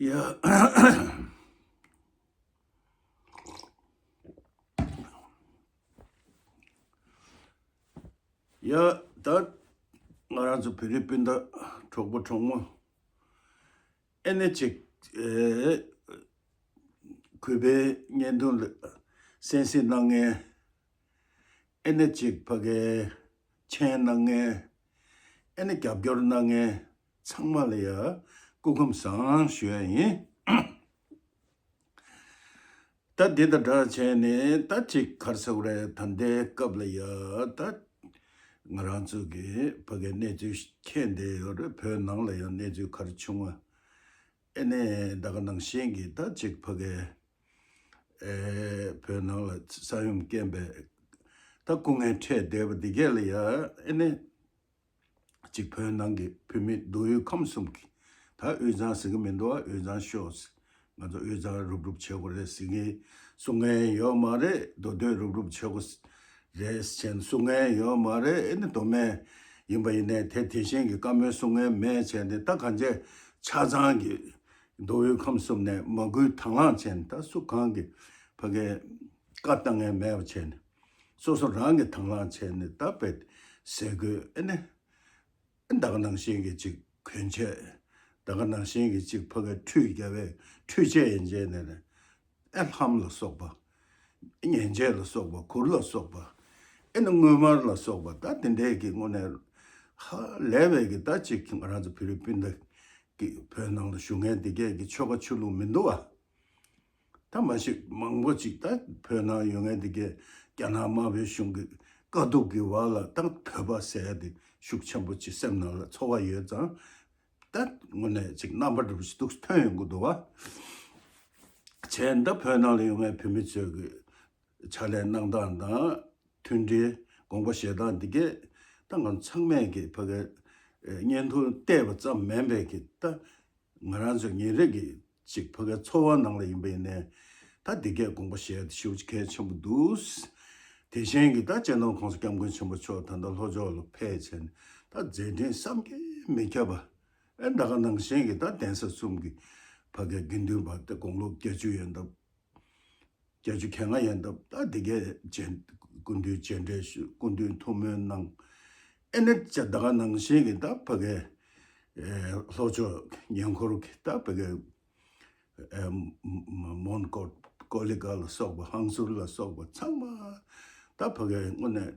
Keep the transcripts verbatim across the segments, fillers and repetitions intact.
ཡ། ཡ། ད་ང་རང་ཚོ་བོད་རིགས་སྤུན་ཟླ་གྲོགས་པོ་གྲོགས་མོ། ཨེ་ནས་ཅིག་ཨེ། གུས་པའི་བརྙན་ཐུང་ལ་གསན་གཟིགས་གནང་མཁན། ཨེ་ནས་ཅིག་ཕ་གའི་མཆན་གནང་མཁན། ཨེ་ནས་རྒྱབ་སྐྱོར་གནང་མཁན་ཚང་མ་ལ་ཡ་སྐུ་ཁམས་བཟང་ཞུ་ཡ་ཡིན། ད་འདི་དང་འདྲ་བྱས་ནས་ད་ཅིག་ག་རེ་ཟེར་དགོས་རེད། ད་ལྟའི་སྐབས་ལ་ཡ་ད་ང་རང་ཚོ་གི་ཕ་གའི་གནས་ཚུལ་མཁྱེན་བསྡད་ཡོད་རེད། བོད་ནང་ལ་ཡང་གནས་ཚུལ་ག་རེ་བྱུང་བ། ཨེ་ནས་ད་ག་ནང་བཞིན་གྱི་ད་ཅིག་ཕ་གའི་ཨེ་བོད་ནང་ལ་ས་ཡོམ་རྐྱེན་པས་ད་སྐུ་ངལ་འཕྲད་བསྡད་པ་འདི་གས་ལ་ཡ་ཨེ་ནས། གཅིག་བོད་ནང་གི་བོད་མི་མདོ་དབུས་ཁམས་གསུམ་གྱི། ད་དབུས་གཙང་ཟེར་གྱི་མི་འདུག་ཨ། དབུས་གཙང་ཤོག་ཟེར། ང་ཚོ་དབུས་གཙང་རུབ་རུབ་བྱེད་དགོས་རེད་ཟེར་གྱི་གསུང་མཁན་ཡོད་མ་རེད། མདོ་སྟོད་རུབ་རུབ་བྱེད་དགོས་རེད་ཟེར་གསུང་མཁན་ཡོད་མ་རེད། ཨེ་ནི་མདོ་སྨད་ཡིན་པ་ཡིན་ནའི་དེ་དེ་བཞིན་གྱི་བཀའ་མོལ་གསུང་མཁན་མེད་བྱས་ནས། ད་གང་ཅི་ཆ་ཚང་གི་མདོ་དབུས་ཁམས་གསུམ་ནས་མ་སྐུལ་དང་བླངས་བྱས་ནས། ད་སུ་གང་གི་ཕ་གའི་བཀའ་བཏང་མཁན་མེད་པ་བྱས་ནས། སོ་སོ་རང་གིས་དང་བླངས་བྱས་ནས་ད་བེད་ཟས་གོས་ཨེ་ནི། ད་ག་ནང་བཞིན་གྱི་ཅིག་གོན་ཆས། ད་ག་ནང་བཞིན་གྱི་ཅིག་ཕ་གའི་ཁྲུས་རྒྱག་པའི་ཁྲུས་ཆས་ཡན་ཆད་ནས་ནས། ཨེ་ལྷམ་ལ་སོགས་པ། མཉེན་ཆས་ལ་སོགས་པ། གུར་ལ་སོགས་པ། ཨེ་ནི་དངུལ་དམར་ལ་སོགས་པ། ད་དེ་འདྲའི་གི་དངོས་གནས་ཧ་ལས་པའི་གི་ད་ཅིག་ང་རང་ཚོ་བོད་རིགས་སྤུན་ཟླ་གི་བོད་ནང་ལ་བཞུགས་མཁན་དེ་གས་ཀྱི་ཆོལ་ཁ་ཆོས་ལུགས་མི་འདུག་བ། ད་མ་གཞི་མང་པོ་ཅིག་ད་བོད་ནང་ཡོད་མཁན་དེ་གས་རྒྱ་ནག་དམར་པོའི་གཞུང་གི་དཀའ་སྡུག་གི་བར་ལ་ད་བོད་པ་ཟེར་ཡ་དེ་ཤུགས་ཆེན་པོ་ཅིག་སེམས་ནང་ལ་ཚོར་བ་ཡོད་ཙང་། ད་དངོས་གནས་ཅིག་རྣམ་པ་འདྲ་པོ་ཞིག་འདུག་ཐོན་ཡོང་གི་འདུག་བ། བྱས་ད་བོད་ནང་ལ་ཡོད་མཁན་བོད་མི་ཚོས་གི་ཕྱག་ལས་གནང་སྟངས་དང་། མཐུན་སྒྲིལ་དགོངས་པ་བཞེས་སྟངས་འདི་གས་ད་ང་ཚང་མས་ཀྱི་ཕ་གའི་བརྙན་ཐུང་བལྟས་པ་ཙམ་མིན་པའི་གི་ད་ང་རང་ཚོ་ཉིན་རེ་གི་ཅིག་ཕ་གའི་འཚོ་བ་ནང་ལ་ཡིན་པ་ཡིན་ནའི། ད་འདི་གས་དགོངས་པ་བཞེས་ཏེ་ཞེ་པོ་ཅིག་གལ་ཆེན་པོ་འདུག། དེ་བཞིན་གྱི་ད་སྤྱི་ནོར་༸གོང་ས་༸སྐྱབས་མགོན་ཆེན་པོ་མཆོག་ད་ལྟ་ལྷོ་ཕྱོགས་ལ་ཕེབས་བྱས་ནས་ད་མཛད་འཕྲིན་བསམ་གྱིས་མི་ཁྱབ་པ། ཨེ་ད་ག་ནང་བཞིན་གྱི་ད་གདན་ས་གསུམ་གྱི་ཕ་གའི་དགེ་འདུན་པ་དེ་དགུང་ལོ་བརྒྱད་ཅུ་ཡན་འདབ། བརྒྱད་ཅུ་གྱ་ལྔ་ཡན་འདབ། ད་འདི་གས་མཇལ། སྐུ་མདུན་མཇལ་འཕྲད་ཞུ། སྐུ་མདུན་ཐུགས་སྨོན་གནང་། ཨེ་ནས་ཅ་ད་ག་ནང་བཞིན་གྱི་ད་ཕ་གའི་ཨེ་ལྷོ་ཕྱོགས་ཉེ་འཁོར་གྱི་ད་ཕ་གའི་ཨེ་མོན་གྷོ། ཀོ་ལི་གྷལ་ལ་སོགས་པ། ཧང་སུར་ལ་སོགས་པ་ཚང་མ་ད་ཕ་གའི་དངོས་གནས་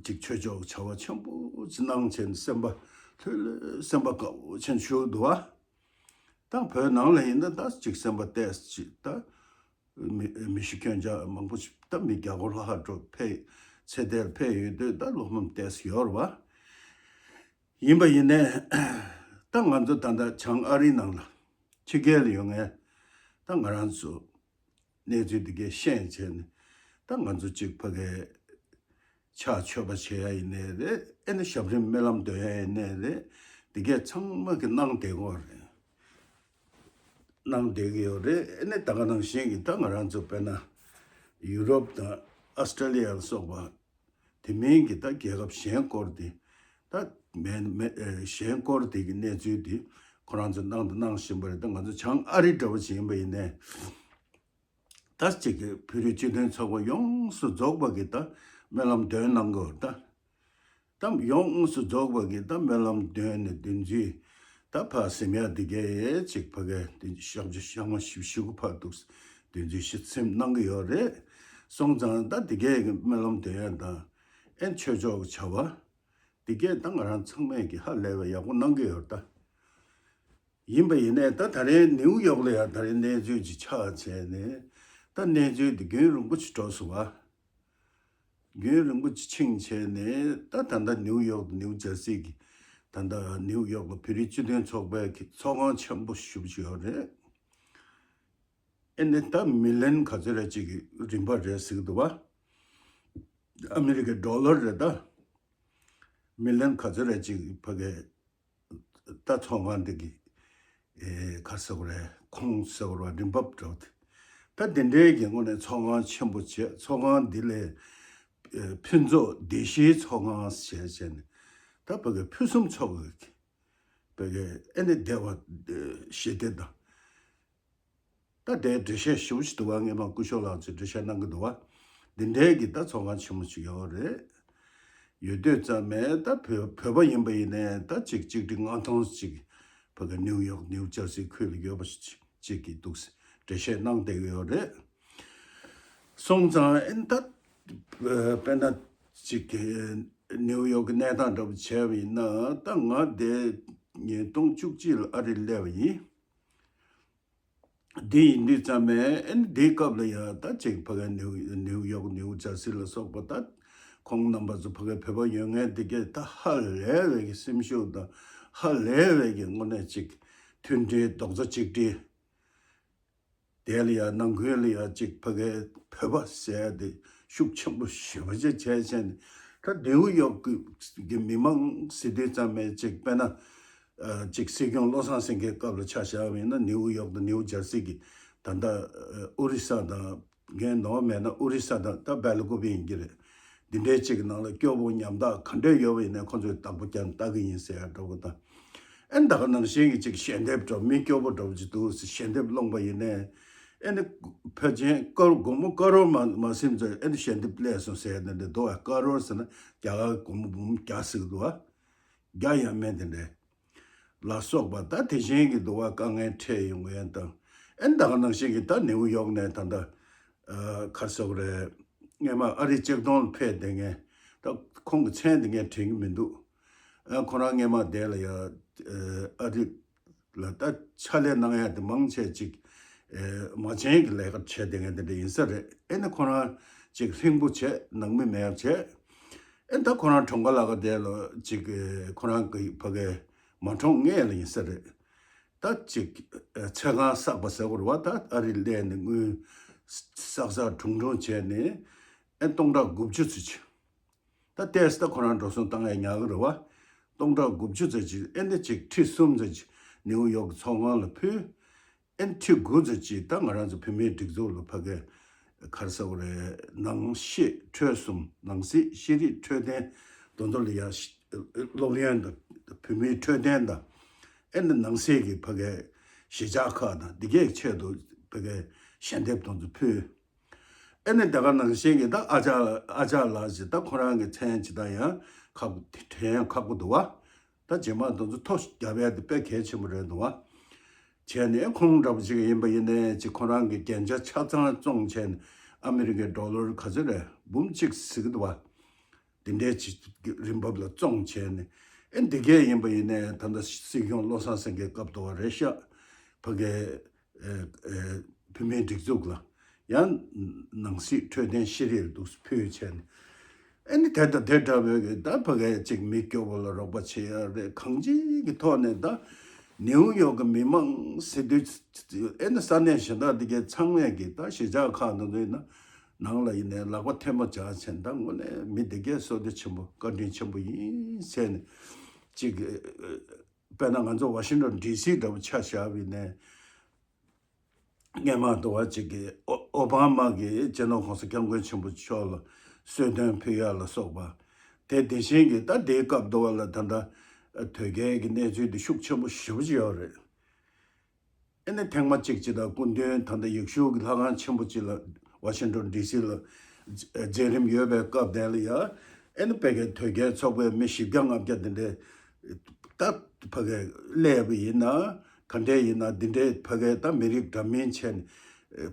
ཅིག་ཆོས་ཕྱོགས་བྱ་བ་ཆེན་པོ་ཅིག་གནང་བྱས་ནས་སེམས་པ་ལྷོད་ལྷོད་སེམས་པ་དགའ་བོ་ཅན་ཞིག་འདུག་བ། ད་བོད་ནང་ལ་ཡིན་ན་ད་ཅིག་སེམས་པ་ཏོག་ཙམ་ཅིག་ད་མི་མི་ཤི་རྐྱེན་ཅག་མང་པོ་ཞིག་ད་མི་རྒྱ་སྒོར་ལྷག་འགྲོ་ཕེབས་ཚེ་འདིར་ཕེབས་ཡོད་དུས་ད་བློ་ཕམ་ཏོག་ཙམ་ཡོད་རེད་བ། ཡིན་པ་ཡིན་ནའི་ད་ང་ཚོ་ད་ལྟ་བྱང་ཨ་རི་ནང་ལ་ཕྱི་རྒྱལ་ལ་ཡོད་མཁན་ད་ང་རང་ཚོ་གནས་ཚུལ་འདི་གས་ཤེས་བྱས་ནས། ད་ང་ཚོ་གཅིག་ཕ་གའི་ཕྱག་མཆོད་པ་བྱེད་ཡ་ཡིན་ནའི་རེད། ཨེ་ནི་ཞབས་རིམ་སྨོན་ལམ་འདོན་ཡ་ཡིན་ནའི་རེད། འདི་གས་ཚང་མ་གི་གནང་བསྡད་ཀྱི་ཡོད་རེད། གནང་བསྡད་ཀྱི་ཡོད་རེད། ཨེ་ནི་ད་ག་ནང་བཞིན་གྱི་ད་ང་རང་ཚོ་དཔེར་ན་ཡུ་རོབ་དང་ཨ་སི་ཀྲེ་ལི་ཡ་ལ་སོགས་པ། དེ་མིན་གྱི་ད་རྒྱལ་ཁབ་གཞན་སྐོར་དེ། ད་མེད་མེད་ཨེ་གཞན་སྐོར་དེ་གི་གནས་ཚུལ་དེ་ཁོ་རང་ཚོ་གནང་དང་གནང་བཞིན་པ་རེད། ད་ང་ཚོ་བྱང་ཨ་རི་འདྲ་བོ་ཅིག་ཡིན་པ་ཡིན་ནའི། ད་ཅིག་གི་བོད་རིགས་སྤྱི་མཐུན་ཚོགས་པ་ཡོངས་སུ་རྫོགས་པ་གི་ད་སྨོན་ལམ་འདོན་གནང་གི་ཡོད་རེད་ད། ད་ཡོངས་སུ་རྫོགས་པ་གི་ད་སྨོན་ལམ་འདོན་ནས་བདུན་ཚིགས། ད་ཕར་གཟིམ་ཡ་འདི་གས་ཅིག་ཕ་གའི་དེ་ཞག་བཅུ་ཞག་མ་བཞི་བཅུ་ཞེ་དགུ་ཕར་འདུག་བདུན་ཚིགས་ཞིག་གཟིམ་གནང་གི་ཡོད་རེད། སོང་ཙང་ད་འདི་གས་ཀྱི་སྨོན་ལམ་འདོན་ཡ་དང་། ཨེ་ཆོས་ཕྱོགས་ཀྱི་བྱ་བ་འདི་གས་ད་ང་རང་ཚང་མས་ཀྱི་ཧ་ལས་པ་ཡག་པོ་གནང་གི་ཡོད་རེད་ད། ཡིན་པ་ཡིན་ནའི་ད་ད་རེས་ནིའུ་ཡོག་ལ་ཡང་ད་རེས་གནས་ཚུལ་ཅིག་ཆགས་བྱས་ནས། ད་གནས་ཚུལ་འདི་རྒྱུན་རིང་པོ་ཅིག་འགྲོ་སོང་བ། རྒྱུན་རིང་པོ་ཅིག་ཕྱིན་བྱས་ནས་ད་ད་ལྟ་ནིའུ་ཡོག་ནིའུ་ཇར་སི་གི་ད་ལྟ་ནིའུ་ཡོག་ལ་བོད་རིགས་སྤྱི་མཐུན་ཚོགས་པའི་གི་ཚོགས་ཁང་ཆེན་པོ་ཞེ་པོ་ཅིག་ཡོད་རེད། ཨེ་ནས་ད་མི་ལན་ག་ཚོད་རེ་ཅིག་གི་རིན་པ་རེད་ཟེར་གི་འདུག་བ། ཨ་མི་རི་ཀའི་ཌོ་ལར་རེད་ད། མི་ལན་ག་ཚོད་རེ་ཅིག་ཕ་གའི་ད་ཚོགས་ཁང་འདི་གི་ཨེ་ག་ཟེར་དགོས་རེད། ཁོངས་ཟེར་དགོས་རེད་བ། རིན་འབབ་འགྲོ་དེ། ད་དེ་འདྲའི་གི་ངོས་ནས་ཚོགས་ཁང་ཆེན་པོ་བྱས། ཚོགས་ཁང་འདི་ལས་ཨེ་ཕུན་ཚོགས་བདེ་གཤིས་ཚོགས་ཁང་ཞེས་བྱས་ནས། ད་ཕ་གི་ཕུན་སུམ་ཚོགས་པའི་ཕ་གི་ཨེ་ནི་བདེ་བ་ཨེ་ཞི་བདེ་དང་ ད་དེ་འགྲེལ་བཤད་ཞུ་ཞིག་འདུག་བ། སྔས་མ་སྐུ་ཞབས་ལགས་ཚོས་འགྲེལ་བཤད་གནང་གི་འདུག་བ། འདི་འདྲའི་གི་ད་ཚོགས་ཁང་ཆེན་མོ་ཞིག་ཡོད་རེད། ཡོད་དུས་ཙམ་མེད་ད་བོད་བོད་པ་ཡིན་པ་ཡིན་ནའི་ད་ཅིག་གཅིག་ཁྲི་ལྔ་སྟོང་ཅིག་ཕ་གི་ནིའུ་ཡོག་ནིའུ་ཇར་སི་ཁུལ་ལ་ཡོད་པ་ཅིག་གི་འདུག་འགྲེལ་བཤད་གནང་བསྡད་ཀྱི་ཡོད་རེད། སོང་ཙང་ཨེ་ད་དཔེར་ན་ཅིག་གི་ནིའུ་ཡོག་གི་གནས་སྟངས་འདྲ་པོ་བྱས་པ་ཡིན་ན། ད་ང་དེ་ཉིས་སྟོང་བཅུ་གཅིག་ལ་ཨ་རིར་སླེབས་པ་ཡིན། འདི་ཡིན་དུས་ཙམ་མེད་ཨེ་འདིའི་སྐབས་ལ་ཡང་ད་ཅིག་ཕ་གི་ནིའུ་ནིའུ་ཡོག་ནིའུ་ཇར་སི་ལ་སོགས་པ་ད་ཁོང་རྣམ་པ་ཚོ་ཕ་གི་བོད་པ་ཡོད་མཁན་དེ་གས་ད་ཧ་ལས་པའི་གི་སེམས་ཤུགས་དང་ཧ་ལས་པའི་གི་དངོས་གནས་ཅིག་མཐུན་སྒྲིལ་རྡོག་རྩ་གཅིག་སྒྲིལ། དེ་ལ་ཡང་ནང་ཁུལ་ལ་ཡང་ཅིག་ཕ་གིའི་བོད་པ་ཟེར་ཡ་དེ་ཤུགས་ཆེན་པོ་ཞེ་པོ་ཅིག་བྱས་བྱས་ནས། ད་ནིའུ་ཡོག་གི་གི་མི་མང་ཟེར་དུས་ཙམ་མེད་ཅིག་དཔེར་ན་ཨ་ཅིག་སྲིད་སྐྱོང་བློ་བཟང་སེང་གེའི་སྐབས་ལ་ཆ་བཞག་པ་ཡིན་ན། ནིའུ་ཡོག་དང་ནིའུ་ཇར་སི་གི་ད་ལྟ་ཨ་ཨོ་རི་ས་དང་། ངས་ནོར་མེད་ན་ཨོ་རི་ས་དང་ད་སྦེལ་ཀོབ་ཡིན་གྱི་རེད། འདི་འདྲའི་ཅིག་གི་ནང་ལ་སྐྱོ་པོ་ཉམ་ཐག་ག་འདྲ་ཡོད་པ་ཡིན་ནའི་ཁོ་ཚོས་བདག་པོ་རྒྱག་ལྟ་གི་ཡིན་ཟེར་ཡ་འདྲ་པོ་དང་། ཨེ་ད་ག་ནང་བཞིན་གྱི་ཅིག་ཞལ་འདེབས་འདྲ་མི་སྐྱོ་པོ་འདྲ་པོ་ཅིག་འདུག་ཟེར་ཞལ་འདེབས་སློང་པ་ཡིན་ནའི། ཨེ་ནི་ཕལ་ཆེར་དཀར་སྒོར་མོ་དཀར་རོར་མ་མ་ཟིན་ཚེ་ཨེ་ནི་ཞལ་འདེབས་སླེབས་སོང་ཟེར་ནས་འདི་འདུག་བ། དཀར་རོར་ཟེར་ན་རྒྱ་གར་སྒོར་མོ་འབུམ་བརྒྱ་ཟེར་གི་འདུག་བ། རྒྱ་ཡང་མེད་དེ་འདྲའི་ལ་སོགས་པ་ད་དེ་བཞིན་གྱི་འདུག་བ། དཀའ་ངལ་འཕྲད་ཡོང་མཁན་དང་། ཨེ་ད་ག་ནང་བཞིན་གྱི་ད་ནིའུ་ཡོག་ནས་ད་ལྟ་ཨ་ག་རེ་ཟེར་དགོས་རེད། སྔས་མ་ཨ་རི་ཆིག་སྟོང་ལ་ཕེབས་བསྡད་མཁན། ད་ཁོང་གི་མཚན་དེ་ངས་དྲན་གྱི་མི་འདུག་ཨ་ཁོ་རང་སྔས་མ་དེ་ལ་ཡ་ཨ་རི་ལ་ད་ཕྱག་ལས་གནང་ཡ་དེ་མང་ཆེ་ཅིག་ཨེ་མ་བྱན་གྱི་ལས་ཀ་བྱས་བསྡད་མཁན་དེ་འདྲ་ཡིན་ས་རེད། ཨེ་ནི་ཁོ་རང་ཅིག་ཧྲིང་པོ་བྱས། ནང་མི་མེད་བྱས། ཨེ་ད་ཁོ་རང་གྲོངས་ཁ་ལ་ཁ་དེ་ལ་ཅིག་ཨེ་ཁོ་རང་གི་ཕ་གི་མ་གྲོངས་སྔས་ལ་ཡིན་ས་རེད། ད་ཅིག་ཨེ་ཚེ་གང་བསགས་པ་ཟེར་དགོས་རེད་བ། ད་ཨ་རི་སླེབས་ནས་དངུལ་བསགས་བསགས་དྲུང་དྲུང་བྱས་ནས་ཨེ་སྟོང་ཕྲག་དགུ་བཅུ་ཙམ་ཅིག་ད་ལྟས་ད་ཁོ་རང་འགྲོ་སོང་བཏང་ཡ་ཉག་གི་རེད་བ། སྟོང་ཕྲག་དགུ་བཅུ་ཙམ་ཅིག་ཨེ་འདི་ཅིག་ཁྲི་གསུམ་ཙམ་ཅིག་ནིའུ་ཡོག་གི་ཚོགས་ཁང་ལ་ཕུལ། ཨེ་ཁྲི་དགུ་ཙམ་ཅིག་ད་ང་རང་ཚོ་བོད་མིའི་སྒྲིག་འཛུགས་ལ་ཕ་གི་ག་རེ་ཟེར་དགོས་རེད། ནང་ཤེས་འཕྲོད་གསུམ། ནང་སྲིད་ཤེས་རིག་འཕྲོད་བསྟེན་དེ་ཚོ་ལ་ཡ་ཤ་སློབ་ཡོན་དང་བོད་མིའི་འཕྲོད་བསྟེན་དང་། ཨེ་ནི་ནང་སྲིད་ཀྱི་ཕ་གི་གཞིས་ཆགས་ཁག་དང་འདི་གའི་ཆེད་དུ་ཕ་གི་ཞལ་འདེབས་དེ་ཚོ་ཕུལ། ཨེ་ནི་དེ་ག་ནང་བཞིན་གྱི་ད་ཨ་ཅག་ཨ་ཅག་ལགས་ཀྱིས་ད་ཁོ་རང་གི་མཚན་ཅིག་ད་ཡང་ཁག་པོ་དྲན་ཡང་ཁག་པོ་འདུག་བ། ད་རྗེས་མ་དེ་ཚོ་ཐོ་རྒྱབ་ཡ་དེ་དཔེ་གལ་ཆེན་པོ་རེད་འདུག་བ། བྱས་ནས་ཁོང་འདྲ་པོ་ཅིག་ཡིན་པ་ཡིན་ནའི་ཅིག་ཁོ་རང་གི་རྒྱན་ཆ་ཆ་ཚང་བཙོངས་བྱས་ནས་ཨ་མི་རི་ཀའི་ཌོ་ལར་ག་ཚོད་རེད། འབུམ་གཅིག་ཟེར་གི་འདུག་བ། དེ་འདྲའི་ཅིག་རིན་འབབ་ལ་བཙོངས་བྱས་ནས། ཨེ་འདི་གས་ཡིན་པ་ཡིན་ནའི་ད་ལྟ་སྲིད་སྐྱོང་བློ་བཟང་སེང་གེའི་སྐབས་དུ་བ་རེད་ཤག་ཕ་གི་ཨེ་ཨེ་བོད་མིའི་སྒྲིག་འཛུགས་ལ་ཡང་ནང་སྲིད་འཕྲོད་བསྟེན་ཤེས་རིག་འདུག་ཕུལ་བྱས་ནས། ཨེ་ནི་དེ་དང་དེ་འདྲ་བའི་གི་ད་ཕ་གི་ཅིག་མི་སྐྱོ་བོ་ལ་རོགས་པ་བྱེད་ཡ་རེད། གང་ཅིའི་གི་ཐོག་ནས་ད་ནིའུ་ཡོག་གི་མི་མང་ཟེར་དུས། ཨེ་ནི་ས་གནས་གཞན་དག་འདི་གའི་ཚང་མས་གི་ད་གཞིས་ཆགས་ཁག་འདི་ཚོའི་ནང་ལ་ཡིན་ནའི་ལག་པ་ཐལ་མོ་སྦྱར་བྱས་ནས། ད་དངོས་གནས་མི་འདི་གའི་བསོད་བདེ་ཆེན་པོ་བཀའ་དྲིན་ཆེན་པོ་ཡིན་ཟེར་ནས་ཅིག་དཔེར་ན་ང་ཚོ་ཝ་ཤིང་ཊོན་ཌི་སི་འདྲ་པོ་ཆ་བཞག་པ་ཡིན་ནའི། སྔས་མ་དུ་བ་ཅིག་གིས་ཨོ་ཨོ་བྷ་མ་གིས་སྤྱི་ནོར་༸གོང་ས་༸སྐྱབས་མགོན་ཆེན་པོ་མཆོག་ལ་གསོལ་སྟོན་ཕུལ་ཡ་ལ་སོགས་པ། དེ་དེ་བཞིན་གྱི་ད་དེའི་སྐབས་དུ་བ་ལ་ད་ལྟ་དོལ་རྒྱལ་གྱི་གནས་ཚུལ་འདི་ཤུགས་ཆེན་པོ་ཞེ་པོ་ཅིག་ཡོད་རེད། ཨེ་ནི་ཐེངས་མ་གཅིག་ཅིག་དང་སྐུ་མདུན་ད་ལྟ་ཡེ་ཤུ་གི་ལྷ་ཁང་ཆེན་པོ་ཅིག་ལ་ཝ་ཤིང་ཊོན་ཌི་སི་ལ་མཛད་རིམ་ཡོད་པའི་སྐབས་དེ་ལ་ཡ། ཨེ་ནི་ཕ་གིའི་དོལ་རྒྱལ་ཚོགས་པའི་མི་བཞི་བརྒྱ་ལྔ་བརྒྱ་དེ་འདྲའི་ད་ཕ་གིར་སླེབས་པ་ཡིན་ན། ག་འདྲས་ཡིན་ན་འདི་འདྲའི་ཕ་གིའི་ད་མི་རིགས་འདྲ་མིན་བྱས་ནས་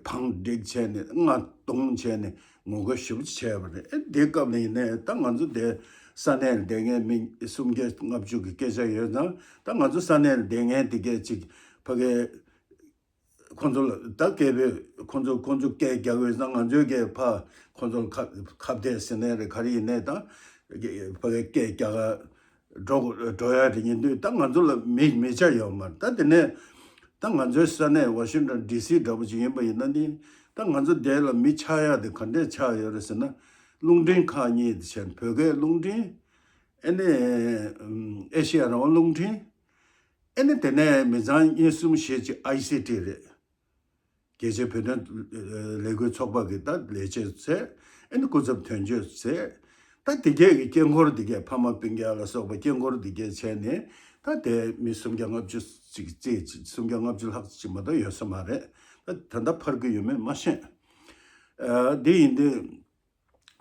བང་བསྒྲིགས་བྱས་ནས་རྔ་རྡུང་བྱས་ནས་ངོ་རྒོལ་ཞེ་པོ་ཅིག་བྱས་པ་རེད། ཨེ་འདི་སྐབས་ནས་ཡིན་ནའི་ད་ང་ཚོ་དེ་ས་གནས་ལ་བསྡད་མཁན་མི་སུམ་བརྒྱ་ལྔ་བཅུ་གི་སྐད་ཆ་ཡོད་ཙང་། ད་ང་ཚོ་ས་གནས་ལ་བསྡད་མཁན་དེ་གས་ཅིག་ཕ་གིའི་ཁོང་ཚོ་ལ་ད་སྐད་འབོད། ཁོང་ཚོ་ཁོང་ཚོ་སྐད་རྒྱག་འོས་ན་ང་ཚོའི་སྐད་ཕ་ཁོང་ཚོ་ལ་ཁ་ཁ་གཏད་ཟེར་ནའི་རེད། ག་རེ་ཡིན་ནའི་ད་ཕ་གིའི་སྐད་རྒྱག་ག་འགྲོ་འགྲོ་ཡ་རེད། ཡིན་དུས་ད་ང་ཚོ་ལ་མི་མི་ཆ་ཡོད་མ་རེད། ད་དེ་ནས་ད་ང་ཚོའི་ས་གནས་ཝ་ཤིང་ཊོན་ཌི་སི་འདྲ་པོ་ཅིག་ཡིན་པ་ཡིན་ན་ནི། ད་ང་ཚོ་དེ་ལ་མི་ཆགས་ཡ་དེ་ག་འདྲས་ཆགས་ཡོད་རེད་ཟེར་ན། རླུང་འཕྲིན་ཁག་གཉིས་དེ་བྱས་ནས་བོད་སྐད་རླུང་འཕྲིན། ཨེ་ནས་ཨེ་ཤེ་ཡ་རང་དབང་རླུང་འཕྲིན། ཨེ་ནི་དེ་ནས་མི་ཚང་གཉིས་གསུམ་བཞི་ཅིག་ཨའི་སི་ཊི་རེད། རྒྱལ་སྤྱིའི་བོད་དོན་ལས་འགུལ་ཚོགས་པ་གི་ད་ལས་བྱེད་ཚོས། ཨེ་ནི་སྐུ་ཚབ་དོན་གཅོད་ཚོས། ད་དེ་གས་ཀྱི་དཀྱིལ་འཁོར་དེ་གས་ཕ་མ་སྤུན་ཀྱག་ལ་སོགས་པ་དཀྱིལ་འཁོར་དེ་གས་བྱས་ནས། ད་དེ་མི་སུམ་བརྒྱ་ལྔ་བཅུ་ཅིག་བརྩིས། སུམ་བརྒྱ་ལྔ་བཅུ་ལྷག་ཅིག་མ་གཏོགས་ཡོད་ས་མ་རེད། ད་ད་ལྟ་འཕར་གྱི་ཡོད་མེད་མ་ཤེས། ཨ་འདི་ཡིན་དུས།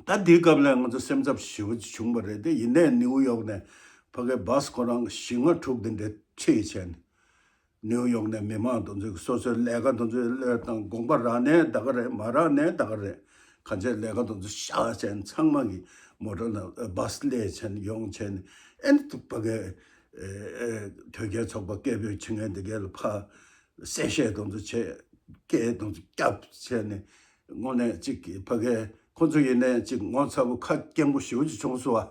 ད་འདིའི་སྐབས་ལ་ང་ཚོ་སེམས་འཚབ་ཞེ་པོ་ཅིག་བྱུང་བ་རེད་དེ། ཡིན་ནའི་ནིའུ་ཡོག་ནས་ཕ་གི་བྷ་སི་ཁོ་རང་བཞི་ལྔ་དྲུག་དེ་འདྲ་ཁྲིད་བྱས་ནས། ནིའུ་ཡོག་ནས་མི་མང་དེ་ཚོས་སོ་སོའི་ལས་ཀ་དེ་ཚོའི་བློས་བཏང་། དགོངས་པ་རག་ནའི་ད་ག་རེད། མ་རག་ནའི་ད་ག་རེད། གང་ཅིའི་ལས་ཀ་དེ་ཚོ་བཞག་བྱས་ནས། ཚང་མ་གི་མོ་ཊ་ནང་བྷ་སི་སླེབས་བྱས་ནས་ཡོང་བྱས་ནས། ཨེ་ནི་ཕ་གི་ཨེ་ཨེ་དོལ་རྒྱལ་ཚོགས་པ་སྐད་འབོད་བྱེད་མཁན་དེ་གས་ལ་ཕར་གསལ་བཤད་དེ་ཚོ་བྱས། སྐད་དེ་ཚོ་བརྒྱབ་བྱས་ནས། དངོས་གནས་ཅིག་ཕ་གི་ཁོ་ཚོ་ཡིན་ནའི་ཅིག་ངོ་ཚ་པོ་ཁ་སྐྱེངས་པོ་ཞེ་པོ་ཅིག་བྱུང་སོང་བ།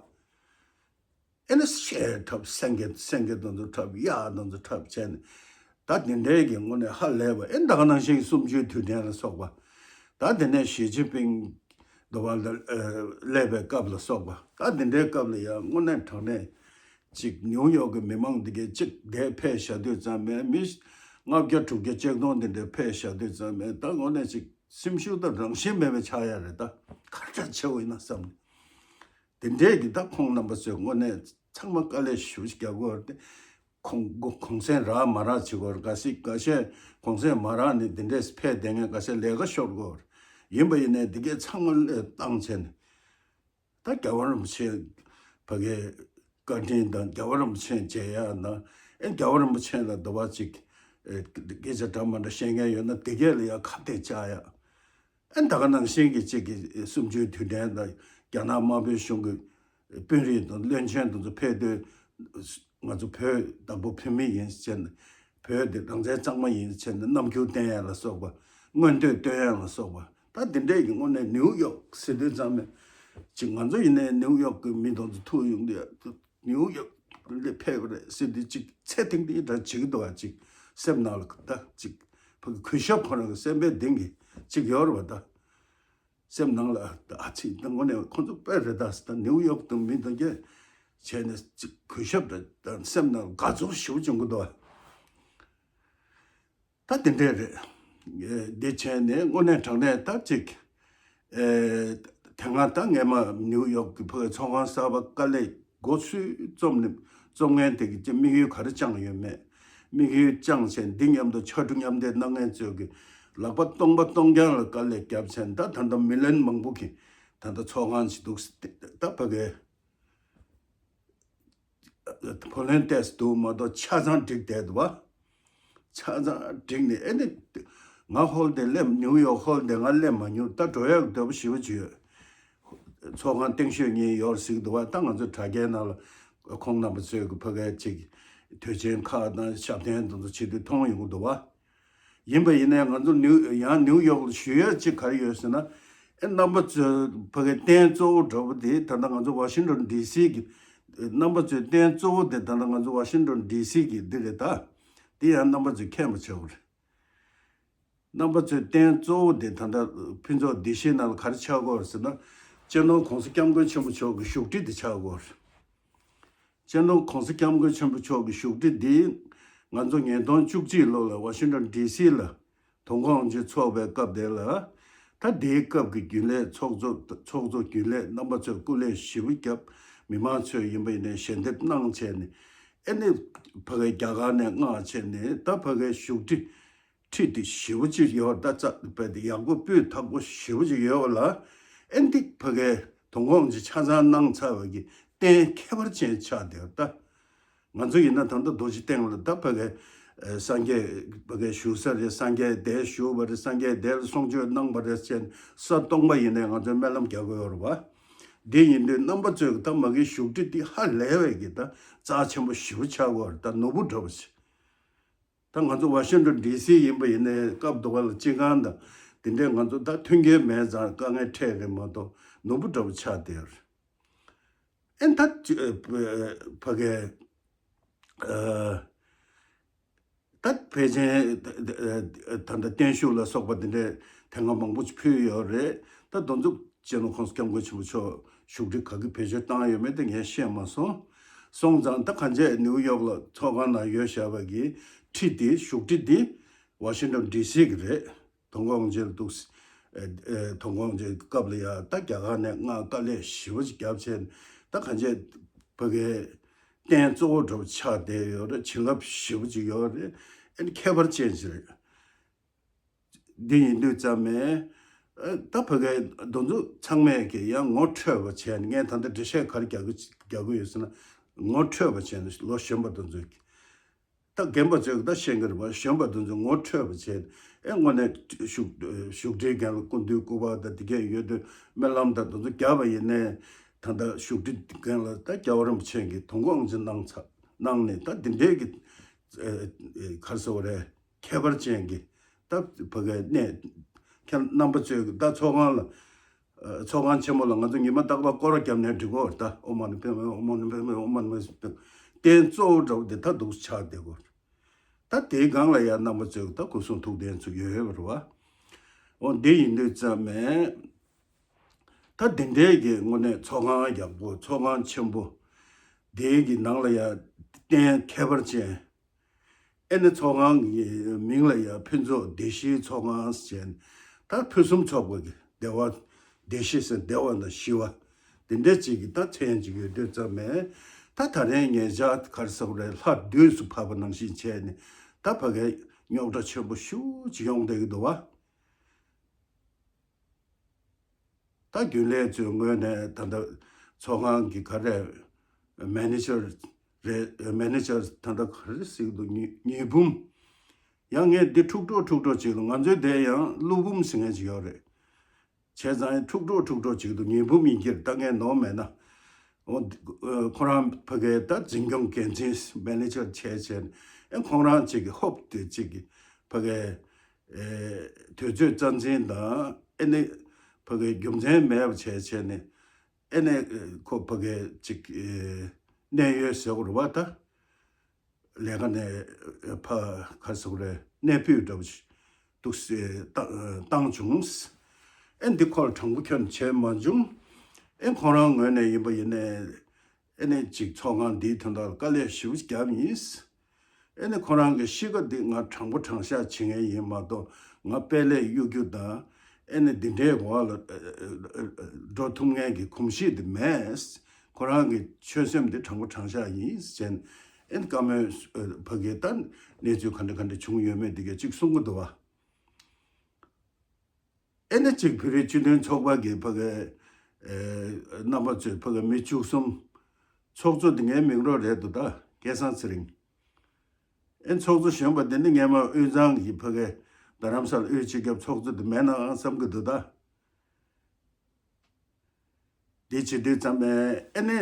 ཨེ་ནི་བཤད་གྲབས། སེང་གེ་སེང་གེ་དེ་ཚོ་འཁྲབ། གཡག་དེ་ཚོ་འཁྲབ་བྱས་ནས། ད་དེ་འདྲའི་གི་དངོས་གནས་ཧ་ལས་པ། ཨེ་ད་ག་ནང་བཞིན་གསུམ་བཅུའི་དུས་དྲན་ལ་སོགས་པ། ད་དེ་ནས་ཞི་ཅིན་ཕིང་དེ་བ་ལ་ཨ་སླེབས་པའི་སྐབས་ལ་སོགས་པ། ད་དེ་འདྲའི་སྐབས་ལ་ཡང་དངོས་གནས་དྲང་གནས་ཅིག་ནིའུ་ཡོག་གི་མི་མང་འདི་གས་ཅིག་འདིར་ཕེབས་བཞག་དུས་ཙམ་པས། མི་ལྔ་བརྒྱ་དྲུག་བརྒྱ་ཆིག་སྟོང་དེ་འདྲ་ཕེབས་བཞག་དུས་ཙམ་པས། ད་དངོས་གནས་ཅིག་སེམས་ཤུགས་དང་རང་བཞིན་མེད་པ་ཆགས་ཡ་རེད། ད་ག་འདྲ་ཆེ་བོ་ཡིན་ན་བསམ་ནས། དེ་འདྲས་ཀྱི་ད་ཁོང་རྣམ་པ་ཚོས་དངོས་གནས་ཚང་མ་དཀའ་ལས་ཞེ་པོ་ཅིག་རྒྱག་གི་ཡོད་རེད་དེ། གུང་གུང་གུང་སེང་རག་མ་རག་བྱེད་ཀྱི་ཡོད་རེད། འགའ་ཞིག་འགའ་ཤས་གུང་སེང་མ་རག་ནས་དེ་འདྲས་ཕེབས་བསྡད་མཁན། འགའ་ཤས་ལས་ཀ་ཤོར་གྱི་ཡོད་རེད། ཡིན་པ་ཡིན་ནའི་འདི་གས་ཚང་མ་བློས་བཏང་བྱས་ནས། ད་རྒྱལ་བ་རིན་པོ་ཆེ་ཕ་གིའི་བཀའ་དྲིན་དང་། རྒྱལ་བ་རིན་པོ་ཆེ་མཇལ་ཡ་དང་། ཨེ་རྒྱལ་བ་རིན་པོ་ཆེ་ལ་འདི་བ་ཅིག་ཨེ་སྐད་ཆ་འདྲ་མི་འདྲ་བཤད་མཁན་ཡོད་ན་དེ་གས་ལ་ཡ་ཁ་གཏད་བཅག་ཡ། ཨེ་ད་ག་ནང་བཞིན་གྱི་ཅིག་གི་གསུམ་བཅུའི་དུས་དྲན་དང་། རྒྱ་ནག་དམར་པོའི་གཞུང་གི་དཔོན་རིགས་དང་བློན་ཆེན་དེ་ཚོ་ཕེབས་དུས། ང་ཚོ་བོད་བདག་པོ་བོད་མི་ཡིན་ཟེར་ནས། བོད་འདི་རང་བཙན་གཙང་མ་ཡིན་ཟེར་ནས་རྣམ་འགྱུར་བསྟན་ཡ་ལ་སོགས་པ། མངོན་འདོད་སྟོན་ཡ་ལ་སོགས་པ། ད་འདི་འདྲས་ཀྱི་དངོས་གནས་ནིའུ་ཡོག་ཟེར་དུས་ཙམ་པས་ཅིག་ང་ཚོ་ཡིན་ནའི་ནིའུ་ཡོག་གི་མི་དེ་ཚོ་ཐུག་ཡོང་དུས། ནིའུ་ཡོག་ལ་ཕེབས་པ་རེད་ཟེར་དུས་ཅིག་ཚེ་ཐིང་ཐིང་འདྲ་བྱེད་ཀྱི་འདུག་བ། ཅིག་སེམས་ནང་ལ་ད་ཅིག་ཕ་གི་གུས་ཞབས་ཁོ་རང་གི་སེམས་པའི་གཏིང་གི་ཅིག་ཡོད་རེད་བ། ད་སེམས་ནང་ལ་ད་ཨ་ཙི། ད་དངོས་གནས་ཁོ་ཚོ་དཔེ་རེད། ད་ད་ནིའུ་ཡོག་དང་མི་དང་གས་བྱས་ནས་ཅིག་གུས་ཞབས་རེད། ད་སེམས་ནང་ལ་དགའ་ཚོར་ཞེ་པོ་བྱུང་གི་འདུག་བ། ད་དེ་འདྲས་རེད། ཨེ་འདི་བྱས་ནས་དངོས་གནས་དྲང་གནས་ད་ཅིག་ཨེ་དེ་སྔ་ད་སྔས་མ་ནིའུ་ཡོག་གི་ཕ་གི་ཚོགས་ཁང་གསར་པ་དཀའ་ལས་སྒོ་ཚུགས་རྩོམ་ནས། རྩོམ་མཁན་དེ་གི་དམིགས་ཡུལ་ག་རེ་བཅངས་ཡོད་མེད། དམིགས་ཡུལ་བཅངས་བྱས། འདི་མཉམ་དུ་ཕྱར་གྲུ་མཉམ་འདེགས་གནང་མཁན་ཚོས་ཀྱི་ལག་པ་སྟོང་པ་སྟོང་རྐྱང་ལ་དཀའ་ལས་བརྒྱབ་བྱས། ད་ད་ལྟ་མི་ལོན་མང་པོ་གིས་ད་ལྟ་ཚོགས་ཁང་ཞིག་འདུག་ད་ཕ་གི་བུ་ལོན་ཏོག་ཙམ་འདུག་མ་གཏོགས་ཆ་ཚང་བསྒྲིགས་བསྡད་འདུག་བ། ཆ་ཚང་བསྒྲིགས་ནས། ཨེ་ནི་ང་ཧོལ་དེ་སླེབས། ནིའུ་ཡོག་ཧོལ་དེ་ང་སླེབས་མ་མྱོང་། ད་འགྲོ་ཡག་འདོད་པ་ཞེ་པོ་ཅིག་ཡོད། ཚོགས་ཁང་སྟེང་ཤོད་གཉིས་ཡོད་ཟེར་གྱི་འདུག་བ། ད་ང་ཚོ་དྲ་རྒྱའི་ནང་ལ་ཁོང་རྣམ་པ་ཚོས་ཀྱི་ཕ་གིའི་ཅིག་དུས་ཆེན་ཁག་དང་ཞབས་བརྟན་དེ་ཚོ་བྱེད་དུས་མཐོང་ཡོང་གི་འདུག་བ། ཡིན་པ་ཡིན་ནའི་ང་ཚོ་ནིའུ་ཡང་ནིའུ་ཡོག་ལ་ཞུ་ཡ་ཅིག་ག་རེ་ཡོད་ཟེར་ན། ཨེ་རྣམ་པ་ཚོའི་ཕ་གིའི་རྟེན་གཙོ་བོ་འདྲ་པོ་དེ་ད་ལྟ་ང་ཚོ་ཝ་ཤིང་ཏོན་ཌི་སི་གི། རྣམ་པ་ཚོའི་རྟེན་གཙོ་བོ་དེ་ད་ལྟ་ང་ཚོ་ཝ་ཤིང་ཏོན་ཌི་སི་གི་འདི་རེད། ད་དེ་ཡང་རྣམ་པ་ཚོས་མཁྱེན་པ་བྱ་དགོས་རེད། རྣམ་པ་ཚོའི་རྟེན་གཙོ་བོ་དེ་ད་ལྟ་ཕུན་ཚོགས་བདེ་གཤིས་ནང་ལ་ག་རེ་ཆགས་ཀྱི་ཡོད་རེད་ཟེར་ན། སྤྱི་ནོར་༸གོང་ས་༸སྐྱབས་མགོན་ཆེན་པོ་མཆོག་གི་བཞུགས་ཁྲི་དེ་ཆགས་ཀྱི་ཡོད་རེད། སྤྱི་ནོར་༸གོང་ས་༸སྐྱབས་མགོན་ཆེན་པོ་མཆོག་གི་བཞུགས་ཁྲི་འདི་ང་ཚོ་ཉིས་སྟོང་བཅུ་གཅིག་ལོ་ལ་ཝ་ཤིང་ཏོན་ཌི་སི་ལ་དོན་ཁོངས་ཀྱི་ཚོགས་པའི་སྐབས་དེ་ལ། ད་དེའི་སྐབས་ཀྱི་རྒྱུན་ལས་ཚོགས་གཙོ་ཚོགས་གཙོ་རྒྱུན་ལས་རྣམ་པ་ཚོས་སྐུ་ལས་ཞེ་པོ་བརྒྱབ། མི་མང་ཚོས་ཡིན་པ་ཡིན་ནའི་ཞལ་འདེབས་གནང་བྱས་ནས། ཨེ་ནི་ཕ་གིའི་རྒྱ་གར་ནས་མངགས་བྱས་ནས། ད་ཕ་གིའི་བཞུགས་ཁྲི་ཁྲི་དེ་ཞེ་པོ་ཅིག་ཡོད། ད་རྩ་བའི་དེ་ཡག་པོ་སྤུས་དག་པོ་ཞེ་པོ་ཅིག་ཡོད་པ་ལ། ཨེ་འདི་ཕ་གིའི་དོན་ཁོངས་ཀྱི་ཆ་ཚང་གནང་ཚར་བའི་གི་རྟེན་ཁྱད་པར་ཅན་ཆགས་བསྡད་ཡོད། ད་ང་ཚོ་ཡིན་ན་ད་ལྟ་རྡོ་རྗེ་གདན་ལ་ད་ཕ་གིའི་ཨེ་སངས་རྒྱས་ཕ་གིའི་བཞུགས་ས་རེད། སངས་རྒྱས་འདིར་བཞུགས་པ་རེད། སངས་རྒྱས་འདིར་གསུང་ཆོས་གནང་བ་རེད་ཅེས་ས་སྟོང་པ་ཡིན་ནའི་ང་ཚོས་སྨོན་ལམ་རྒྱག་གི་ཡོད་རེད་བ། འདི་ཡིན་དུས་རྣམ་པ་ཚོས་ད་མ་གི་བཞུགས་ཁྲི་འདི་ཧ་ལས་པའི་གི་ད་རྩ་ཆེན་པོ་ཞེ་པོ་ཆགས་ཀྱི་ཡོད་རེད། ད་ནོར་བུ་འདྲ་པོ་ཞིག་ད་ང་ཚོ་ཝ་ཤིང་ཏོན་ཌི་སི་ཡིན་པ་ཡིན་ནའི་སྐབས་དེ་བ་ལ་སྤྱི་ཁང་དང་དེ་འདྲའི་ང་ཚོ་ད་མཐུན་རྐྱེན་མེད་ཙང་དཀའ་ངལ་འཕྲད་རེད་མ་གཏོགས། ནོར་བུ་འདྲ་པོ་ཆགས་བསྡད་ཡོད་རེད། ཨེ་ད་ཅི་ཨ་ཕ་གི་ཨ་ད་ཕལ་ཆེར་ད་ད་ད་ད་བརྟན་བཞུགས་ལ་སོགས་པ་དེ་འདྲའི་དེ་སྔ་མང་པོ་ཅིག་ཕུལ་ཡོད་རེད། ད་དེ་ཚོ་སྤྱི་ནོར་༸གོང་ས་༸སྐྱབས་མགོན་ཆེན་པོ་མཆོག་བཞུགས་ཁྲི་ག་གི་བེད་སྤྱོད་བཏང་ཡོད་མེད་དེ་ངས་ཤེས་མ་སོང་། སོང་ཙང་ད་གང་ཅི་ནིའུ་ཡོག་ལ་ཚོགས་ཁང་ནང་ཡོད་བཞག་པ་གི་ཁྲི་དེ། བཞུགས་ཁྲི་དེ་ཝ་ཤིང་ཏོན་ཌི་སི་གི་རེད། དོན་ཁོངས་ཀྱི་འདུག་ཨེ་ཨེ་དོན་ཁོངས་ཀྱི་སྐབས་ལ་ཡ་ད་རྒྱ་གར་ནས་མངགས། དཀའ་ལས་ཞེ་པོ་ཅིག་བརྒྱབ་བྱས། ད་གང་ཅི་ཕ་གིའི་རྟེན་གཙོ་བོ་འདྲ་པོ་ཆགས་བསྡད་ཡོད་རེད། བྱིན་རླབས་ཞེ་པོ་ཅིག་ཡོད་རེད། ཨེ་ནི་ཁྱད་པར་ཅན་ཞིག་རེད། འདི་ཡིན་དུས་ཙམ་ནས་ཨ་ད་ཕ་གའི་དེ་ཚོ་ཚང་མས་ཀྱི་ཡང་ངོ་འཕྲོད་པ་བྱས་ནས། ངས་ད་ལྟ་འགྲེལ་བཤད་ག་རེ་རྒྱག་གི་རྒྱག་གི་ཡོད་ཟེར་ན། ངོ་འཕྲོད་པ་བྱས་ནས་ལོ་གཞོན་པ་དེ་ཚོས་ཀྱི། ད་རྒན་པ་ཚོས་ཀྱི་ད་ཤེས་ཀྱི་རེད་པ། གཞོན་པ་དེ་ཚོས་ངོ་འཕྲོད་པ་བྱས་ནས། ཨེ་དངོས་གནས་བཞུགས་བཞུགས་ཁྲིའི་རྒན་ལ་སྐུ་མདུན་སྐུ་པར་དང་དེ་གས་ཡོད་དུས་སྨོན་ལམ་དང་དེ་ཚོ་བརྒྱབ་པ་ཡིན་ནའི། ད་ལྟ་བཞུགས་ཁྲི་རྒན་ལ་ད་རྒྱལ་བ་རིན་པོ་ཆེ་གིས་དུང་དཀར་དབང་ཆེན་གནང་ཚར་གནང་ནས། ད་འདི་འདྲའི་གི་ཨེ་ཨེ་ག་རེ་ཟེར་བ་རེད། ཁྱད་པར་ཅན་གྱི་ད་ཕ་གའི་གནས། ཁྱེད་རྣམ་པ་ཚོས་ཀྱི་ད་ཚོགས་ཁང་ལ་ཨ་ཚོགས་ཁང་ཆེན་མོ་ལ་ང་ཚོ་ཉི་མ་རྟག་པར་སྐོར་ར་བརྒྱབ་ནས་འགྲིག་གོ། ད་ཨོཾ་མ་ཎི་པདྨེ་ཧཱུྃ། ཨོཾ་མ་ཎི་པདྨེ་ཧཱུྃ། ཨོཾ་མ་ཎི་པདྨེ་ཧཱུྃ། རྟེན་གཙོ་བོ་འདྲ་བོ་དེ་ད་འདུག་ཆགས་བསྡད་གོ། ད་དེའི་སྒང་ལ་ཡང་རྣམ་པ་ཚོས་ཀྱི་ད་སྐུ་གསུང་ཐུགས་རྟེན་ཚོ་ཡོད་ཡོད་པ་རེད་པ། འོ་འདི་ཡིན་དུས་ཙམ་ནས་ད་འདི་འདྲའི་གི་དངོས་གནས་ཚོགས་ཁང་ཡག་པོ། ཚོགས་ཁང་ཆེན་པོ། དེའི་གི་ནང་ལ་ཡང་རྟེན་ཁྱད་པར་ཅན། ཨེ་ནི་ཚོགས་ཁང་གི་མིང་ལ་ཡང་ཕུན་ཚོགས་བདེ་གཤེགས་ཚོགས་ཁང་ཟེར་ནས། ད་ཕུན་སུམ་ཚོགས་པ་གི་བདེ་བ། བདེ་གཤེགས་ཟེར་བདེ་བ་དང་ཞི་བ། དེ་འདྲ་ཅིག་གི་ད་མཚན་ཅིག་ཡོད་དུས་ཙམ་ནས། ད་ད་རེས་ངེད་ཅག་ག་རེ་ཟེར་དགོས་རེད། ལྷ་དུས་སུ་བབས་པ་ནང་བཞིན་བྱས་ནས། ད་ཕ་གའི་རྙོག་དྲ་ཆེན་པོ་ཤུགས་ཅིག་ཡོང་བསྡད་ཀྱི་འདུག་པ། ད་རྒྱུན་ལས་ཚོའི་ངོས་ནས་ད་ལྟ་ཚོགས་ཁང་གི་ག་རེ། མེ་ནེ་ཇར་རེད། མེ་ནེ་ཇར་ད་ལྟ་ག་རེ་ཟེར་གྱི་འདུག་ཉི་ཉི་འབུམ། ཡང་ངས་འདི་འཁྲུག་འགྲོ་འཁྲུག་འགྲོ་ཅིག་ལ། ང་ཚོའི་དེ་ཡང་ཀླུ་འབུམ་ཟེར་མཁན་ཅིག་ཡོད་རེད། བྱས་ཙང་འཁྲུག་འགྲོ་འཁྲུག་འགྲོ་ཅིག་འདུག་ཉི་འབུམ་ཡིན་གྱི་རེད། ད་ངས་ནོར་མེད་ན། འོ། ཁོ་རང་ཕ་གའི་ད་འཛིན་སྐྱོང་འགན་འཛིན་མེ་ནེ་ཇར་བྱས་བྱས་ནས། ཨེ་ཁོང་རང་ཅིག་གི་ཧོབ་དེ་ཅིག་གི་ཕ་གའི་ཨེ་དུས་ཚོད་རྩ་འཛིན་དང་། ཨེ་ནི་ཕ་གའི་རྒྱུ་མཚན་མེད་པ་བྱས་བྱས་ནས། ཨེ་ནི་ཁོ་ཕ་གའི་ཅིག་ཨེ་གནད་ཡོད་ཟེར་བ་རེད་པ། ད་ལས་ཀ་ནས་ཕ་ག་རེ་ཟེར་དགོས་རེད། གནས་སྤོས་འདྲ་པོ་ཞིག་འདུག་སེ་བཏང་བཏང་བྱུང་། ཨེ་འདི་ཁོ་ལ་དྲང་པོ་ཁྱོན་བྱས་མ་བྱུང་། ཨེ་ཁོ་རང་ངོས་ནས་ཡིན་པ་ཡིན་ནའི། ཨེ་ནི་ཅིག་ཚོགས་ཁང་འདིའི་དོན་དག་ལ་དཀའ་ལས་ཞེ་པོ་བརྒྱབ་ཡིན། ཨེ་ནི་ཁོ་རང་གི་གཤིས་ཀ་འདི་ང་དྲང་པོ་དྲང་བཞག་བྱེད་མཁན་ཡིན་མ་གཏོགས། ང་དཔལ་ལས་གཡོ་སྒྱུ་དང་། ཨེ་ནི་འདི་འདྲའི་འོག་ལ་འགྲོ་ཐུབ་མཁན་གྱི་གོམས་གཤིས་འདི་མེད། ཁོ་རང་གི་ཆོད་སེམས་འདི་དྲང་པོ་དྲང་བཞག་ཡིན་ཟེར་ནས། ཨེ་ནི་བཀའ་མོལ་ཕ་གི་ད་གནས་ཚུལ་ག་འདྲ་ག་འདྲ་བྱུང་ཡོད་མེད་འདི་གས་ཅིག་གསུང་གི་འདུག་པ། ཨེ་ནི་ཅིག་བོད་རིགས་སྤྱི་མཐུན་ཚོགས་པ་གི་ཕ་གི་ཨེ་རྣམ་པ་ཚོས་ཕ་གི་མི་བཅུ་གསུམ། ཚོགས་གཙོ་འདི་ངའི་མིང་རོ་རེད་འདུག་ད་སྐལ་བཟང་ཚེ་རིང་། ཨེ་ཚོགས་གཙོ་གཞོན་པ་འདི་ནི་སྔས་མ་དབུས་གཙང་གི་ཕ་གི་རྡ་རམ་ས་ལ་དབུས་སྤྱི་ཁྱབ་ཚོགས་གཙོ་འདི་མེད་ནའང་བསམ་གི་འདུག་ད། འདི་བྱེད་དུས་ཙམ་པས་ཨེ་ནི།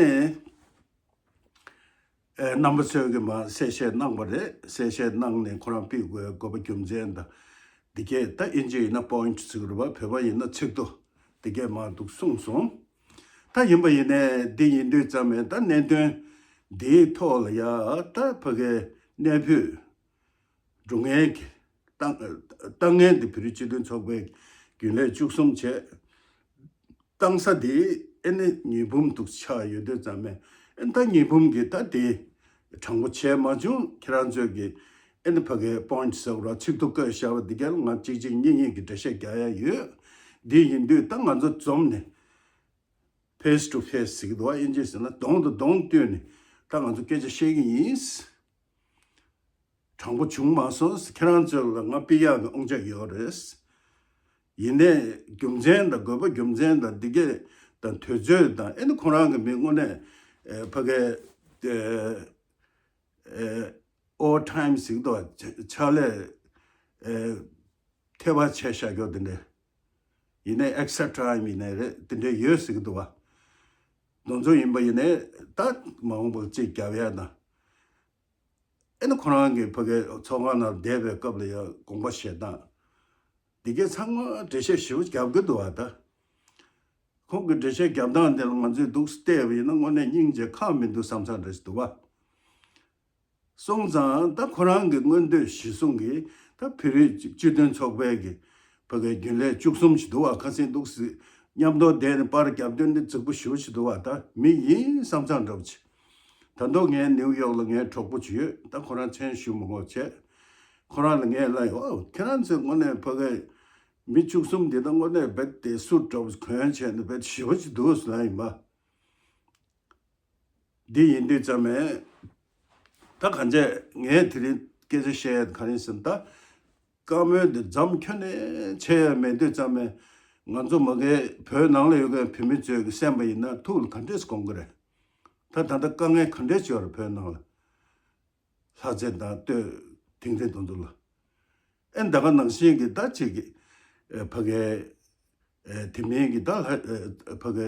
ཨེ་རྣམ་པ་ཚོས་ཀྱི་མར་གསལ་བཤད་གནང་བ་རེད། གསལ་བཤད་གནང་ནས་ཁོ་རང་ཕུད་དགོས་དགོས་པ་རྒྱུ་མཚན་དང་། འདི་གས་ད་དབྱིན་ཇི་ཡིན་ན་པོ་ཡིན་ཊི་ཟེར་གི་རེད་པ། བོད་པ་ཡིན་ན་ཚིག་ཐོ། འདི་གས་མར་འདུག་གསུངས་སོང་། ད་ཡིན་པ་ཡིན་ནའི་འདི་ཡིན་དུས་ཙམ་པས་ད་གནད་དོན་འདིའི་ཐོག་ལ་ཡ་ད་ཕ་གའི་གནས་སྤོས་འགྲོ་མཁན་གྱི་ཏང་ཏང་ངན་འདི་བོད་རིགས་སྤྱི་མཐུན་ཚོགས་པའི་རྒྱུན་ལས་བཅུ་གསུམ་བྱས། བཏང་ས་དེ་ཨེ་ནི་ཉི་འབུམ་འདུག་ཆགས་ཡོད་དུས་ཙམ་པས། ཨེ་ད་ཉི་འབུམ་གྱི་ད་དེ་དྲང་པོ་བྱས་མ་བྱུང་། ཁྱེད་རང་ཚོས་ཀྱི་ཨེ་ནི་ཕ་གའི་པོ་ཡིན་ཊི་ཟེར་བ་ར་ཚིག་ཐོ་བཀོད་བཞག་པ་འདི་ག་ལ་ང་གཅིག་གཅིག་གཉིས་གཉིས་ཀྱི་འགྲེལ་བཤད་རྒྱག་ཡ་ཡོད། འདི་ཡིན་དུས་ད་ང་ཚོ་འཛོམས་ནས། ཕེ་སི་ཊུ་ཕེ་སི་ཟེར་གི་འདུག་པ། དབྱིན་ཇི་ཟེར་ན་གདོང་དང་གདོང་བསྟུན་ནས་ད་ང་ཚོ་སྐད་ཆ་བཤད་ཀྱི་ཡིན། དྲང་པོ་བྱུང་མ་སོང་། ཁྱེད་རང་ཚོ་ལ་ང་དཔེ་ཡག་གི་དབང་ཆ་ཡོད་རེད། ཡིན་ནའི་རྒྱུ་མཚན་དང་དགོས་པ་རྒྱུ་མཚན་དང་འདི་གས་དང་དུས་ཚོད་དང་། ཨེ་ནི་ཁོ་རང་གི་མི་དངོས་གནས་ཨེ་ཕ་གའི་ཨེ་ཨེ་ཨོ་ཝར་ཊའིམ་ཟེར་གི་འདུག་པ། ཕྱག་ལས་ཨེ་ཐེ་བ་བྱས་བཞག་རྒྱུ་དེ་འདྲ། ཡིན་ནའི་ཨེག་སི་ཊྲ་ཊའིམ་ཡིན་ནའི་རེད། དེ་འདྲ་ཡོད་ཟེར་གི་འདུག་པ། དེ་ཚོ་ཡིན་པ་ཡིན་ནའི་ད་མ་འོངས་པར་གཅིག་རྒྱབ་ཡ་དང་། ཨེ་ནི་ཁོ་རང་གི་ཕ་གའི་ཚོགས་ཁང་ནང་བསྡད་པའི་སྐབས་ལ་ཡང་དགོངས་པ་བཞེས་སྟངས་འདི་གས་ཚང་མ་འགྲེལ་བཤད་ཞེ་པོ་རྒྱབ་ཀྱི་འདུག་པ། ད་ཁོང་གི་འགྲེལ་བཤད་རྒྱབ་སྟངས་དེ་ལ་ང་ཚོས་འདུག་སེ་བལྟས་པ་ཡིན་ན་དངོས་གནས་སྙིང་རྗེ་ཁག་མི་འདུག་བསམ་ས་འདྲ་ཞིག་འདུག་པ། སོང་ཙང་ད་ཁོ་རང་གི་མངོན་འདོད་གཞིར་བཟུང་གིས་ད་བོད་རིགས་སྤྱི་མཐུན་ཚོགས་པའི་གི་ཕ་གའི་རྒྱུན་ལས་བཅུ་གསུམ་ཞིག་འདུག་པ། ཁ་སང་འདུག་སེ་མཉམ་དུ་བསྡད་ནས་པར་རྒྱབ་དོན་འདི་རྫིག་པོ་ཞེ་པོ་ཞིག་འདུག་པ། ད་མི་ཡིན་བསམ་ཚང་འདྲ་པོ་ཅིག་ད་དུང་ངའི་ནིའུ་ཡོག་ལ་ངའི་གྲོགས་པོ་ཅིག་ཡོད། ད་ཁོ་རང་མཚན་ཞུ་མི་དགོས་བྱས། ཁོ་རང་ལ་ངས་ལབ་ཡོད། ཨོ་ཁྱེད་རང་ཚོས་དངོས་གནས་ཕ་གའི་མི་བཅུ་གསུམ་འདི་ད་དངོས་གནས་རྦད་དེ་སུ་འདྲ་པོ་གོན་བྱས་ནས་རྦད་ཞེ་པོ་ཅིག་འདུག་ཟེར་ལབ་ཡིན་པ། འདི་ཡིན་དུས་ཙམ་པས་ད་གང་བྱས་ངས་དེ་རིང་སྐད་ཆ་བཤད་ཡ་ག་རེ་ཟེར་ན། ད་ བཀའ་མོལ་འདི་འཛམ་ཁྱོན་ནས་བྱས་ཡ་མེད་དུས་ཙམ་པས། ང་ཚོ་མ་གིའི་བོད་ནང་ལ་ཡོད་མཁན་བོད་མི་ཚོས་གི་བསམ་པ་ཡིན་ན་ཐུགས་ལ་ག་འདྲས་དགོངས་ཀྱི་རེད། ད་ད་ལྟ་དཀའ་ངལ་ག་འདྲས་ཡོད་རེད་བོད་ནང་ལ། ལྷ་རྩེ་དང་སྟོད་དིང་རི་དེ་ཚོ་ལ། ཨེ་ད་ག་ནང་བཞིན་གྱི་ད་ཅིག་གི་ཨེ་ཕ་གའི་ཨེ་དེ་མིན་གྱི་ད་ལྷ་ཨེ་ཕ་གའི་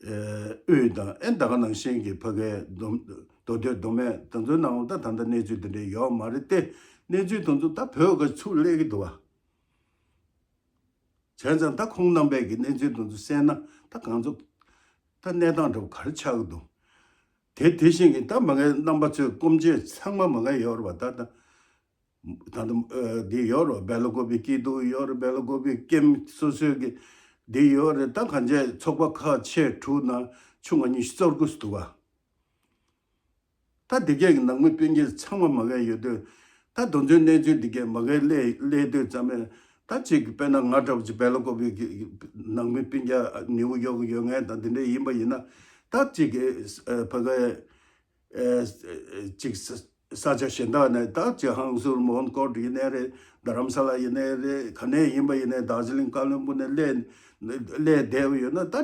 ཨེ་དབུས་དང་ཨེ་ད་ག་ནང་བཞིན་གྱི་ཕ་གའི་མདོ་མདོ་སྟོད་མདོ་སྨད་དེ་ཚོའི་ནང་ལ་ད་ད་ལྟ་གནས་ཚུལ་དེ་འདྲའི་ཡོད་མ་རེད་དེ། གནས་ཚུལ་དེ་ཚོ་ད་བོད་ག་ཚུར་སླེབས་ཀྱི་འདུག་བ། བྱས་ཙང་ད་ཁོང་རྣམ་པས་ཀྱི་གནས་ཚུལ་དེ་ཚོ་གསན་ན་ད་གང་ཚོ་ད་གནས་སྟངས་འདྲ་བོ་ག་རེ་ཆགས་ཀྱི་འདུག་དེ་དེ་བཞིན་གྱི་ད་མ་གའི་རྣམ་པ་ཚོས་སྐོམ་ཆས་ཚང་མ་མ་གའི་ཡོད་རེད་བ། ད་ད་ད་ད་འདི་ཡོད་རེད་བ། སྦེ་ལ་ཀོ་པི་སྐྱིད་སྡུག་ཡོད་རེད། སྦེ་ལ་ཀོ་པི་ཀེམ་སོ་སོའི་གི་འདི་ཡོད་རེད། ད་གང་ཅི་ཚོགས་པ་ཁག་ཆེ་དྲུག་ནང་ཆུང་ང་ཉི་ཤུ་རྩ་དགུ་ཙམ་འདུག་བ། ད་འདི་གས་ཀྱི་ནང་མི་སྤུན་མཆེད་ཚང་མ་མ་གའི་ཡོད་དུས། ད་དེ་ཚོའི་གནས་ཚུལ་འདི་གས་མ་གའི་སླེབས་སླེབས་དུས་ཙམ་པས། ད་ཅིག་དཔེར་ན་ང་འདྲ་བོ་ཅིག་སྦེ་ལ་ཀོ་པི་གི་ནང་མི་སྤུན་མཆེད་ནིའུ་ཡོག་ཡོད་མཁན་དང་འདི་འདྲ་ཡིན་པ་ཡིན་ན། ད་ཅིག་གི་ཨ་ཕ་གའི་ཨ་ཅིག་ས་ས་ཆ་གཞན་དག་ནས་ད་ཅིག་ཧང་སུར་མོན་གྷོ་ཡིན་ནའི་རེད། རྡ་རམ་ས་ལ་ཡིན་ནའི་རེད། ག་ནས་ཡིན་པ་ཡིན་ནའི་རྡོ་རྗེ་གླིང་ཀ་བློན་སྦུག་ནས་སླེབས་སླེབས་བསྡད་པ་ཡོད་ན། ད་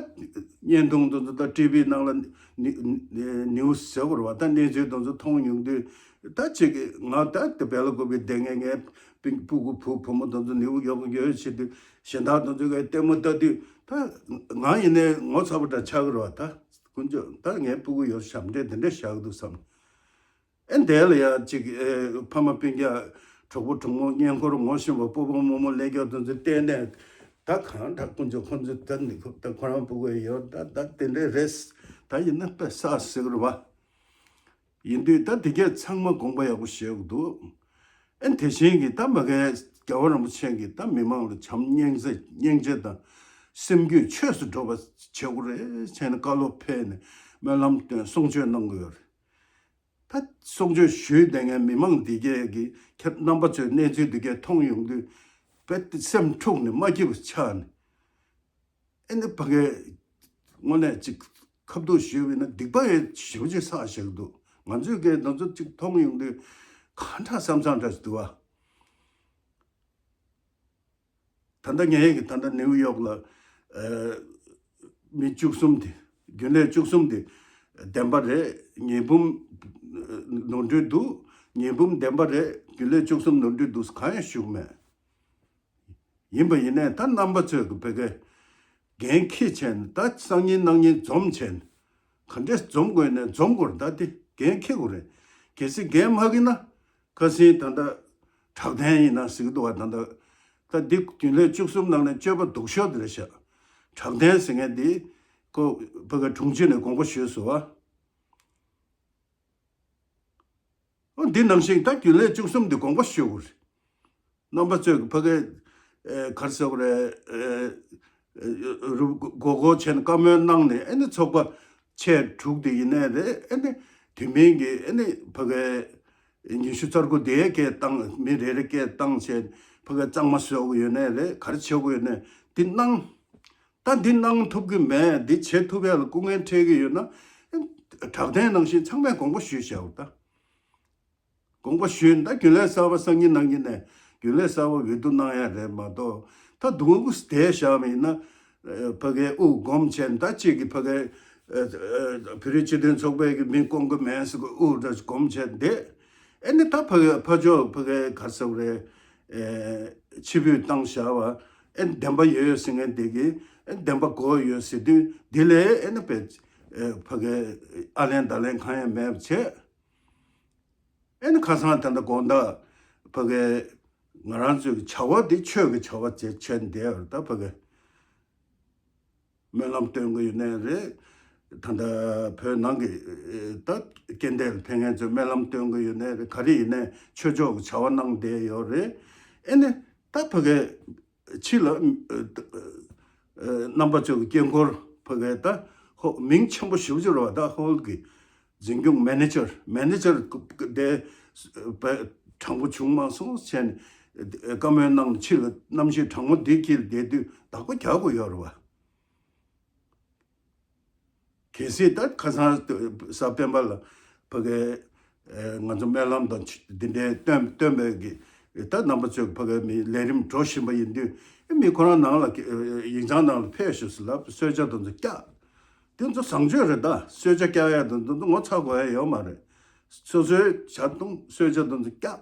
བརྙན་ཐུང་དེ་ཚོ་ད་ཊི་བི་ནང་ལ་ནི་ནི་ནིའུ་སི་ཟེར་བ་རེད་བ། ད་གནས་ཚུལ་དེ་ཚོ་མཐོང་ཡོང་དུས། ད་ཅིག་ང་ད་དེ་སྦེ་ལ་ཀོ་པི་བསྡད་མཁན་ངའི་སྤུན་སྤུ་གུ་བུ་བུ་མོ་དེ་ཚོ་ནིའུ་ཡོག་ཡོད་བྱེད་དུས། གཞན་དག་དེ་ཚོ་གིས་ལྟད་མོ་ལྟ་དུས། ད་ང་ཡིན་ནའི་ངོ་ཚ་པོ་འདྲ་ཆགས་ཀྱི་རེད་བ། ད་དཀོན་མཆོག་ད་ངའི་སྤུ་གུ་ཡོད་ཞབས་འདྲེན་དེ་འདྲ་བཞག་འདུག་བསམ། ཨེ་འདས་ལ་ཡ་ཅིག་ཨེ་ཕ་མ་སྤུན་ཀྱག་གྲོགས་པོ་གྲོགས་མོ་གཉེན་འཁོར་ངོ་ཤེས་པ་སྤོ་བོ་རྨོ་མོ་ལས་ཀྱོག་དེ་ཚོ་བལྟས་ནས། ད་གང་འདྲ་དཀོན་མཆོག་ཁོང་ཚོ་ད་ནི་ཁོ་ད་ཁོ་རང་སྤུ་གུ་ཡོད། ད་ད་དེ་འདྲ་རེད། ད་ཡིན་ན་དཔེ་བསགས་ཟེར་གི་རེད་བ། ཡིན་དུས་ད་དེ་གས་ཚང་མ་དགོངས་པ་ཡག་པོ་བཞེས་དགོས་འདུག་ཨེ་དེ་བཞིན་གྱི་ད་མ་གའི་རྒྱལ་བ་རིན་པོ་ཆེ་གིས་ད་མི་མང་ལ་བྱམས་སྙིང་རྗེ་སྙིང་རྗེ་དང་སེམས་རྒྱུད་ཆོས་སུ་འགྲོ་བ་བྱེད་དགོས་རེད་བྱས་ནས་བཀའ་སློབ་ཕེབས་ནས་སྨོན་ལམ་བཏོན་གསུང་ཆོས་གནང་གི་ཡོད་རེད། ད་གསུང་ཆོས་ཞུས་བསྡད་མཁན་མི་མང་འདི་གས་ཀྱིས་ཁྱེད་རྣམ་པ་ཚོས་གནས་ཚུལ་འདི་གས་མཐོང་ཡོང་དུས། དཔེ་སེམས་འཁྲུགས་ནས་མ་སྐྱིད་པ་ཆགས་ནས། ཨེ་ནི་ཕ་གིའི་དངོས་གནས་ཅིག་ཁ་ཐུག་ཞུས་པ་ཡིན་ན་སྡིག་པ་ཡང་ཞེ་པོ་ཅིག་བསགས་བཞག་འདུག་ང་ཚོས་གས་དེ་ཚོ་ཅིག་མཐོང་ཡོང་དུས་གང་འདྲ་བསམ་བསམ་འདྲ་ཞིག་འདུག་བ། ད་ལྟ་ངས་ཀྱི་ད་ལྟ་ནིའུ་ཡོག་ལ་ཨ་མི་བཅུ་གསུམ་དེ། རྒྱུན་ལས་བཅུ་གསུམ་དེ་བདེན་པ་རེད། ཉེས་འབུམ་ནོར་འཁྲུལ་འདུག་ཉེས་འབུམ་བདེན་པ་རེད། རྒྱུན་ལས་བཅུ་གསུམ་ནོར་འཁྲུལ་འདུག་གང་ཡང་ཞུ་གི་མེད། ཡིན་པ་ཡིན་ནའི་ད་རྣམ་པ་ཚོས་ཀྱི་ཕ་གི་འགན་འཁྱེར་བྱས་ནས། ད་སང་ཉིན་གནངས་ཉིན་འཛོམས་བྱས་ནས། ག་འདྲས་འཛོམས་དགོས་ནའི་འཛོམས་དགོས་རེད། ད་དེ་འགན་འཁྱེར་དགོས་རེད། གལ་སྲིད་འགན་མ་འཁྱེར་ན། ཁ་སང་ད་ལྟ་དྲག་འཐེན་ཡིན་ན་ཟེར་གྱི་འདུག་བ། ད་ལྟ་ད་འདི་རྒྱུན་ལས་བཅུ་གསུམ་ནང་ནས་སྤྱོད་པ་སྡུག་ཤོས་དེ་རེད་ཤག་དྲག་འཐེན་ཟེར་མཁན་འདི་ཁོ་ཕ་གི་དྲུང་ཆེ་ནས་དགོངས་པ་ཞུས་སོང་བ། འོ་འདི་ནང་བཞིན་ད་རྒྱུན་ལས་བཅུ་གསུམ་འདི་དགོངས་པ་ཞུ་དགོས་རེད། རྣམ་པ་ཚོས་ཕ་གི་ཨེ་ག་རེ་ཟེར་དགོས་རེད། ཨེ་ཨེ་རུ་མགོ་སྐོར་བྱས་ནས་བཀའ་མོལ་གནང་ནས། ཨེ་ནི་ཚོགས་པ་ཆེ་དྲུག་དེ་ཡིན་ནའི་རེད། ཨེ་ནི་དེ་མིན་གྱི་ཨེ་ནི་ཕ་གི་ཉི་ཤུ་རྩ་དགུ་དེའི་སྐད་བཏང་། མི་རེ་རེ་སྐད་བཏང་བྱས་ཕ་གི་གཙང་མ་བཟོ་དགོས་ཡོད་ནའི་རེད། ག་རེ་བྱེད་དགོས་ཡོད་ནའི་འདི་གནང་། ད་འདི་གནང་ཐུབ་ཀྱི་མེད། འདི་བྱེད་ཐུབ་ཡ་ལ་སྐུ་ངལ་འཕྲད་ཀྱི་ཡོད་ན། དྲག་འཐེན་ནང་བཞིན་ཚང་མས་དགོངས་པ་ཞུས་བཞག་པ་ད། དགོངས་པ་ཞུས་ན་ད་རྒྱུན་ལས་གསར་པ་སང་ཉིན་གནངས་ཉིན་ནས་རྒྱུན་ལས་གསར་པ་འོས་བསྡུ་གནང་ཡ་རེད་མ་གཏོགས། ད་སྡུག་པོ་བསྡད་བཞག་པ་ཡིན་ན། ཕ་གིའི་དབུ་སྒོམ་བྱས་ནས། ད་གཅིག་གིས་ཕ་གིའི་བོད་རིགས་སྤྱི་མཐུན་ཚོགས་པའི་གི་མི་བསྐོང་གི་མེད་ཟེར་གི་དབུ་འདྲ་སྒོམ་བྱས་བསྡད། ཨེ་ནི་ད་ཕ་གི་ཕ་ཕྱོགས་ཕ་གིའི་ག་རེ་ཟེར་དགོས་རེད། ཨེ་ཕྱི་ཕུད་བཏང་བཞག་པ། ཨེ་བདེན་པ་ཡོད་ཟེར་མཁན་དེ་གིས་ཨེ་བདེན་པ་གོ་ཡོད་ཟེར་དུས། འདི་ལས་ཨེ་ནི་པའི་ཨེ་ཕ་གིའི་ཨ་ལན་ད་ལན་གང་ཡང་མེད་པ་བྱས། ཨེ་ནི་ཁ་སང་ད་ལྟ་དགོང་དག་ཕ་གིའི་ང་རང་ཚོའི་བྱ་བ་འདི་ཆོས་ཀྱི་བྱ་བ་བྱས་བྱས་བསྡད་ཡོད་རེད། ད་ཕ་གིའི་སྨོན་ལམ་སྟོན་གྱི་ཡོད་ནའི་རེད། ད་ལྟ་བོད་ནང་གི་ད་རྐྱེན་འདས་ལ་ཕེབས་མཁན་ཚོས་སྨོན་ལམ་སྟོན་གྱི་ཡོད་ནའི་རེད། ག་རེ་ཡིན་ནའི་ཆོས་ཕྱོགས་ཀྱི་བྱ་བ་གནང་བསྡད་ཡོད་རེད། ཨེ་ནི་ད་ཕ་གིའི་ཕྱི་ལ་རྣམ་པ་ཚོའི་དཀྱིལ་འཁོར་ཕ་གིའི་ད་ཧོ་མིང་ཆེན་པོ་ཞེ་པོ་ཅིག་རེད་བ། ད་ཧོལ་གྱི་འཛིན་སྐྱོང་མེ་ནེ་ཇར་མེ་ནེ་ཇར་དེ་དྲང་པོ་བྱུང་མ་སོང་བྱས་ནས་བཀའ་མོལ་གནང་ནས། ཕྱི་ལ་གནམ་གཤིས་གྲང་མོ་འདི་དཀྱིལ་བསྡད་དུས་བདག་པོ་རྒྱག་དགོས་ཡོད་རེད་བ། གལ་སྲིད་ད་ཁ་སང་གཟའ་སྤེན་པ་ལ་ཕ་གིའི་ང་ཚོ་སྨོན་ལམ་དང་འདི་འདྲའི་སྟོན་སྟོན་པའི་གི་ ད་རྣམ་པ་ཚོས་ཕ་གའི་མི་ལས་རིམ་འགྲོ་བཞིན་པ་ཡིན་དུས། ཨེ་མི་ཁོ་རང་ནང་ལ་ཡིག་ཚང་ནང་ལ་ཕེབས་ཤོག་ཟེར་ལབ། གསོལ་ཇ་དེ་ཚོ་བཀྱག་དེ་ཚོ་བཟང་སྤྱོད་རེད། ད་གསོལ་ཇ་བཀྱག་ཡ་དེ་ཚོ་ངོ་ཚ་དགོས་ཡ་ཡོད་མ་རེད། སོ་སོའི་ཇ་བཏུང་། གསོལ་ཇ་དེ་ཚོ་བཀྱག་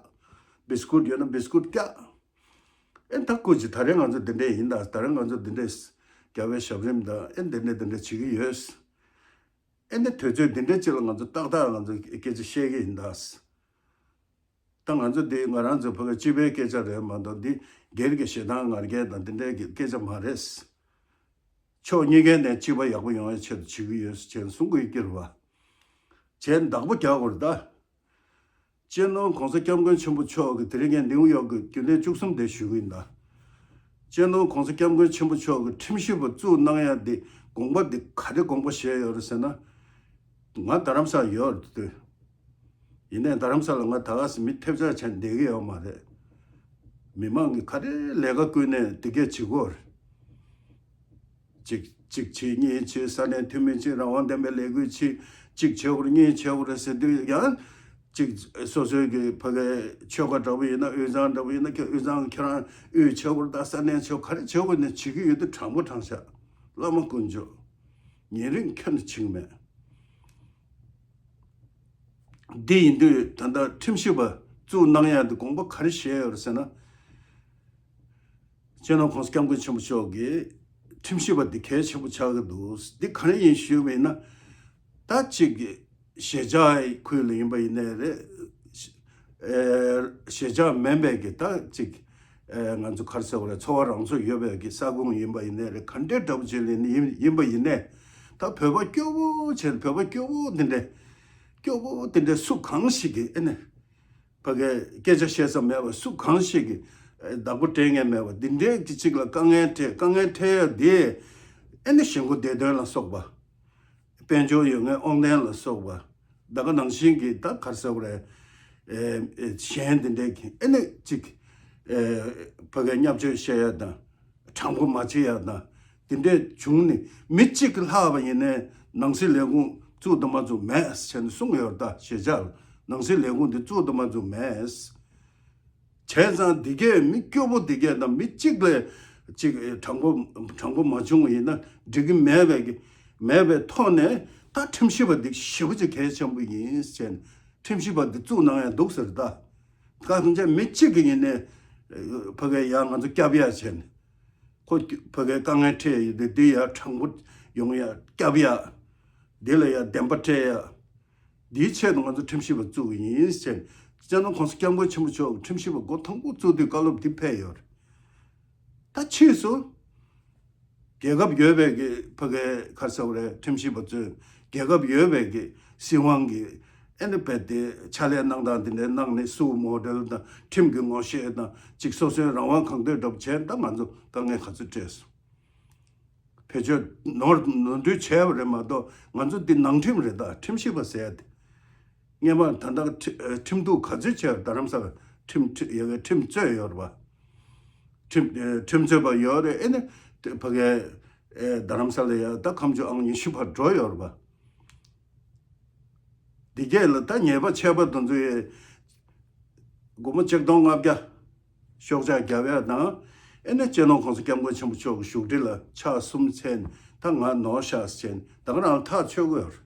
བིས་ཀུད་ཡོད་ན་བིས་ཀུད་བཀྱག་ཨེ་ད་སྐུ་མཁྱེན། ད་རེས་ང་ཚོ་འདི་འདྲས་ཡིན་ད། ད་རེས་ང་ཚོ་འདི་འདྲས་རྒྱལ་བའི་ཞབས་རིམ་དང་ཨེ་འདི་འདྲས་འདི་འདྲས་བྱེད་ཀྱི་ཡོད། ཨེ་ནི་དུས་ཚོད་འདི་འདྲའི་ཅིག་ལ་ང་ཚོ་ཏག་ཏག་ང་ཚོ་སྐད་ཆ་བཤད་ཀྱི་ཡིན་ད། ད་ང་ཚོ་འདི་ང་རང་ཚོ་ཕ་གི་སྤྱི་པའི་སྐད་ཆ་རེད་མ་གཏོགས། འདི་སྒེར་གྱི་ཞེ་སྡང་ང་རྒྱལ་དང་འདི་འདྲའི་གི་སྐད་ཆ་མ་རེད། ཕྱོགས་གཉིས་ཀའི་ནས་སྤྱི་པ་ཡག་པོ་ཡོང་བའི་ཆེད་དུ་བྱེད་ཀྱི་ཡོད་ཅེས་གསུང་གི་ཡོད་ཀྱི་རེད་བ། བྱས་བདག་པོ་རྒྱག་དགོས་རེད་ད། སྤྱི་ནོར་༸གོང་ས་༸སྐྱབས་མགོན་ཆེན་པོ་མཆོག་གིས་དེ་རིང་ངས་ནིའུ་ཡོག་གི་རྒྱུན་ལས་བཅུ་གསུམ་དེ་ཞུ་གི་ཡིན་ད། སྤྱི་ནོར་༸གོང་ས་༸སྐྱབས་མགོན་ཆེན་པོ་མཆོག་གིས་ཁྲིམས་ཞིབ་པ་བཙུགས་གནང་ཡ་དེ་དགོངས་པ་དེ་ག་རེ་དགོངས་པ་བཞེས་ཡོད་རེད་ཟེར་ན། ང་རྡ་རམ་ས་ལ་ཡོད་རེད་དུས། ཡིན་ནའི་རྡ་རམ་ས་ལ་ང་ད་ག་སེ་མི་ཐེབས་ཆག་བྱས་བསྡད་ཀྱི་ཡོད་མ་རེད། མི་མང་གིས་ག་རེ་ལས་ཀ་བསྐུལ་ནའི་དེ་གས་བྱེད་དགོས་རེད། གཅིག་གཅིག་བྱེད། གཉིས་བྱེད། ས་གནས་འཐུས་མི་བྱེད། རང་དབང་ལྡན་པའི་ལས་འགུལ་བྱེད། གཅིག་བྱེད་དགོས་རེད། གཉིས་བྱེད་དགོས་རེད་ཟེར་དུས་ཡང་། གཅིག་སོ་སོའི་གི་ཕ་གའི་ཆོལ་ཁ་འདྲ་པོ་ཡིན་ན། དབུས་གཙང་འདྲ་པོ་ཡིན་ན་ཁྱེད་དབུས་གཙང་ཁྱེད་རང་དབུས་བྱེད་དགོས་རེད། ད་ས་གནས་ཆོལ་ག་རེ་བྱེད་དགོས་ནས་བྱེད་ཀྱི་ཡོད་དུས་དྲང་པོ་དྲང་བཞག་བླ་མ་དཀོན་མཆོག་ཉེ་རིང་ཁྱོན་ནས་བྱེད་ཀྱི་མེད། འདི་ཡིན་དུས་ད་ལྟ་ཁྲིམས་ཞིབ་པ་བཙུགས་གནང་ཡ་འདི་དགོངས་པ་ག་རེ་བཞེས་ཡོད་རེད་ཟེར་ན། སྤྱི་ནོར་༸གོང་ས་༸སྐྱབས་མགོན་ཆེན་པོ་མཆོག་གིས་ཁྲིམས་ཞིབ་པ་འདི་གལ་ཆེན་པོ་ཆགས་ཀྱི་འདུག་འདི་ག་རེ་ཡིན་ཞུས་པ་ཡིན་ན། ད་གཅིག་གི་གཞིས་ཆགས་ཁུལ་ལ་ཡིན་པ་ཡིན་ནའི་རེད། ཨེ་གཞིས་ཆགས་མིན་པའི་གི་ད་གཅིག་ཨེ་ང་ཚོ་ག་རེ་ཟེར་དགོས་རེད། འཚོ་བ་རང་ཚོ་ཡོད་པའི་གི་ས་ཁོངས་ཡིན་པ་ཡིན་ནའི་རེད། ག་འདྲའི་འདྲ་པོ་ཅིག་ལ་ཡིན་ཡིན་པ་ཡིན་ནའི། ད་བོད་པ་སྐྱོ་བོ་བྱས། བོད་པ་སྐྱོ་བོ་འདི་འདྲས། སྐྱོ་བོ་འདི་འདྲས་སུ་གང་ཞིག་གིས་ཨེ་ནས་ཕ་གའི་སྐད་ཆ་བཤད་ས་མེད་པ། སུ་གང་ཞིག་གིས་ཨེ་བདག་པོ་སྤྲད་མཁན་མེད་པ། འདི་འདྲའི་གི་ཅིག་ལ་དཀའ་ངལ་འཕྲད། དཀའ་ངལ་འཕྲད་ཡ་དེ་ཨེ་ནས་གཞིས་འགོ་བདེ་དོན་ལ་སོགས་པ། དཔལ་འབྱོར་ཡོད་མཁན་དབང་ལྡན་ལ་སོགས་པ། ད་ག་ནང་བཞིན་གྱི་ད་ག་རེ་ཟེར་དགོས་རེད། ཨེ་ཨེ་གཞན་དེ་འདྲས་ཀྱི་ཨེ་ནས་ཅིག་ཨེ་ཕ་གའི་བརྙས་བཅོས་བཤད་ཡ་དང་། དྲང་པོ་མ་བྱེད་ཡ་དང་། དེ་འདྲས་བྱུང་ནས་མི་གཅིག་གིས་ལྷག་པ་ཡིན་ནའི་ནང་སྲིད་ལས་ཁུངས་བཙུགས་དང་མ་བཙུགས་མེད་ཟེར་ནས་གསུངས་ཡོད་རེད། ད་གཞིས་ཆགས་ལ་ནང་སྲིད་ལས་ཁུངས་དེ་བཙུགས་དང་མ་བཙུགས་མེད། བྱས་ཙང་འདི་གས་མི་སྐྱོ་པོ་འདི་གས་དང་མི་གཅིག་ལས་གཅིག་དྲང་པོ་དྲང་པོ་མ་བྱུང་བ་ཡིན་ན་འགྲིག་གི་མེད་པའི་གི་མེད་པའི་ཐོག་ནས། ད་ཁྲིམས་ཞིབ་པ་འདི་ཞེ་པོ་ཅིག་གལ་ཆེན་པོ་ཡིན་ཟེར་ནས་ཁྲིམས་ཞིབ་པ་འདི་བཙུགས་གནང་ཡ་འདུག་ཟེར། ད་གང་ཅི་མི་གཅིག་གིས་ཡིན་ནའི་ཕ་གའི་ཡ་ང་ཚོ་སྐྱོབ་ཡ་བྱས་ནས། ཁོ་ཕ་གའི་དཀའ་ངལ་འཕྲད་ཡོད་དེ་འདི་ཡ་དྲང་པོ་ཡོང་ཡ་སྐྱོབ་ཡ། འདི་ལ་ཡ་བདེན་པ་སྤྲད་ཡ། འདིའི་ཆེད་དུ་ང་ཚོ་ཁྲིམས་ཞིབ་པ་བཙུགས་ཡིན་ཟེར། སྤྱི་ནོར་༸གོང་ས་༸སྐྱབས་མགོན་ཆེན་པོ་མཆོག་གིས་ཁྲིམས་ཞིབ་པ་འགོ་དང་པོ་བཙུགས་དུས་བཀའ་སློབ་འདི་ཕེབས་ཡོད་རེད། ད་ཕྱིས་སུ་རྒྱལ་ཁབ་ཡོད་པའི་གི་ཕ་གའི་ག་རེ་ཟེར་དགོས་རེད། ཁྲིམས་ཞིབ་པ་ཚོས་རྒྱལ་ཁབ་ཡོད་པའི་གི་སྲིད་དབང་གི་ཨེ་ནི་རྦད་དེ་ཕྱག་ལས་གནང་སྟངས་འདི་འདྲའི་གནང་ནས་སུའུ་མོ་ཌེལ་དང་ཁྲིམས་ཀྱི་ངོ་ཤེས་དང་ཅིག་སོ་སོའི་རང་དབང་གང་འདོད་འདྲ་པོ་བྱས། ད་ང་ཚོ་དཀའ་ངལ་ག་ཚོད་འཕྲད་སོང་། བེད་སྤྱོད་ནོར་ནོར་འཁྲུལ་བྱས་པ་རེད་མ་གཏོགས། ང་ཚོ་འདི་ནང་ཁྲིམས་རེད། ད་ཁྲིམས་ཞིབ་པ་ཟེར་ཡ་དེ། སྔོན་མ་ད་ལྟ་ཁྲི་ཁྲིམས་གཏུག་ག་ཚོད་བྱས། རྡ་རམ་ས་ལ་ཁྲིམས་ཁྲི་ཡ་གི་ཁྲིམས་རྩོད་ཡོད་རེད་པ། ཁྲིམས་ཁྲིམས་རྩོད་པ་ཡོད་རེད། ཨེ་ནི་དེ་ཕ་གའི་རྡ་རམ་ས་ལ་ཡ་ད་ཁ་མཆུ་ཨང་ཉི་ཤུ་བར་འགྲོ་ཡོད་རེད་པ། འདི་གས་ལ་ད་ཉེས་པ་ཆད་པ་དེ་ཚོ་ཡི་སྒོར་མོ་ཆིག་སྟོང་ལྔ་བརྒྱ་ཤོག་ཆག་བརྒྱབ་ཡ་དང་། ཨེ་ནི་སྤྱི་ནོར་༸གོང་ས་༸སྐྱབས་མགོན་ཆེན་པོ་མཆོག་གི་བཞུགས་ཁྲི་ལ་ཕྱག་གསུམ་འཚལ་ནས་ད་ང་ནོར་ཤག་ཟེར་ནས་ད་ག་རང་ཐག་ཆོད་ཀྱི་ཡོད་རེད།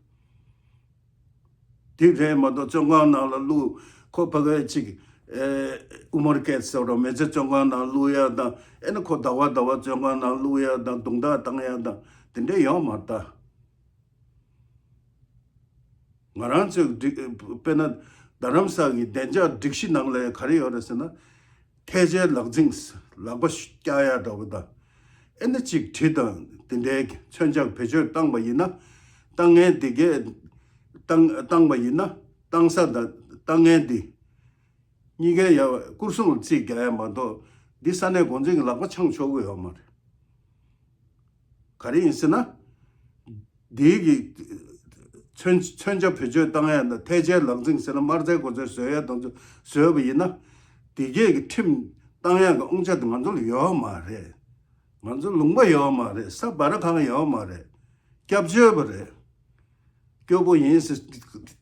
དེ་རེད་མ་གཏོགས་བཙོན་ཁང་ནང་ལ་བླུགས། ཁོ་ཕ་གའི་ཅིག་ཨེ་དབུ་མར་བཀལ་ཟེར་རོ། མི་ཚེ་བཙོན་ཁང་ནང་བླུགས་ཡ་དང་། ཨེ་ནི་ཁོ་ཟླ་བ་ཟླ་བ་བཙོན་ཁང་ནང་བླུགས་ཡ་དང་། རྡུང་རྡེག་བཏང་ཡ་དང་དེ་འདྲས་ཡོད་མ་རེད་ད། ང་རང་ཚོའི་སྒྲིག་དཔེར་ན་རྡ་རམ་ས་གི་བདེ་འཇགས་སྒྲིག་གཞི་ནང་ལ་ག་རེ་ཡོད་རེད་ཟེར་ན། ཐལ་ཆའི་ལག་འཛིང་། ལག་པ་བཀྱག་ཡ་འདྲ་པོ་དང་། ཨེ་ནི་ཅིག་གྲི་དང་དེ་འདྲའི་མཚོན་ཆ་བེད་སྤྱོད་བཏང་པ་ཡིན་ན། བཏང་མཁན་དེ་གས་བཏང་བཏང་པ་ཡིན་ན། བཏང་ས་དང་བཏང་མཁན་དེ་གཉིས་ཀའི་ཡ་སྐོར་སྲུང་ལ་རྩིས་རྒྱག་ཡ་མ་གཏོགས། འདི་ས་གནས་འགོ་འཛིན་གྱི་ལག་པ་འཆང་ཆོག་གི་ཡོད་མ་རེད། ག་རེ་ཡིན་ཟེར་ན། འདིའི་གི་མཚོན་མཚོན་ཆ་བེད་སྤྱོད་བཏང་ཡ་དང་། ཐལ་ཆའི་ལག་འཛིང་ཟེར་ན་དམར་རྫས་གོ་ཚོད་བཟོ་ཡ་དང་བཟོས་པ་ཡིན་ན། འདི་གས་ཀྱི་ཁྲིམས་བཏང་ཡ་གི་དབང་ཆ་དེ་ང་ཚོ་ལ་ཡོད་མ་རེད། ང་ཚོ་ལུང་པ་ཡོད་མ་རེད། ས་སྦ་ར་ཁང་ཡོད་མ་རེད། སྐྱབས་བཅོལ་བ་རེད། སྐྱོ་པོ་ཡིན་ཟེར།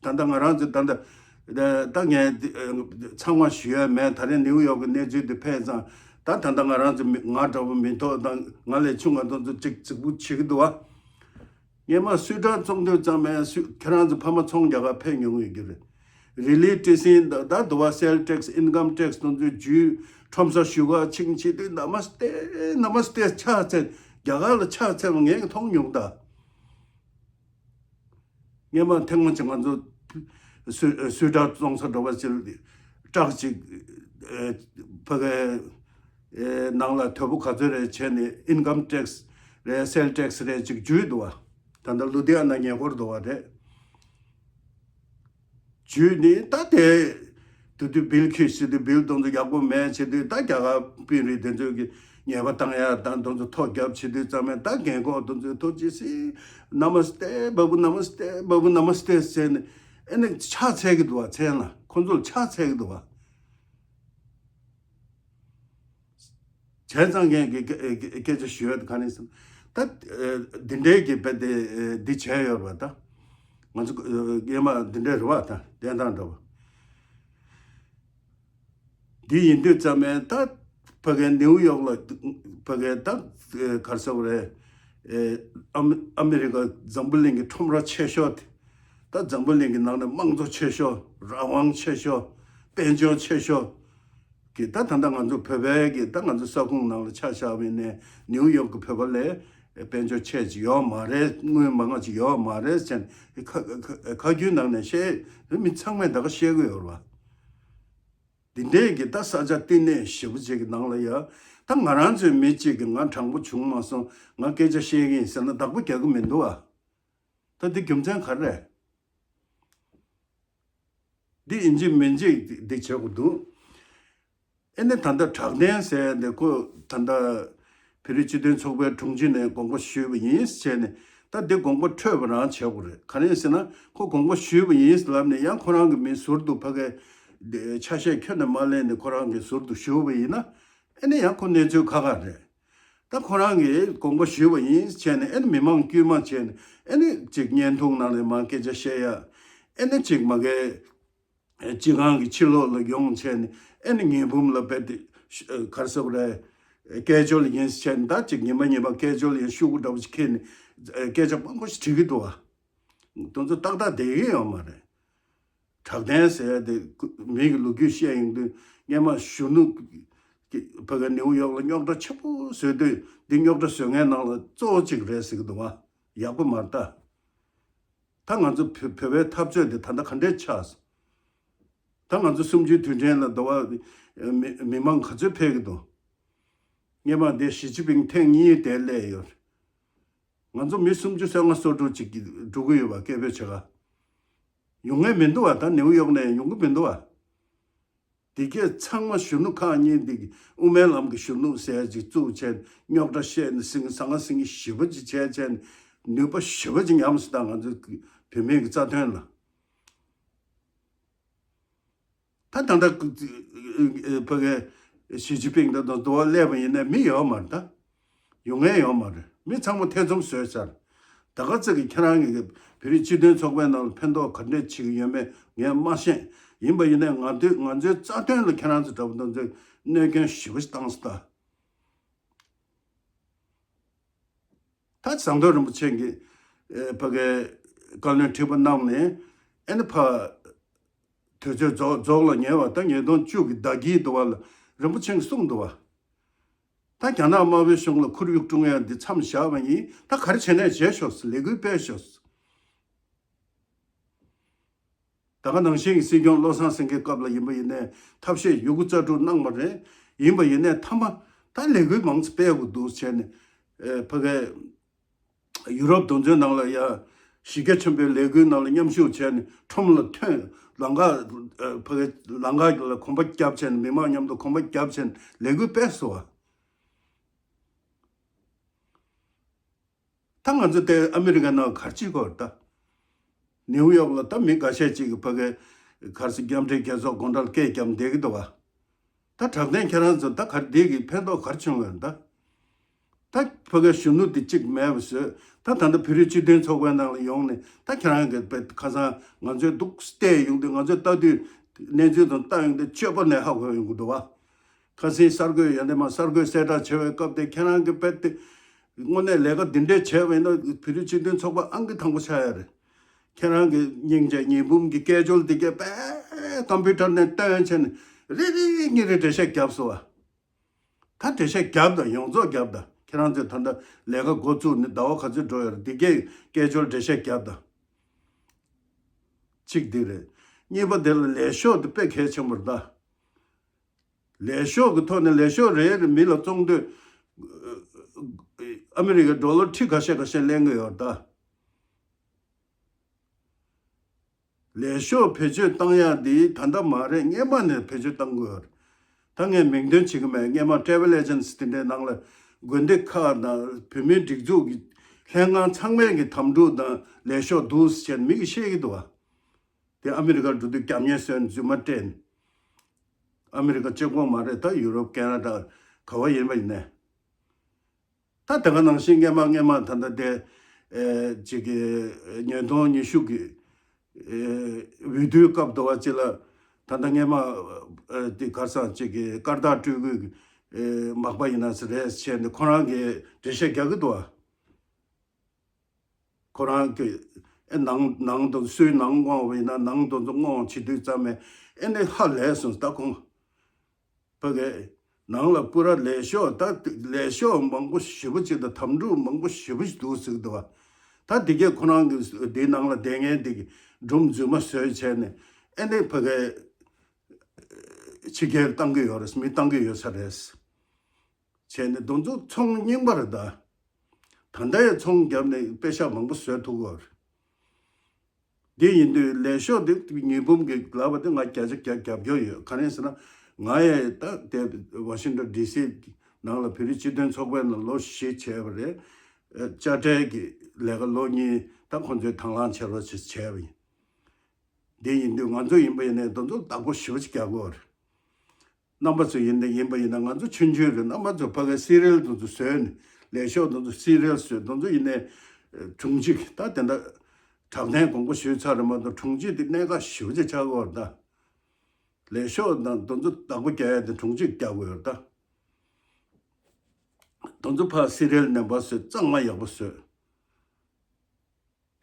ད་ལྟ་ང་རང་ཚོ་ད་ལྟ་ ད་ངས་ཚང་མ་ཞུ་ཡ་མེད། ད་རེས་ནིའུ་ཡོག་གི་གནས་ཚུལ་དེ་ཕེབས་ཙང་ད་ད་ལྟ་ང་རང་ཚོ་མི་ང་འདྲ་བོ་མི་ཐོག་དང་ང་ལས་ཆུང་བ་དེ་ཚོ་ཅིག་རྫིག་པོ་བྱེད་ཀྱི་འདུག་བ། ངས་མ་སུས་དྲག་བཙོང་དུས་ཙང་མས་སུས་ཁྱེད་རང་ཚོ་ཕ་མ་ཚོང་རྒྱག་ག་ཕེབས་མྱོང་ཡོད་ཀྱི་རེད། རི་ལི་ཊི་སིན་ད་ད་དུ་བ་སེལ་ཊེག་སི་ཨིན་ཀམ་ཊེག་སི་དེ་ཚོའི་རྒྱུས་ཁྲོམ་ས་ཞུ་ག་ཆིང་བྱེད་དུས་ན་མ་སྟེ་ན་མ་སྟེ་ཕྱག་འཚལ། རྒྱ་གར་ལ་ཕྱག་འཚལ་བ་ངས་མཐོང་མྱོང་ད། སྔོན་མ་ཐེངས་མ་གཅིག་ང་ཚོ་སུ་སུས་དྲག་བཙོང་ས་འགྲོ་བ་ཅིག་ཊག་ཅིག་ཨེ་ཕ་གའི་ཨེ་ནང་ལ་དོ་པོ་ག་ཚོད་རེད་བྱས་ནས་ཨིན་ཀམ་ཊེག་སི་རེད་སེལ་ཊེག་སི་རེད་ཅིག་འཇུས་འདུག་བ། ད་ལྟ་ལུ་དྷི་ཡ་ན་ཉེ་འཁོར་འདུག་བ་རེད། འཇུས་ནི་ད་དེ་དུ་དུ་བིལ་ཁྱོད་ཤི་དུ་བིལ་གཏོང་ཚོ་ཡག་པོ་མེད་བྱེད་དུས་ད་རྒྱ་གར་དཔོན་རིགས་དེ་ཚོས་ཀྱི་ཉེས་པ་བཏང་ཡ་དང་དེ་ཚོ་ཐོ་རྒྱབ་བྱེད་དུས་ཙམ་ཡང་ད་རྒན་གོག་དེ་ཚོས་ཐོ་ཅི་སི་ན་མ་སྟེ་བ་བུ་ན་མ་སྟེ་བ་བུ་ན་མ་སྟེ་ཟེར་ནས་ཨེ་ནི་ཕྱག་འཚལ་གི་འདུག་བ། མཚན་ལ་ཁོ་ཚོར་ཕྱག་འཚལ་གི་འདུག་བ། བྱས་ཙང་ངས་ཀྱི་སྐད་ཆ་ཞུ་ཡ་དེ་ག་ནས་ཟེར་ན། ད་འདི་འདྲའི་གི་བས་དེ་འདི་བྱས་ཡོད་པ་ད། ང་ཚོ་སྔས་མ་འདི་འདྲའི་རེད་བ་ད་བསྟན་སྟངས་འདྲ་བ། འདི་ཡིན་དུས་ཙམ་ནས་ད་ཕ་གའི་ནིའུ་ཡོག་ལ་ཕ་གའི་ད་ག་རེ་ཟེར་དགོས་རེད། ཨ་མི་ཨ་མི་རི་ཀ་འཛམ་བུ་གླིང་གི་ཁྲོམ་ར་ཆེ་ཤོས་དེ། ད་འཛམ་བུ་གླིང་གི་ནང་ནས་དམངས་གཙོ་ཆེ་ཤོས་རང་དབང་ཆེ་ཤོས་དཔལ་འབྱོར་ཆེ་ཤོས། གི་ད་ད་ལྟ་ང་ཚོ་བོད་པའི་གི་ད་ང་ཚོ་ས་ཁོངས་ནང་ལ་ཆ་བཞག་པ་ཡིན་ནའི་ནིའུ་ཡོག་གི་བོད་པ་ལས་དཔལ་འབྱོར་ཆེ་ཅིག་ཡོད་མ་རེད། དངུལ་མང་ང་ཅིག་ཡོད་མ་རེད་ཟེར་ནས་ཁ་ཁ་ཁ་རྒྱུན་ནང་ནས་བཤད་མི་ཚང་མས་ད་ག་བཤད་གི་ཡོད་རེད་བ། འདི་འདྲའི་གི་ད་ས་ཆ་བསྟི་གནས་ཞེ་པོ་ཅིག་གི་ནང་ལ་ཡ་ད་ང་རང་ཚོའི་མི་གཅིག་གི་ང་དྲང་པོ་བྱུང་མ་སོང་ང་སྐད་ཆ་བཤད་གི་ཡིན་ཟེར་ན་བདག་པོ་རྒྱག་གི་མི་འདུག་བ། ད་འདི་རྒྱུ་མཚན་ག་རེ་རེད། འདི་ཡིན་གཅིག་མིན་གཅིག་འདི་བྱེད་དགོས་འདུག་ཨེ་ནི་ད་ལྟ་གྲགས་ལྡན་ཟེར་ཡ་འདི་ཁོ་ད་ལྟ་བོད་རིགས་སྤྱི་མཐུན་ཚོགས་པའི་དྲུང་ཆེ་ནས་དགོངས་པ་ཞུས་པ་ཡིན་ཟེར་ནས་ད་འདི་དགོངས་པ་འཕྲོད་པ་རང་བྱེད་དགོས་རེད། ག་རེ་ཟེར་ན་ཁོ་དགོངས་པ་ཞུས་པ་ཡིན་ལབ་ནས་ཡང་ཁོ་རང་གི་མི་ཟུར་དུ་ཕ་གའི་ཆ་ཤས་ཁྱོན་ནས་མ་ལེན་ནས་ཁོ་རང་གི་ཟུར་དུ་ཞུགས་པ་ཡིན་ན་ཨེ་ནི་ཡང་ཁོ་གནས་ཚུལ་ཁག་ཁག་རེད། ད་ཁོ་རང་གིས་དགོངས་པ་ཞུས་པ་ཡིན་བྱས་ནས་ཨེ་ནི་མི་མང་དཀྱུས་མ་བྱས་ནས་ཨེ་ནི་ཅིག་བརྙན་ཐུང་ནང་ནས་མར་སྐད་ཆ་བཤད་ཡ། ཨེ་ནི་ཅིག་མ་གའི་སྤྱི་ཁང་གི་ཕྱི་ལོགས་ལ་ཡོང་བྱས་ནས་ཨེ་ནི་ངེས་འབུམ་ལ་རྦད་དེ་ག་རེ་ཟེར་དགོས་རེད། སྐད་ཅོར་ཡིན་བྱས་ནས་ད་ཅིག་ཉི་མ་ཉི་མ་སྐད་ཅོར་ཡིན་ཤོག་གུ་འདྲ་བོ་ཅིག་ཁྱེར་ནས་སྐད་ཆ་མང་པོ་ཞིག་དྲི་གི་འདུག་བ། དེ་ཚོ་ཏག་ཏག་བསྡད་ཀྱི་ཡོད་མ་རེད། གྲགས་ལྡན་ཟེར་ཡ་དེ་མི་གི་ལོ་རྒྱུས་བཤད་ཡོང་དུས་སྔོན་མ་གཞོན་ནུ་གི་ཕ་གི་ནིའུ་ཡོག་ལ་རྙོག་དྲ་ཆེན་པོ་བཟོས་དུས་འདི་རྙོག་དྲ་བཟོ་མཁན་ནང་ལ་གཙོ་བོ་གཅིག་རེད་ཟེར་གི་འདུག་བ། ཡག་པོ་མ་རེད་ད། ད་ང་ཚོ་བོད་བོད་པའི་འཐབ་རྩོད་དེ་ད་ལྟ་ག་འདྲས་ཆགས་སོང་། ད་ང་ཚོ་གསུམ་བཅུའི་དུས་དྲན་ལ་འདུག་བ། མི་མི་མང་ག་ཚོད་ཕེབས་ཀྱི་འདུག་སྔོན་མ་འདི་ཞི་ཅིན་ཕིང་ཐེངས་གཉིས་དེར་སླེབས་ཡོད། ང་ཚོ་མི་སུམ་ཅུ་སོ་ལྔ་སོ་དྲུག་ཅིག་གི་འགྲོ་གི་ཡོད་པ་སྐད་འབོད་བྱེད་ག་ཡོང་ངེས་མི་འདུག་བ། ད་ནེའུ་ཡོག་ནས་ཡོང་གི་མི་འདུག་བ། འདི་གས་ཚང་མ་གཞོན་ནུ་ཁག་གཉིས་འདི་གི་དབུ་མའི་ལམ་གྱི་གཞོན་ནུ་ཟེར་ཅིག་བཙུགས་བྱས་རྙོག་དྲ་བཤད་ནས་སིང་ཟང་ངེ་སིང་ངེ་ཞེ་པོ་ཅིག་བྱས་བྱས་ནུས་པ་ཞེ་པོ་ཅིག་ཉམས་སུ་བཏང་ང་ཚོ་བོད་མི་གི་རྩ་དོན་ལ། ད་ད་ལྟ་ཕ་གི་ཞི་ཅིན་ཕིང་དང་དུ་བ་སླེབས་པ་ཡིན་ན་མི་ཡོད་མ་རེད་ད། ཡོང་ངེས་ཡོད་མ་རེད། མི་ཚང་མ་ཐེ་ཚོམ་བཟོས་ཚར། ད་ག་ཚོད་ཀྱི་ཁྱེད་རང་གི་བོད་རིགས་སྤྱི་མཐུན་ཚོགས་པའི་ནང་ལ་ཕན་ཐོགས་ག་འདྲས་བྱེད་ཀྱི་ཡོད་མེད་ངས་མ་ཤེས། ཡིན་པ་ཡིན་ནའི་ང་ཚོའི་ང་ཚོའི་རྩ་དོན་ལ་ཁྱེད་རང་ཚོ་འདྲ་པོ་དང་ཚོས་གནོད་སྐྱོན་ཞེ་པོ་ཞིག་བཏང་སོང་ད། ད་ཟམ་གདོང་རིན་པོ་ཆེ་གིས་ཕ་གའི་བཀའ་བློན་ཁྲི་པ་གནང་ནས་ཨེ་ནི་ཕ་དུས་ཚོད་རྫོགས་རྫོགས་ལ་ཉེ་བ་ད་ཉིས་སྟོང་བཅུ་གི་ཟླ་དཀྱིལ་དུ་བ་ལ་རིན་པོ་ཆེ་གིས་གསུངས་འདུག་བ། ད་རྒྱ་ནག་དམར་པོའི་གཞུང་ལ་ཁོར་ཡུག་སྲུང་ཡ་འདི་མཚམས་བཞག་པ་ཡིན། ད་ག་རེ་བྱས་ནས་བྱས་ཤོག་ཟེར། ལས་འགུལ་སྤེལ་ཤོག་ཟེར། ད་ག་ནང་བཞིན་གྱི་སྲིད་སྐྱོང་བློ་བཟང་སེང་གེའི་སྐབས་ལ་ཡིན་པ་ཡིན་ནའི་ཐབས་ཤེས་ཡོད་རྒུ་རྩལ་སྤྲུགས་གནང་བ་རེད། ཡིན་པ་ཡིན་ནའི་མཐའ་མ་ད་ལས་འགུལ་མང་ཙམ་སྤེལ་དགོས་འདུག་བྱས་ནས་ཕ་གའི་ཡུ་རོབ་གདོང་ཚོའི་ནང་ལ་ཡ་གཞི་རྒྱ་ཆེན་པོའི་ལས་འགུལ་ནང་ལ་མཉམ་ཞུགས་བྱས་ནས་ཁྲོམ་ལ་ཐོན། ལམ་ཁ་ཕ་གའི་ལམ་ཁ་ལ་གོམ་པ་བརྒྱབ་བྱས་ནས་མི་མང་མཉམ་དུ་གོམ་པ་བརྒྱབ་བྱས་ནས་ལས་འགུལ་སྤེལ་སོང་བ། ད་ང་ཚོ་དེ་ཨ་མི་རི་ཀ་ནང་ག་རེ་བྱེད་དགོས་རེད་ད། ནེའུ་ཡོག་ལ་ད་མི་འགའ་ཤས་ཅིག་གིས་ཕ་གའི་ག་རེ་ཟེར་མཉམ་འབྲེལ་རྒྱལ་ཚོགས་སྒོ་འགྲམ་སྐད་བརྒྱབ་བསྡད་ཀྱི་འདུག་བ། ད་གྲགས་ལྡན་ཁྱེད་རང་ཚོ་ད་ག་རེ་འདི་གིས་ཕན་ཐོགས་ག་རེ་བྱུང་བ་རེད་ད། ད་ཕ་གའི་གཞོན་ནུ་དེ་གཅིག་མེད་པ་བཟོས། ད་ད་ལྟ་བོད་རིགས་སྤྱི་མཐུན་ཚོགས་པའི་ནང་ལ་ཡོང་ནས། ད་ཁྱེད་རང་གི་དཔེ་ཁ་སང་ང་ཚོས་འདུག་བལྟས་ཡོང་དུས། ང་ཚོས་ལྟ་དུས། གནས་ཚུལ་དང་ལྟ་ཡོང་དུས། སྤྱོད་པ་ནས་ཧ་གོ་ཡོང་གི་འདུག་བ། ཁ་སང་གསར་འགོད་ཡོན་ཏན་མ་གསར་འགོད་གསལ་བསྒྲགས་བྱས་པའི་སྐབས་དེ། ཁྱེད་རང་གི་དཔེ་དེ་དངོས་གནས་ལས་ཀ་འདི་འདྲས་བྱས་པ་ཡིན་ན། བོད་རིགས་སྤྱི་མཐུན་ཚོགས་པ་ཨང་ཀི་དང་པོ་ཆགས་ཡ་རེད། ཁྱེད་རང་གི་སྙིང་རྗེ་ཉི་འབུམ་གྱི་སྐད་ཅོར་འདི་གས་དཔེ་ཀམ་པུ་ཊར་ནས་བཏོན་བྱས་ནས། རེ་རེ་གཉིས་རེ་འགྲེལ་བཤད་བརྒྱབ་སོང་བ། ད་འགྲེལ་བཤད་བརྒྱབ་དང་། ཡོངས་རྫོགས་བརྒྱབ་དང་། ཁྱེད་རང་ཚོས་ད་ལྟ་ལས་ཀ་འགོ་བཙུགས་ནས་ཟླ་བ་ག་ཚོད་འགྲོ་ཡོད་རེད། འདི་གས་སྐད་ཅོར་འགྲེལ་བཤད་བརྒྱབ་དང་། གཅིག་འདི་རེད། གཉིས་པ་དེ་ལ་ལས་ཤོག་དེ་དཔེ་གལ་ཆེན་པོ་རེད་ད། ལས་ཤོག་གི་ཐོག་ནས། ལས་ཤོག་རེ་རེ་མི་ལ་བཙོང་དུས་ཨ་མི་རི་ཀའི་ཌོ་ལར་ཁྲི་ཁ་ཤས་ཁ་ཤས་ལེན་གི་ཡོད་རེད་ད། ལས་ཤོག་བེད་སྤྱོད་བཏང་ཡག་འདི་ད་ལྟ་མ་རེད། སྔས་མ་ནས་བེད་སྤྱོད་བཏང་དགོས་རེད། ད་ངས་མིང་འདོན་བྱེད་ཀྱི་མེད། སྔས་མ་ཊེ་བེལ་ཨེ་ཇེན་སི་དེ་འདྲའི་ནང་ལ། དགོན་སྡེ་ཁག་དང་བོད་མིའི་སྒྲིག་འཛུགས་ཀྱི་ལྷན་ཁང་ཚང་མའི་གི་དམ་ཕྲུག་དང་ལས་ཤོག་འདུག་ཟེར་བྱས་ནས་མི་གིས་བཤད་ཀྱི་འདུག་བ། དེ་ཨ་མི་རི་ཀར་འགྲོ་དུས་རྒྱབ་གཉེར་བཟོས་ནས་རྫུན་མ་སྤྲད་ནས། ཨ་མི་རི་ཀ་གཅིག་པོ་མ་རེད། ད་ཡུ་རོབ། ཁེ་ན་ཌ། ག་བ་ཡིན་པ་ཡིན་ནའི། ད་དེ་ག་ནང་བཞིན་སྔས་མ་སྔས་མ་ད་ལྟ་དེ་ཨེ་ཅིག་གི་ཉིས་སྟོང་ཉི་ཤུ་གི་ཨེ་འོས་བསྡུའི་སྐབས་དུ་བ་ཅིག་ལ། ད་ལྟ་སྔས་མ་ཨེ་དེ་གར་སང་ཅིག་གི་སྐར་རྟགས་སྤྲོད་དགོས་ཀྱི་ཨེ་མག་པ་ཡིན་ན་ཟེར་རེད་བྱས་ནས། ཁོ་རང་གིས་འགྲེལ་བཤད་རྒྱག་གི་འདུག་བ། ཁོ་རང་གི་ཨེ་ནང་ནང་དུ་སུའི་ནང་དབང་བ་ཡིན་ན། ནང་དུ་དབང་བྱེད་དུས་ཙམ་མེད། ཨེ་ནས་ཧ་ལས་སོང་ད་ཁོང་། ཕ་གི་ནང་ལ་པུ་ར་ལས་ཤོག་ད་ལས་ཤོག་མང་པོ་ཞེ་པོ་ཅིག་དང་། དམ་ཕྲུག་མང་པོ་ཞེ་པོ་ཅིག་འདུག་ཟེར་གི་འདུག་བ། ད་འདི་གས་ཁོ་རང་གི་འདིའི་ནང་ལ་བསྡད་མཁན་འདི་གི་སྒྲུང་རྫུན་མ་བཟོས་བྱས་ནས། ཨེ་ནས་ཕ་གི་ཕྱི་རྒྱལ་བཏང་གི་ཡོད་རེད། མི་བཏང་གི་ཡོད་ས་རེད། བྱས་ནས་དེ་ཚོ་ཚོང་རྙིང་པ་རེད་ད། ད་ལྟ་ཡང་ཚོང་བརྒྱབ་ནས་པེ་ཤག་མང་པོ་བཟོས་ཐུབ་ཀྱི་ཡོད་རེད། འདི་ཡིན་དུས་ལས་ཤོག་འདི་ཉི་འབུམ་གྱི་ལབ་པ་དེ་ང་བརྒྱ་ཆ་བརྒྱ་རྒྱབ་སྐྱོར་ཡོད། ག་རེ་ཟེར་ན། ང་ཡང་ད་དེ་ཝ་ཤིང་ཊོན་ཌི་སི་ནང་ལ་བོད་རིགས་སྤྱི་མཐུན་ཚོགས་པའི་ནང་ལོ་བཞི་བྱས་པ་རེད། ཨ་དཔྱ་ཁྲལ་གྱི་ལས་ཀ་ལོ་གཉིས། ད་ཁོང་ཚོས་དང་བླངས་བྱས་རོགས་བྱས་བྱས་པ་ཡིན། འདི་ཡིན་དུས་ང་ཚོ་ཡིན་པ་ཡིན་ནའི་དེ་ཚོ་བདག་པོ་ཞེ་པོ་ཅིག་རྒྱག་དགོས་རེད། རྣམ་པ་ཚོ་ཡིན་ན། ཡིན་པ་ཡིན་ན་ང་ཚོ་ཆུང་ཆུང་རེད། རྣམ་པ་ཚོ་ཕ་གའི་སི་རི་ཡལ་དེ་ཚོ་བཟོས་ནས། ལས་ཤོག་དེ་ཚོ་སི་རི་ཡལ་བཟོས། དེ་ཚོ་ཡིན་ནའི་དྲུང་ཆེ་ད་དེ་འདྲ་དྲག་གནོན་དགོངས་པ་ཞུས་ཚར་རེད་མ་གཏོགས། དྲུང་ཆེ་དེ་གནད་འགག་ཞེ་པོ་ཅིག་ཆགས་ཀྱི་ཡོད་རེད་ད། ལས་ཤོག་དང་དེ་ཚོ་བདག་པོ་རྒྱག་ཡ་དེ་དྲུང་ཆེ་རྒྱག་དགོས་ཡོད་རེད་ད། དེ་ཚོ་ཕར་སི་རི་ཡལ་ནན་པོ་བཟོས། གཙང་མ་ཡག་པོ་བཟོས།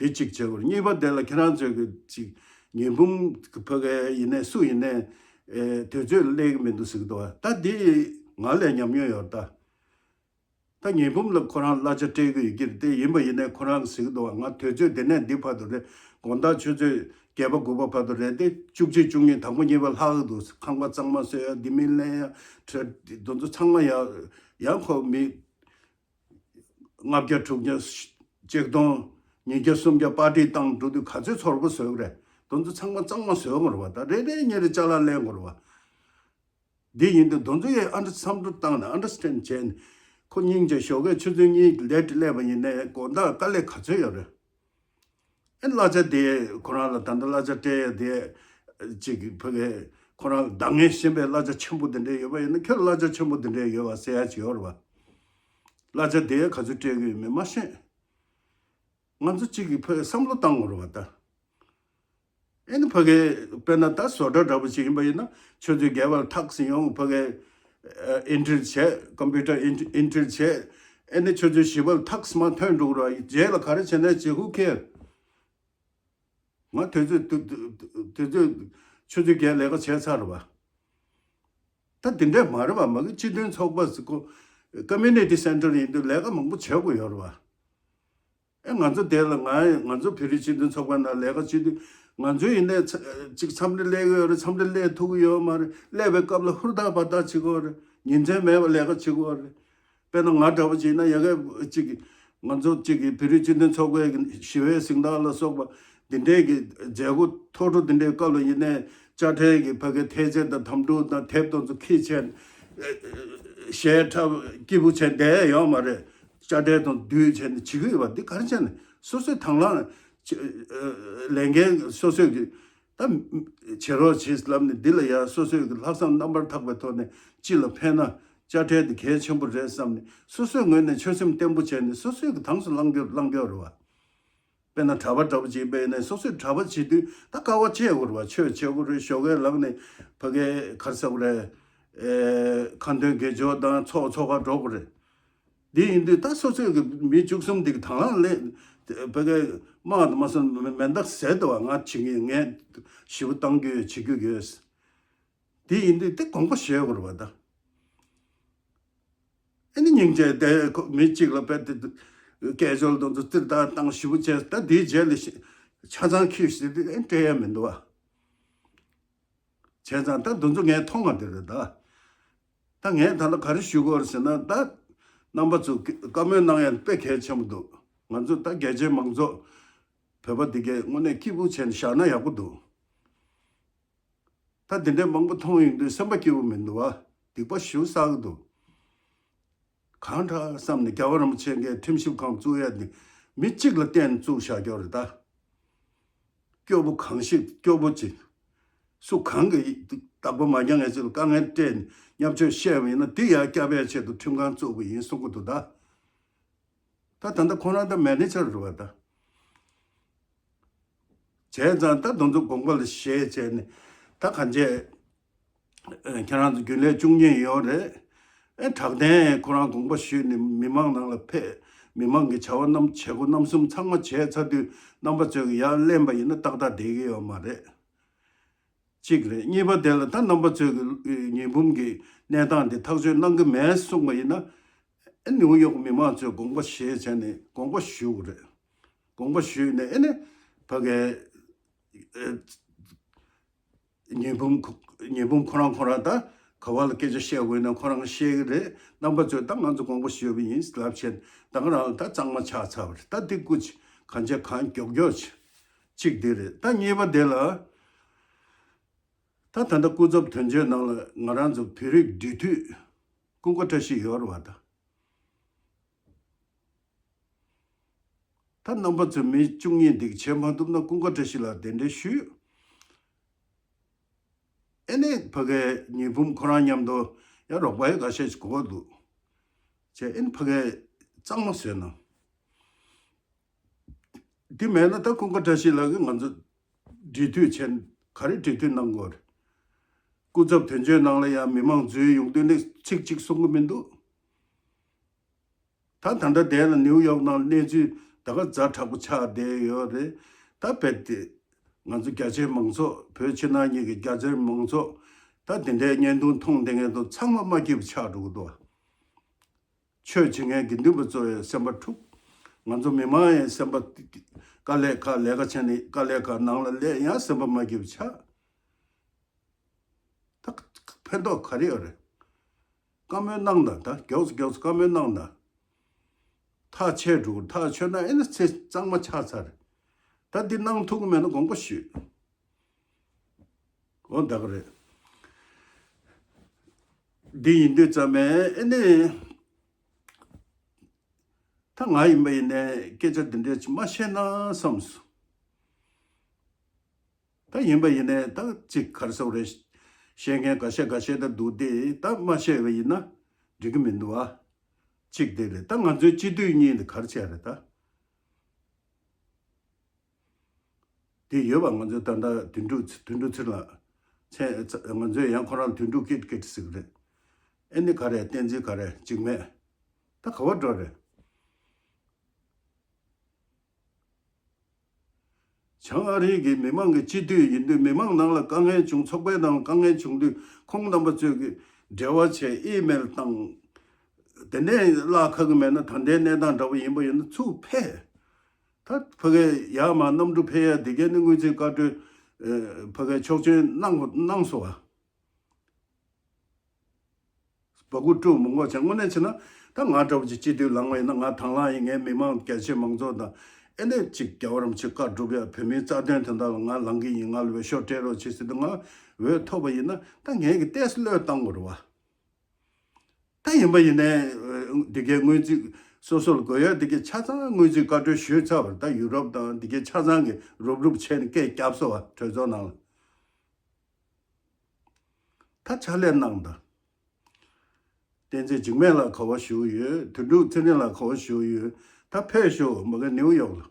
དེ་གཅིག་བྱེད་དགོས། གཉིས་པ་དེ་ལ་ཁྱེད་རང་ཚོས་གི་ཅིག་ཉི་འབུམ་ཕ་གི་ཡིན་ནའི་སུ་ཡིན་ནའི་ཨེ་དུས་ཚོད་སླེབས་ཀྱི་མི་འདུག་ཟེར་གི་འདུག་བ། ད་འདི་ང་ལས་ཉམས་མྱོང་ཡོད་ད། ད་ཉི་འབུམ་ལ་ཁོ་རང་གླ་ཆ་སྤྲད་ཀྱི་ཡོད་ཀྱི་རེད་དེ། ཡིན་པ་ཡིན་ནའི་ཁོ་རང་གིས་ཟེར་གི་འདུག་བ། ང་དུས་ཚོད་འདི་ནས་འདི་བར་དུ་རེད། དགོང་དག་ཆུ་ཚོད་བརྒྱད་པ་དགུ་པ་བར་དུ་རེད་དེ། བཅུ་གཅིག་བཅུ་གཉིས། དང་པོ་གཉིས་པ་ལྷག་གི་འདུག། ཁང་པ་གཙང་མ་བཟོ་ཡ། འདི་མི་ལེན་ཡ། དེ་ཚོ་ཚང་མ་ཡ་ཡ་ཁོ་མི་ལྔ་བརྒྱ་དྲུག་བརྒྱ་ཆིག་སྟོང་ཉིས་བརྒྱ་སུམ་བརྒྱ་པར་ཊི་བཏང་འགྲོ་དུས་ག་ཚོད་ཚོར་པ་བཟོ་གི་རེད། དེ་ཚོ་ཚང་མ་གཙང་མ་བཟོ་དགོས་རེད་བ། ད་རེ་རེ་གཉིས་རེ་ཅ་ལག་ལེན་དགོས་རེད་བ། འདི་ཡིན་དུས་དེ་ཚོ་ཡས་ཨན་ཌར་བསམ་བློ་བཏང་ནས་ཨན་ཌར་སི་ཊེན་ཌི་བྱས་ནས། ཁོ་སྙིང་རྗེ་ཞོགས་ཀས་ཆུ་ཚོད་གཉིས་ལེ་ཊི་སླེབས་པ་ཡིན་ནའི་དགོང་དག་དཀའ་ལས་ག་ཚོད་ཡོད་རེད། ཨེ་གླ་ཆ་དེ་ཁོ་རང་ལ་ད་ལྟ་གླ་ཆ་སྤྲད་ཡ་དེ་ཅིག་ཕ་གི་ཁོ་རང་ལ་འདང་ངེས་ཤེས་པའི་གླ་ཆ་ཆེན་པོ་དེ་འདྲས་ཡོད་པ་ཡིན་ན། ཁྱོད་གླ་ཆ་ཆེན་པོ་དེ་འདྲས་ཡོད་པ་ཟེར་ཡ་ཅིག་ཡོད་རེད་བ། གླ་ཆ་དེ་ག་ཚོད་སྤྲད་གི་ཡོད་མེད་མ་ཤེས། ང་ཚོ་གཅིག་གིས་ཕ་གི་བསམ་བློ་བཏང་དགོས་རེད་བ་ད། ཨེ་ནི་ཕ་གི་དཔེར་ན་ད་བཟོ་གྲྭ་འདྲ་པོ་ཅིག་ཡིན་པ་ཡིན་ན། ཆུ་ཚོད་བརྒྱད་པར་ཐག་ཟིན་ཡོང་། ཕ་གི་ཨེ་ཨེན་ཊི་རི་བྱས། ཀམ་པུ་ཊར་ཨེན་ཊི་ཨེན་ཊི་རི་བྱས། ཨེ་ནི་ཆུ་ཚོད་བཞི་པར་ཐག་མར་ཐོན་འགྲོ་གི་རེད་བ། རྗེས་ལ་ག་རེ་བྱས་ནའི་ཅི། ཧུ་ཁེར། ང་དུས་ཚོད་དུས་དུས་ཚོད་ཆུ་ཚོད་བརྒྱད་ལས་ཀ་བྱས་ཚར་རེད་བ། ད་འདི་འདྲས་མ་རེད་བ། མ་གི་སྤྱི་མཐུན་ཚོགས་པ་ཟེར་གོ། ཀོ་མུ་ནི་ཊི་སེན་ཊར་ཡིན་དུས་ལས་ཀ་མང་པོ་བྱེད་དགོས་ཡོད་རེད་བ། ཨེ་ང་ཚོ་དེ་ལ། ང་ང་ཚོ་བོད་རིགས་སྤྱི་མཐུན་ཚོགས་པའི་ནང་ལས་ཀ་བྱེད་དུས། ང་ཚོའི་ཡིན་ནའི་ཚ་ཅིག་འཚམས་འདྲི་སླེབས་ཀྱི་ཡོད་རེད། འཚམས་འདྲི་སླེབས་ཐུབ་ཀྱི་ཡོད་མ་རེད། སླེབས་པའི་སྐབས་ལ་ཧུར་ཐག་འབད་ཐག་བྱེད་དགོས་རེད། ཉིན་མཚན་མེད་པར་ལས་ཀ་བྱེད་དགོས་རེད། དཔེར་ན་ང་འདྲ་པོ་བྱས་ན། ཡ་གི་ཅིག་ང་ཚོ་གཅིག་གི་བོད་རིགས་སྤྱི་མཐུན་ཚོགས་པའི་ཞི་བའི་གཟེངས་རྟགས་ལ་སོགས་པ་འདི་འདྲའི་གི་མཛད་སྒོ་མཐོ་སྒྲུབ་འདི་འདྲའི་སྐབས་ལ་ཡིན་ནའི། དཔྱ་ཁྲལ་གྱི་ཕ་གི་ཐེལ་ཙེ་དང་དམ་ཕྲུག་དང་དེབ་དེ་ཚོ་འཁྱེར་བྱས། གཞས་འཁྲབ་སྐྱིད་པོ་བྱས་བསྡད་ཡོད་མ་རེད། དཔྱ་ཁྲལ་དང་བསྡུས་བྱས་ནས་བྱེད་ཀྱི་ཡོད་པ་འདི་ག་རེ་བྱས་ནས། སོ་སོས་དང་བླངས་བྱེད། ལས་འགན་སོ་སོས་ཀྱི་ད་བྱེད་རོགས་བྱེད་ལབ་ནས། འདི་ལ་ཡ་སོ་སོས་ཀྱི་ལྷག་བསམ་རྣམ་པར་དག་པའི་ཐོག་ནས་སྤྱི་ལ་ཕན་ན། དཔྱ་ཁྲལ་དེ་གལ་ཆེན་པོ་རེད་བསམ་ནས་སོ་སོའི་ངོས་ནས་ཆོད་སེམས་བརྟན་པོ་བྱས་ནས་སོ་སོའི་གི་དངས་སུ་བླང་རྒྱུ་བླང་རྒྱུ་རེད་བ། དཔེར་ན་གྲྭ་པ་འདྲ་པོ་ཅིག་ཡིན་པ་ཡིན་ན་སོ་སོས་གྲྭ་པ་བྱེད་དུས་ད་དཀའ་བ་སྤྱད་དགོས་རེད་བ། ཆོས་བྱེད་དགོས་རེད། ཞོགས་ཀས་ལངས་ནས་ཕ་གའི་ག་རེ་ཟེར་དགོས་རེད། ཨེ་ཁ་འདོན་དགེ་སྦྱོར་དང་ཚོགས་འཚོགས་ག་འགྲོ་དགོས་རེད། འདི་ཡིན་དུས་ད་སོ་སོའི་གི་མི་བཅུ་གསུམ་འདི་གི་དང་བླངས་ལས་ཕ་གའི་དམག་དང་མ་སོང་མེ་མེ་མདའ་ཟེར་དུ་བ་ང་བྱེད་ངེས་ངས་ཞེ་པོ་བཏང་རྒྱུ་ཡོད་བྱེད་རྒྱུ་ཡོད། འདི་ཡིན་དུས་དེ་དགོངས་པ་བཞེས་དགོས་རེད་བ་ད། ཨ་ནི་སྙིང་རྗེ་དེ་ཁོ་མི་གཅིག་ལ་དཔེ་དེ་སྐད་ཅོར་དང་ཚོ་ཙིར་ཏག་བཏང་ཞེ་པོ་བྱས་ད་འདིའི་རྗེས་ལ་ཤི་ཆ་ཚང་ཁྱེར་ཞིག་དེ་ཨེ་སྤྲད་ཡ་མི་འདུག་བ། བྱས་ཙང་ད་འདི་ཚོ་ངས་མཐོང་བ་དེ་རེད་ད། ད་ངས་ད་ལྟ་ག་རེ་ཞུ་དགོས་རེད་ཟེར་ན་ད་རྣམ་པ་ཚོ་བཀའ་མོལ་གནང་ཡ་དཔེ་གལ་ཆེན་པོ་འདུག་ང་ཚོ་ད་རྒྱ་ཆེའི་མང་ཚོགས་བོད་པ་འདི་གས་དངོས་གནས་སྐྱིད་པོ་བྱས་ནས་བཞག་ན་ཡག་པོ་འདུག་ད་དེ་འདྲའི་མང་པོ་མཐོང་ཡོང་དུས་སེམས་པ་སྐྱིད་པོ་མི་འདུག་བ། སྡིག་པ་ཞེ་པོ་བསགས་ཀྱི་འདུག་གང་དྲག་བསམ་ནས་རྒྱལ་བ་རིན་པོ་ཆེ་གིས་ཁྲིམས་ཞིབ་ཁང་བཙུགས་ཡ་དེ་མི་གཅིག་ལ་བརྟེན་བཙུགས་བཞག་རྒྱུ་རེད་ད། སྐྱོ་པོ་གང་ཞིག་སྐྱོ་པོ་ཅིག་སུ་གང་གིས་བདག་པོ་མ་རྒྱག་མཁན་ཅིག་ལ་དཀའ་ངལ་སྤྲད་ནས་བརྙས་བཅོས་བཤད་པ་ཡིན་ན་དེ་ཡར་བསྐྱབ་ཡ་ཆེད་དུ་ཁྲིམས་ཁང་བཙུགས་པ་ཡིན་གསུང་གི་འདུག་ད། ད་ད་ལྟ་ཁོ་རང་ད་མེ་ནེ་ཇར་རེད་བ་ད། བྱས་ཙང་ད་དེ་ཚོ་དགོངས་པ་ལ་བཞེས་བྱས་ནས་ད་གང་བྱས། ཨ་ཁྱེད་རང་ཚོ་རྒྱུན་ལས་བཅུ་གཉིས་ཡོད་རེད། ཨེ་དྲག་བདེན་ཁོ་རང་དགོངས་པ་ཞུས་ནས་མི་མང་ནང་ལ་ཕེབས། མི་མང་གི་བྱ་བ་རྣམས་བྱེད་སྒོ་རྣམ་གསུམ་ཚང་མ་བྱས་ཚར་དུས་རྣམ་པ་ཚོས་ཀྱི་ཡར་ལེན་པ་ཡིན་ན་ཏག་ཏག་བསྡད་ཀྱི་ཡོད་མ་རེད། གཅིག་རེད། གཉིས་པ་དེ་ལ་ད་རྣམ་པ་ཚོས་ཀྱི་ཉི་འབུམ་གྱི་གནས་སྟངས་དེ་ཐག་གཅོད་གནང་གི་མེད་གསུངས་པ་ཡིན་ན། ཨེ་ནིའུ་ཡོག་མི་མང་ཚོས་དགོངས་པ་བཞེས་བྱས་ནས་དགོངས་པ་ཞུ་དགོས་རེད། དགོངས་པ་ཞུས་ནས་ཨེ་ནི་ཕ་གའི་ཨེ་ཉི་འབུམ་ཁོ་ཉི་འབུམ་ཁོ་རང་ཁོ་རང་ད་ག་བ་ལ་སྐད་ཆ་བཤད་དགོས་ན་ཁོ་རང་བཤད་ཀྱི་རེད། རྣམ་པ་ཚོས་ད་ང་ཚོ་དགོངས་པ་ཞུས་པ་ཡིན་ལབ་བྱས་ད་ག་རང་ལ་ད་གཙང་མ་ཆགས་ཚར་བ་རེད། ད་འདི་སྐུ་མཁྱེན་གང་བྱས་གང་མགྱོགས་མགྱོགས་བྱེད། གཅིག་འདི་རེད། ད་གཉིས་པ་དེ་ལ་ད་ད་ལྟ་སྐུ་ཚབ་དོན་གཅོད་ནང་ལ་ང་རང་ཚོ་བོད་རིགས་འབྲེལ་མཐུད་ཀུན་དགའ་བཀྲ་ཤིས་ཡོད་རེད་བ་ད། ད་རྣམ་པ་ཚོས་མི་བཅུ་གཉིས་འདི་བྱེད་མ་ཐུབ་ན་ཀུན་དགའ་བཀྲ་ཤིས་ལགས་གདན་འདྲེན་ཞུས། ཨེ་ནས་ཕ་གའི་ཉི་འབུམ་ཁོ་རང་མཉམ་དུ་ཡང་རོགས་པ་ཡོད་ཁ་ཤས་ཤིག་གོ་འདུག་བྱས་ཨེ་ནས་ཕ་གའི་གཙང་མ་བཟོས་ན། འདི་མེད་ན་ད་ཀུན་དགའ་བཀྲ་ཤིས་ལགས་ཀྱིས་ང་ཚོ་འབྲེལ་མཐུད་བྱས་ག་རེ་འབྲེལ་མཐུད་གནང་དགོས་རེད། སྐུ་ཚབ་དོན་གཅོད་ནང་ལ་ཡང་མི་མང་འཛུལ་ཡོང་དུས་ནི་ཚིག་གཅིག་གསུང་གི་མི་འདུག་ད་ད་ལྟ་དེ་ལ་ནིའུ་ཡོག་ནང་གནས་ཚུལ་ད་ག་ཛ་དྲག་པོ་ཆགས་བསྡད་ཡོད་རེད། ད་རྦད་དེ་ང་ཚོ་རྒྱ་ཆེའི་མང་ཚོགས་བོད་ཕྱི་ནང་གཉིས་ཀྱི་རྒྱ་ཆེའི་མང་ཚོགས་ད་དེ་འདྲའི་བརྙན་ཐུང་མཐོང་བསྡད་མཁན་དང་ཚང་མ་མ་སྐྱིད་པ་ཆགས་འགྲོ་གི་འདུག་ཆོས་བྱེད་མཁན་དགེ་འདུན་པ་ཚོ་ཡང་སེམས་པ་འཁྲུག་ང་ཚོ་མི་མང་ཡང་སེམས་པ་དཀའ་ལས་ཁག་ལས་ཀ་བྱས་ནས་དཀའ་ལས་ཁག་ནང་ལ་སླེབས་ཡང་སེམས་པ་མ་སྐྱིད་པ་ཆགས། ད་ཕན་ཐོགས་ག་རེ་ཡོད་རེད། བཀའ་མོལ་གནང་དང་ད་མགྱོགས་སུ་མགྱོགས་སུ་བཀའ་མོལ་གནང་དང་། ཐག་ཆད་འགྲོ་ཐག་ཆོད་ན་ཨེ་ན་ཚེ་གཙང་མ་ཆགས་ཚར། ད་འདི་གནང་ཐུབ་ཀྱི་མེད་ན་དགོངས་པ་ཞུས། འོ་ད་ག་རེད། འདི་ཡིན་དུས་ཙམ་མེད་ཨེ་ནི། ད་ང་ཡིན་པ་ཡིན་ནའི་སྐད་ཆ་འདི་འདྲས་ཅིག་མ་བཤད་ན་བསམས་སོང་། ད་ཡིན་པ་ཡིན་ནའི་ད་ཅིག་ག་རེ་ཟེར་དགོས་རེད། བཤད་མཁན་འགའ་ཤས་འགའ་ཤས་ད་འདུག་སྟེ་ད་མ་བཤད་པ་ཡིན་ན་འགྲིག་གི་མི་འདུག་ཨ། གཅིག་དེ་རེད། ད་ང་ཚོའི་སྤྱི་འཐུས་གཉིས་འདི་ག་རེ་བྱས་རེད་ད། དེ་ཡོད་པ་ང་ཚོའི་ད་ལྟ་དོན་གྲུབ་དོན་གྲུབ་ཚེ་རིང་ལགས་མཚན་ང་ཚོས་ཡང་ཁོ་རང་དོན་གྲུབ་ཀིཊ་ཀིཊ་ཟེར་གི་རེད། ཨེ་ནི་ག་རེ་བསྟན་འཛིན་ག་རེ་གཅིག་མེད། ད་ག་བ་འགྲོ་རེད། བྱང་ཨ་རི་གི་མི་མང་གི་སྤྱི་འཐུས་ཡིན་དུས་མི་མང་ནང་ལ་དཀའ་ངལ་བྱུང་ཚོགས་པའི་ནང་ལ་དཀའ་ངལ་བྱུང་དུས་ཁོང་རྣམ་པ་ཚོས་ཀྱི་འབྲེལ་བ་བྱས་ཨི་མེལ་བཏང་། དེ་ནས་བརླག་ཁག་གི་མེད་ན་ད་ལྟའི་གནས་སྟངས་འདྲ་པོ་ཡིན་པ་ཡིན་ན་ཚུར་ཕེབས། ད་ཕ་གའི་ཡར་མར་གནམ་གྲུ་ཕེབས་ཡ་དེ་གའི་ནི་དངུལ་རྩིས་བཀའ་འཁྲོལ་ཕ་གའི་ཆོག་མཆན་གནང་གནང་སོང་བ། སྦ་ཁུག་དཀྲུག་མི་དགོས་བྱས་དངོས་གནས་བྱས་ན་ད་ང་འདྲ་བོ་ཅིག་སྤྱི་འཐུས་ལངས་པ་ཡིན་ན་ང་དང་བླངས་ཡིན། ངའི་མི་མང་རྒྱ་ཆེ་མང་ཚོགས་དང་ཨེ་ནས་ཅིག་རྒྱལ་བ་རིན་པོ་ཆེ་བཀའ་སྒྲུབ་ཡ་བོད་མིའི་རྩ་དོན་དོན་དག་ལ་ང་ལངས་ཀྱི་ཡིན། ང་ལ་འོས་ཤོག་སྤྲད་རོགས་བྱེད་ཟེར་དུས་ང་འོས་ཐོབ་པ་ཡིན་ན་ད་ངས་ཀྱི་ཏོག་ཙམ་བློས་བཏང་དགོས་རེད་བ། ད་ཡིན་པ་ཡིན་ནའི་འདི་གའི་དངུལ་རྩིས་སོ་སོ་ལ་དགོས་ཡ་འདི་གའི་ཆ་ཚང་དངུལ་རྩིས་བཀའ་འཁྲོལ་ཞུས་ཚར་བ་རེད། ད་ཡུ་རོབ་དང་འདི་གའི་ཆ་ཚང་གི་རུབ་རུབ་བྱས་ནས་སྐད་བརྒྱབ་སོང་བ་གྲོས་ཚོགས་ནང་ལ། ད་ཕྱག་ལས་གནང་དང་། བསྟན་འཛིན་འཇིགས་མེད་ལགས་ག་པར་བཞུགས་ཡོད། དོན་གྲུབ་ཚེ་རིང་ལགས་ག་པར་བཞུགས་ཡོད། ད་ཕེབས་ཤོག་མ་གི་ནེའུ་ཡོག་ལ།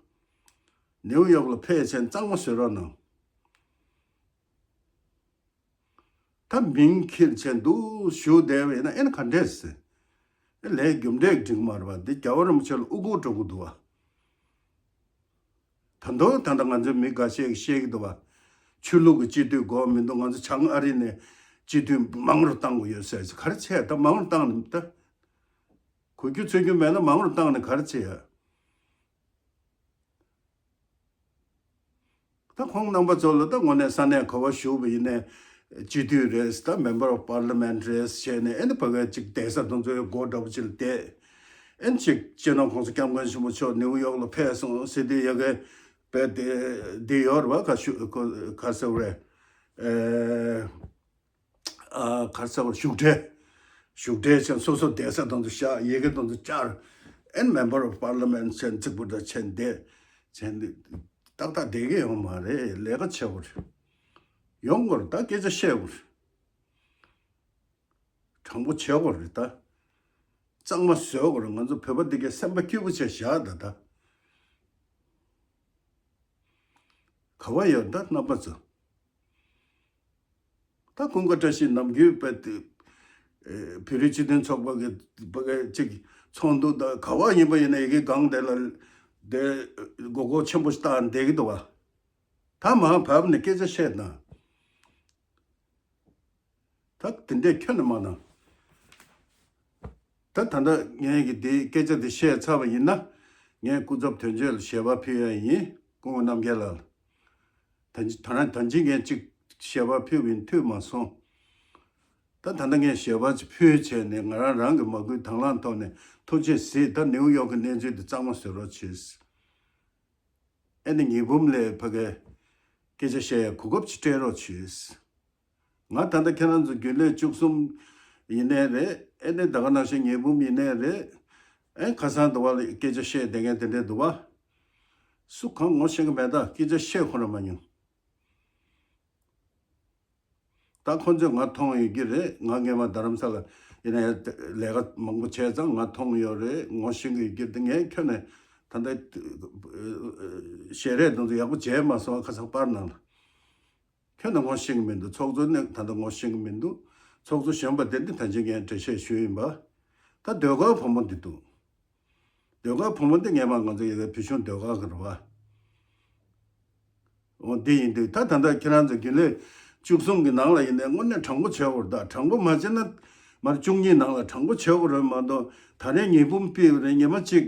ནེའུ་ཡོག་ལ་ཕེབས་བྱས་གཙང་མ་བཟོ་རོགས་གནང་། ད་མིང་འཁྱེར་བྱས་འདུག་བཞུགས་བསྡད་པ་ཡིན་ན་ཨེ་ན་ག་འདྲས་ཟེར། ཨེ་ལས་རྒྱུ་འབྲས་འགྲིག་མ་རེད་པ། འདི་རྒྱལ་བ་རིན་པོ་ཆེ་ལ་ཨུ་ཁུག་འགྲོ་གི་འདུག་བ། ད་དུང་ད་ལྟ་ང་ཚོའི་མི་འགའ་ཤས་ཀྱིས་བཤད་ཀྱི་འདུག་བ། ཆོས་ལུགས་ཀྱི་སྤྱི་འཐུས་དགོས་མི་འདུག་ང་ཚོ་བྱང་ཨ་རི་ནས་སྤྱི་འཐུས་མང་རུ་བཏང་དགོས་ཡོད་ཟེར། ག་རེ་བྱས་ད་མང་རུ་བཏང་ནས་ད། གོ་རྒྱུ་ཚོད་རྒྱུ་མེད་ན་མང་རུ་བཏང་ནས་ག་རེ་བྱེད་ཡ། ད་ཁོང་རྣམ་པ་ཚོ་ལ་ད་དངོས་གནས་ས་གནས་ག་པར་བཞུགས་པ་ཡིན་ནའི་སྤྱི་འཐུས་རེད། ད་Member of Parliament རེད་བྱས་ནས་ཨེ་ནི་ཕ་གའི་ཅིག་བསྡད་ས་དེ་ཚོའི་སྒོ་འདྲ་པོ་ཅིག་ལ་བསྡད། ཨེ་ནི་ཅིག་སྤྱི་ནོར་༸གོང་ས་༸སྐྱབས་མགོན་ཆེན་པོ་མཆོག་ནེའུ་ཡོག་ལ་ཕེབས་སོང་ཟེར་དུས་ཡ་གི་བས་དེ་དེ་ཡོད་རེད་བ། ག་ཞུ་ག་ཟེར་བ་རེད། ཨེ། ཨ་ག་རེ་ཟེར་བ། བཞུགས་གྲལ། བཞུགས་གྲལ་བྱས་སོ་སོ་བསྡད་ས་དེ་ཚོ་བཞག་ཡི་གེ་དེ་ཚོ་བཅར། ཨེ་ནི་Member of Parliament བྱས་ཚིག་པོ་འདྲ་བྱས་བསྡད། བྱས་འདི་ཏག་ཏག་བསྡད་ཀྱི་ཡོད་མ་རེད། ལས་ཀ་བྱེད་དགོས་རེད། ཡོང་དགོས་རེད། ད་སྐད་ཆ་བཤད་དགོས་རེད། དྲང་པོ་བྱེད་དགོས་རེད་ད། གཙང་མ་བཟོ་དགོས་རེད། ང་ཚོ་བོད་པ་འདི་གའི་སེམས་པ་སྐྱིད་པོ་བྱས་བཞག་ད་ད། ག་བ་ཡོད་ད་རྣམ་པ་ཚོ། ད་ཀུན་དགའ་བཀྲ་ཤིས་ནམ་རྒྱུན་པའི་དེ་ཨེ་བོད་རིགས་སྤྱི་མཐུན་ཚོགས་པ་གི་པ་གི་ཅིག་ཚོགས་འདུ་ད་ག་བ་ཡིན་པ་ཡིན་ན་ཡི་གེ་སྒང་དེ་ལ་དེ་མགོ་སྐོར་ཆེན་པོ་ཞིག་བཏང་བསྡད་ཀྱི་འདུག་བ། ད་མར་བབས་ནས་སྐད་ཆ་བཤད་ན། ད་དེ་འདྲས་ཁྱོན་ནས་མ་གནང་། ད་ད་ལྟ་ངས་ཀྱི་འདི་སྐད་ཆ་འདི་བཤད་ཚར་བ་ཡིན་ན། ངས་སྐུ་ཚབ་དོན་གཅོད་ལ་ཞལ་པར་ཕུལ་ཡ་ཡིན། སྐུ་ངོ་རྣམ་རྒྱལ་ལགས་ལ། ད་ད་རང་ད་ཅི་ངས་ཅིག་ཞལ་པར་ཕུལ་བ་ཡིན། ཐུབ་མ་སོང་། ད་ད་ལྟ་ངས་ཞལ་པར་ཅིག་ཕུལ་བྱས་ནས་ང་རང་རང་གི་མ་བསྐུལ་དང་བླངས་ཐོག་ནས་ཐུགས་རྗེས་གཟིགས། ད་ནེའུ་ཡོག་གི་གནས་ཚུལ་འདི་གཙང་མ་བཟོ་རོགས་བྱེད། ཨེ་ནི་ཉི་འབུམ་ལས་ཕ་གི་སྐད་ཆ་བཤད་ཡ་གོ་སྐབས་ཅིག་སྤྲད་རོགས་བྱེད། ང་ད་ལྟ་ཁྱེད་རང་ཚོ་རྒྱུན་ལས་བཅུ་གསུམ་ཡིན་ནའི་རེད། ཨེ་ནི་ད་ག་ནང་བཞིན་ཉི་འབུམ་ཡིན་ནའི་རེད། ཨེ་ཁ་སང་དུ་བ་ལ་སྐད་ཆ་བཤད་བསྡད་མཁན་དེ་འདྲས་འདུག་བ། སུ་གང་ངོ་ཤེས་ཀྱི་མེད། ད་སྐད་ཆ་བཤད་ཁོ་རང་མ་མྱོང་། ད་ཁོ་ཚོས་ང་མཐོང་ཡོད་ཀྱི་རེད། ང་སྔས་མ་རྡ་རམ་ས་ལ་ཡིན་ན་ཡང་ལས་ཀ་མང་པོ་བྱས་ཙང་ང་མཐོང་ཡོད་རེད། ངོ་ཤེས་ཀྱི་ཡོད་ཀྱི་རེད། ངས་ཁྱོན་ནས་ད་ལྟ་ཞལ་རས་དེ་ཚོ་ཡག་པོ་མཇལ་མ་སོང་། ཁ་སང་པར་ནང་ལ། ཁྱོན་ནས་ངོ་ཤེས་ཀྱི་མི་འདུག་ཚོགས་གཙོ་ནས་ད་ལྟ་ངོ་ཤེས་ཀྱི་མི་འདུག་ཚོགས་གཙོ་གཞོན་པ་དེ་འདི་ད་ཅི་ངས་འགྲེལ་བཤད་ཞུས་ཡིན་པ། ད་ཟློས་གར་བུ་མོ་འདི་འདུག་ཟློས་གར་བུ་མོ་འདི་སྔས་མ་ང་ཚོ་ཡི་གེ་བོད་གཞུང་ཟློས་གར་གྱི་རེད་བ། འོ་འདི་ཡིན་དུས་ད་ད་ལྟ་ཁྱེད་རང་ཚོ་རྒྱུན་ལས་བཅུ་གསུམ་གྱི་ནང་ལ་ཡིན་ནའི་དངོས་གནས་དྲང་པོ་བྱེད་དགོས་རེད། ད་དྲང་པོ་མ་བྱས་ན་མར་བཅུ་གཉིས་ནང་ལ་དྲང་པོ་བྱེད་དགོས་རེད་མ་གཏོགས། ད་རེས་ཉི་འབུམ་ཕུལ་བ་རེད། ཉི་མ་གཅིག་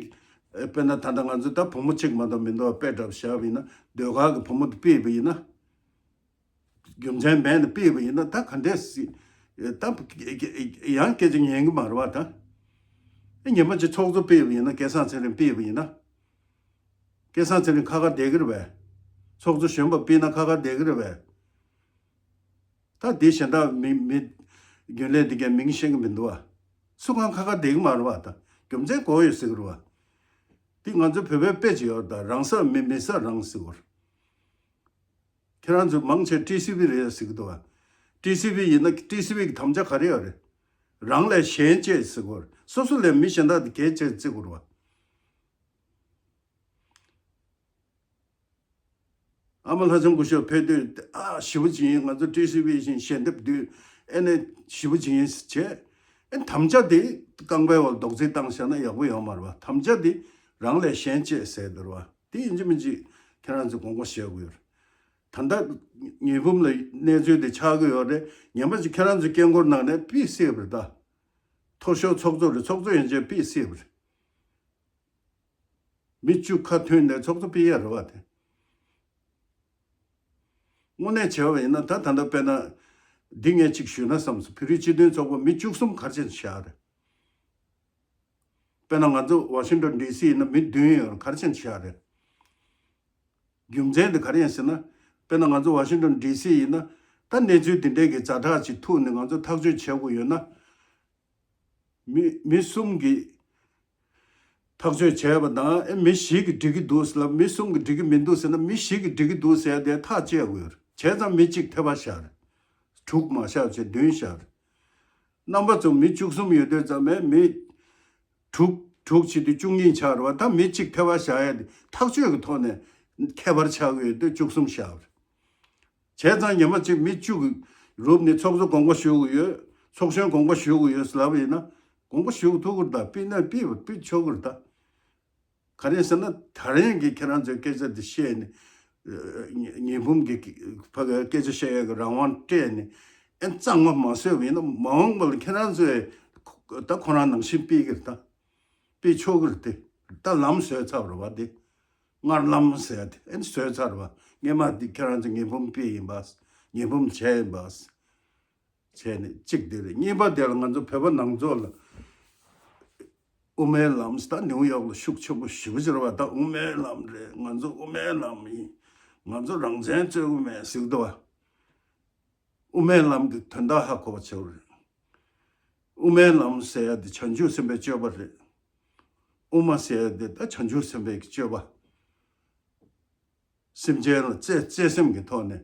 དཔེར་ན་ད་ལྟ་ང་ཚོ་ད་བུ་མོ་གཅིག་མ་གཏོགས་མི་འདུག་དཔེ་འདྲ་བཞག་པ་ཡིན་ན་ཟློས་གར་གྱི་བུ་མོ་དེ་ཕུལ་བ་ཡིན་ན། རྒྱུ་མཚན་མེད་ནས་ཕུལ་བ་ཡིན་ན་ད་ག་འདྲས་སྲིད། ད་ཡང་སྐད་ཆ་ཉན་གི་མ་རེད་བ་ད། ཨེ་ཉི་མ་གཅིག་ཚོགས་གཙོ་ཕུལ་བ་ཡིན་ན། སྐལ་བཟང་ཚེ་རིང་ཕུལ་བ་ཡིན་ན། སྐལ་བཟང་ཚེ་རིང་ཁ་ཁ་བསྡད་ཀྱི་རེད་པས། ཚོགས་གཙོ་གཞོན་པ་ཕུལ་ན་ཁ་ཁ་བསྡད་ཀྱི་རེད་པས། ད་འདི་གཞན་དག་མི་མི་རྒྱུན་ལས་འདི་གའི་མིང་ཤེས་ཀྱི་མི་འདུག་བ། སུ་གང་ཁ་ཁ་བསྡད་ཀྱི་མ་རེད་བ་ད། རྒྱུ་མཚན་གོ་ཡོད་ཟེར་གྱི་རེད་བ། འདི་ང་ཚོ་བོད་པའི་དཔེ་ཅིག་ཡོད་ད། རང་ས་མི་མི་ས་རང་ཟེར་བ་རེད། ཁྱེད་རང་ཚོ་མང་ཆེ་ཊི་སི་ཝི་རེད་ཟེར་གྱི་འདུག་བ། ཊི་སི་ཝི་ཡིན་ན་ཊི་སི་ཝི་གི་དམ་བཅའ་ག་རེ་ཡོད་རེད། རང་ལས་གཞན་གཅེས་ཟེར་གྱི་ཡོད་རེད། སོ་སོ་ལས་མི་གཞན་དག་དེ་གལ་ཆེ་བརྩི་དགོས་རེད་བ། ཨ་མ་ལྷ་ལྕམ་སྐུ་ཞབས་ཕེབས་དུས་ཨ་ཞེ་པོ་ཅིག་ཡིན། ང་ཚོ་ཊི་སི་ཝི་བཞིན་ཞལ་འདེབས་བསྡུས་ཨེ་ནས་ཞེ་པོ་ཅིག་ཡིན་བྱས། ཨེ་དམ་བཅའ་དེ་རྐང་པའི་འོག་རྡོག་རྫིས་བཏང་བཞག་ན་ཡག་པོ་ཡོད་མ་རེད་བ། དམ་བཅའ་དེ་རང་ལས་གཞན་གཅེས་ཟེར་འདུག་བ། དེ་ཡིན་གཅིག་མིན་གཅིག་ཁྱེད་རང་ཚོས་དགོངས་པ་བཞེས་དགོས་ཡོད་རེད། ད་ལྟ་ཉི་འབུམ་ལ་གནས་ཚུལ་དེ་ཆགས་ཀྱི་ཡོད་རེད། ཉན་པ་ཅིག་ཁྱེད་རང་ཚོའི་སྐད་འཁོར་ནང་ནས་ཕུད་སྲིད་པ་རེད་ད། མཐོ་ཤོས་ཚོགས་གཙོ་རེད། ཚོགས་གཙོ་ཡན་ཆད་ཕུད་སྲིད་པ་རེད། མི་བཅུ་ཁ་མཐུན་ནས་ཚོགས་གཙོ་ཕུད་ཡས་རེད་བ་དེ། དངོས་གནས་བྱས་པ་ཡིན་ན་ད་ད་ལྟ་དཔེར་ན་འདི་ངས་ཅིག་ཞུས་ན་བསམ་སོང་། བོད་རིགས་སྤྱི་མཐུན་ཚོགས་པ་མི་བཅུ་གསུམ་ག་རེ་བྱས་ནས་བཞག་རེད། དཔེར་ན་ང་ཚོ་ཝ་ཤིང་ཊོན་ཌི་སི་ཡིན་ན་མི་བདུན་ཡོད་རེད། ག་རེ་བྱས་ནས་བཞག་རེད། རྒྱུ་མཚན་དེ་ག་རེ་ཡིན་ཟེར་ན། དཔེར་ན་ང་ཚོ་ཝ་ཤིང་ཊོན་ཌི་སི་ཡིན་ན་ད་གནས་ཚུལ་འདི་འདྲའི་གི་ཛ་དྲག་ཅིག་ཐུག་ནས་ང་ཚོ་ཐག་གཅོད་བྱེད་དགོས་ཡོད་ན། མི་མི་གསུམ་གྱིས་ཐག་གཅོད་བྱས་པ་དང་། ཨེ་མི་བཞི་གིས་འགྲིག་གི་འདུག་ཟེར་ལ། མི་གསུམ་གྱིས་འགྲིག་གི་མི་འདུག་ཟེར་ན། མི་བཞི་གིས་འགྲིག་གི་འདུག་ཟེར་ཡ་དེ་ཐག་བཅད་དགོས་ཡོད་རེད། བྱས་ཙང་མི་གཅིག་ཐེ་བ་བཞག་རེད། དྲུག་མ་བཞག་བྱས་བདུན་བཞག་རེད། རྣམ་པ་ཚོ་མི་བཅུ་གསུམ་ཡོད་དུས་ཙམ་པས་མི་དྲུག་དྲུག་བྱེད་དུས་བཅུ་གཉིས་ཆགས་རེད་བ། ད་མི་གཅིག་ཐེ་བ་བཞག་ཡ་དེ་ཐག་གཅོད་ཀྱི་ཐོག་ནས་ཁྱད་པར་ཆགས་ཀྱི་ཡོད་དུས་བཅུ་གསུམ་བཞག་རེད། བྱས་ཙང་ཉི་མ་གཅིག་མི་བཅུ་གི་རུབ་ནས་ཚོགས་གཙོ་དགོངས་པ་ཞུ་གི་ཡོད། ཚོགས་གཞོན་དགོངས་པ་ཞུ་གི་ཡོད་ཟེར་ལབ་པ་ཡིན་ན་དགོངས་པ་ཞུ་གི་ཐུབ་ཀྱི་རེད་ད། ཕུད་ན་ཕུད་ཕུད་ཆོག་གི་རེད་ད། ག་རེ་ཟེར་ན་ད་རིང་གི་ཁྱེད་རང་ཚོའི་སྐད་ཆ་འདི་བཤད་ནས་ཉི་ཉི་འབུམ་གྱི་ཕ་གི་སྐད་ཆ་བཤད་ཡག་གི་རང་དབང་སྤྲད་ནས་ཨེ་གཙང་མ་མ་བཟོས་པ་ཡིན་ན་མ་འོངས་པ་ལ་ཁྱེད་རང་ཚོས་ད་ཁོ་རང་ནང་བཞིན་སྤེལ་གི་རེད་ད། སྤེལ་ཆོག་གི་རེད་དེ། ད་ལམ་བཟོས་ཚར་བ་རེད་བ་དེ། སྔར་ལམ་ཟེར་ཡ་དེ་ཨེ་བཟོས་ཚར་བ། སྔས་མ་དེ་ཁྱེད་རང་ཚོ་ཉི་འབུམ་སྤེལ་ཡིན་པ། ཉི་འབུམ་བྱས་ཡིན་པ། བྱས་ནས་གཅིག་དེ་རེད། གཉིས་པ་དེ་ལ་ང་ཚོ་བོད་པ་ནང་ཚོགས་ལ་དབུ་མའི་ལམ་ད་ནིའུ་ཡོག་ལ་ཤུགས་ཆེན་པོ་ཞེ་པོ་ཅིག་རེད་བ། ད་དབུ་མའི་ལམ་རེད། ང་ཚོ་དབུ་མའི་ལམ་ཡིན། ང་ཚོ་རང་བཙན་རྩོད་གི་མེད་ཟེར་གི་འདུག་བ། དབུ་མའི་ལམ་གྱི་དོན་དག་ཧ་གོ་བ་བྱེད་དགོས་རེད། དབུ་མའི་ལམ་ཟེར་ཡ་དེ་བྱང་ཆུབ་སེམས་དཔའི་སྤྱོད་པ་རེད། དབུ་མ་ཟེར་ཡ་དེ་ད་བྱང་ཆུབ་སེམས་དཔའི་གི་སྤྱོད་པ། སེམས་ཅན་ལ་བརྩེ་བརྩེ་སེམས་ཀྱི་ཐོག་ནས་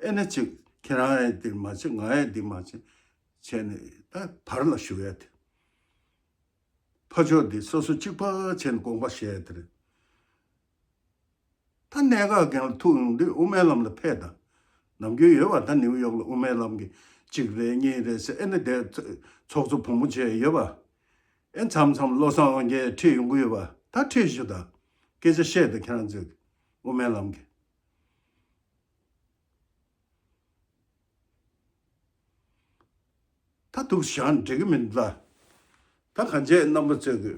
ཨེ་ན་ཅིག་ཁྱེད་རང་ཡ་འདི་མ་བྱེད་ང་ཡ་འདི་མ་བྱེད་བྱས་ནས་ད་བར་ལ་ཞུགས་ཡ་དེ། ཕ་ཕྱོགས་འདི་སོ་སོ་གཅིག་པ་བྱས་ནས་དགོངས་པ་བཞེས་ཡ་དེ་རེད། ད་གནད་འགག་གང་ལ་ཐུག་ཡོང་དུས་དབུ་མའི་ལམ་ལ་ཕེབས་དང་། ནམ་རྒྱུན་ཡོད་པ་ད་ནིའུ་ཡོག་ལ་དབུ་མའི་ལམ་གྱི་གཅིག་རེད་གཉིས་རེད་ཟེར་ཨེ་ན་དེ་ཚོགས་གཙོ་བུ་མོ་བྱས་ཡོད་པ། ཨེ་མཚམས་མཚམས་བློ་བཟང་དབང་རྒྱལ་ཁྲིད་ཡོང་གི་ཡོད་པ། ད་ཁྲིད་ཞུ་དང་། སྐད་ཆ་བཤད་དང་ཁྱེད་རང་ཚོས་དབུ་མའི་ལམ་གྱི། ད་འདུག་བཞག་འགྲིག་གི་མིན་ལ། ད་གང་བྱས་རྣམ་པ་ཚོས་ཀྱི་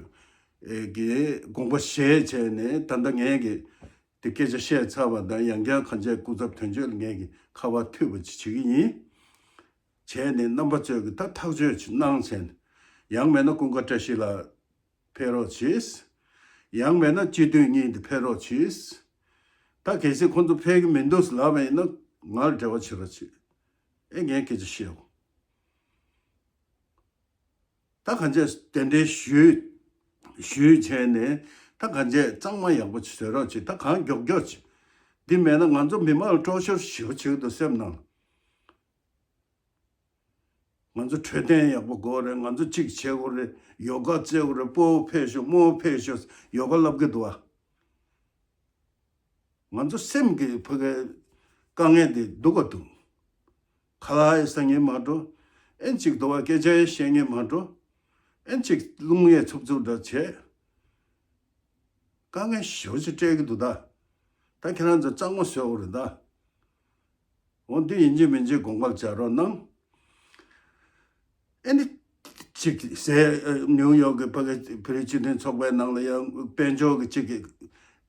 ཨེ་གི་དགོངས་པ་བཞེས་བྱས་ནས་ད་ལྟ་ངས་ཀྱི་དེ་སྐད་ཆ་བཤད་ཚར་བ་དང་ཡང་བསྐྱར་གང་བྱས་སྐུ་ཚབ་དོན་གཅོད་ལ་ངས་ཀྱི་ཁ་པར་མཐུད་པ་ཅིག་བྱེད་ཀྱི་ཡིན། བྱས་ནས་རྣམ་པ་ཚོས་ཀྱི་ད་ཐག་གཅོད་ཅིག་གནང་བྱས་ནས་ཡང་མེད་ན་ཀུན་དགའ་བཀྲ་ཤིས་ལགས་ཕེབས་རོགས་གྱིས། ཡང་མེད་ན་སྤྱི་འཐུས་གཉིས་འདི་ཕེབས་རོགས་གྱིས། ད་གལ་སྲིད་ཁོང་ཚོ་ཕེབས་ཀྱི་མི་འདུག་ལབ་པ་ཡིན་ན་ང་ལ་འབྲེལ་བ་བྱེད་རོགས་གྱིས། ཨེ་ངས་སྐད་ཆ་བཤད་འོ། ད་གང་བྱས་དེ་འདྲའི་ཞུས་ཞུས་བྱས་ནས་ད་གང་བྱས་གཙང་མ་ཡག་པོ་བཟོས་རོགས་གྱིས། ད་གང་མགྱོགས་མགྱོགས་བྱེད། འདི་མེད་ན་ང་ཚོ་མི་མང་ལ་སྤྲོ་ཤོར་ཞེ་པོ་བྱེད་ཀྱི་འདུག་སེམས་ནང་ལ། ང་ཚོ་འཕྲོད་བསྟེན་ཡག་པོ་དགོས་རེད། ང་ཚོ་གཅིག་བྱེད་དགོས་རེད། ཡོ་ག་རྩེ་དགོས་རེད། སྤོ་བོ་ཕེབས་ཤོག་རྨོ་བོ་ཕེབས་ཤོག་ཡོ་ག་བསླབ་གི་འདུག་ཨ། ང་ཚོ་སེམས་ཀྱི་ཕ་གི་དཀའ་ངལ་དེ་སྡུག་ག་འདུག་ཁ་ལག་ཡང་ཟ་མཁན་མ་འགྲོ། ཨེན་གཅིག་འདུག་བ་སྐད་ཆ་ཡང་བཤད་མཁན་མ་འགྲོ། ཨེན་གཅིག་རླུང་ཡང་འཚུབ་འཚུབ་འདྲ་བྱས། དཀའ་ངལ་ཞེ་པོ་ཅིག་སྤྲད་ཀྱི་འདུག་ད། ད་ཁྱེད་རང་ཚོ་གཙང་མ་བཟོ་དགོས་རེད་ད། འོ་འདི་ཡིན་གཅིག་མིན་གཅིག་དགོངས་པ་ལ་འཇགས་རོགས་གནང་། ཨེ་ནི་ཅིག་ཟེར་ནིའུ་ཡོག་གི་ཕ་གི་བོད་རིགས་སྤྱི་མཐུན་ཚོགས་པའི་ནང་ལ་ཡང་དཔལ་འབྱོར་གྱི་ཅིག་གི་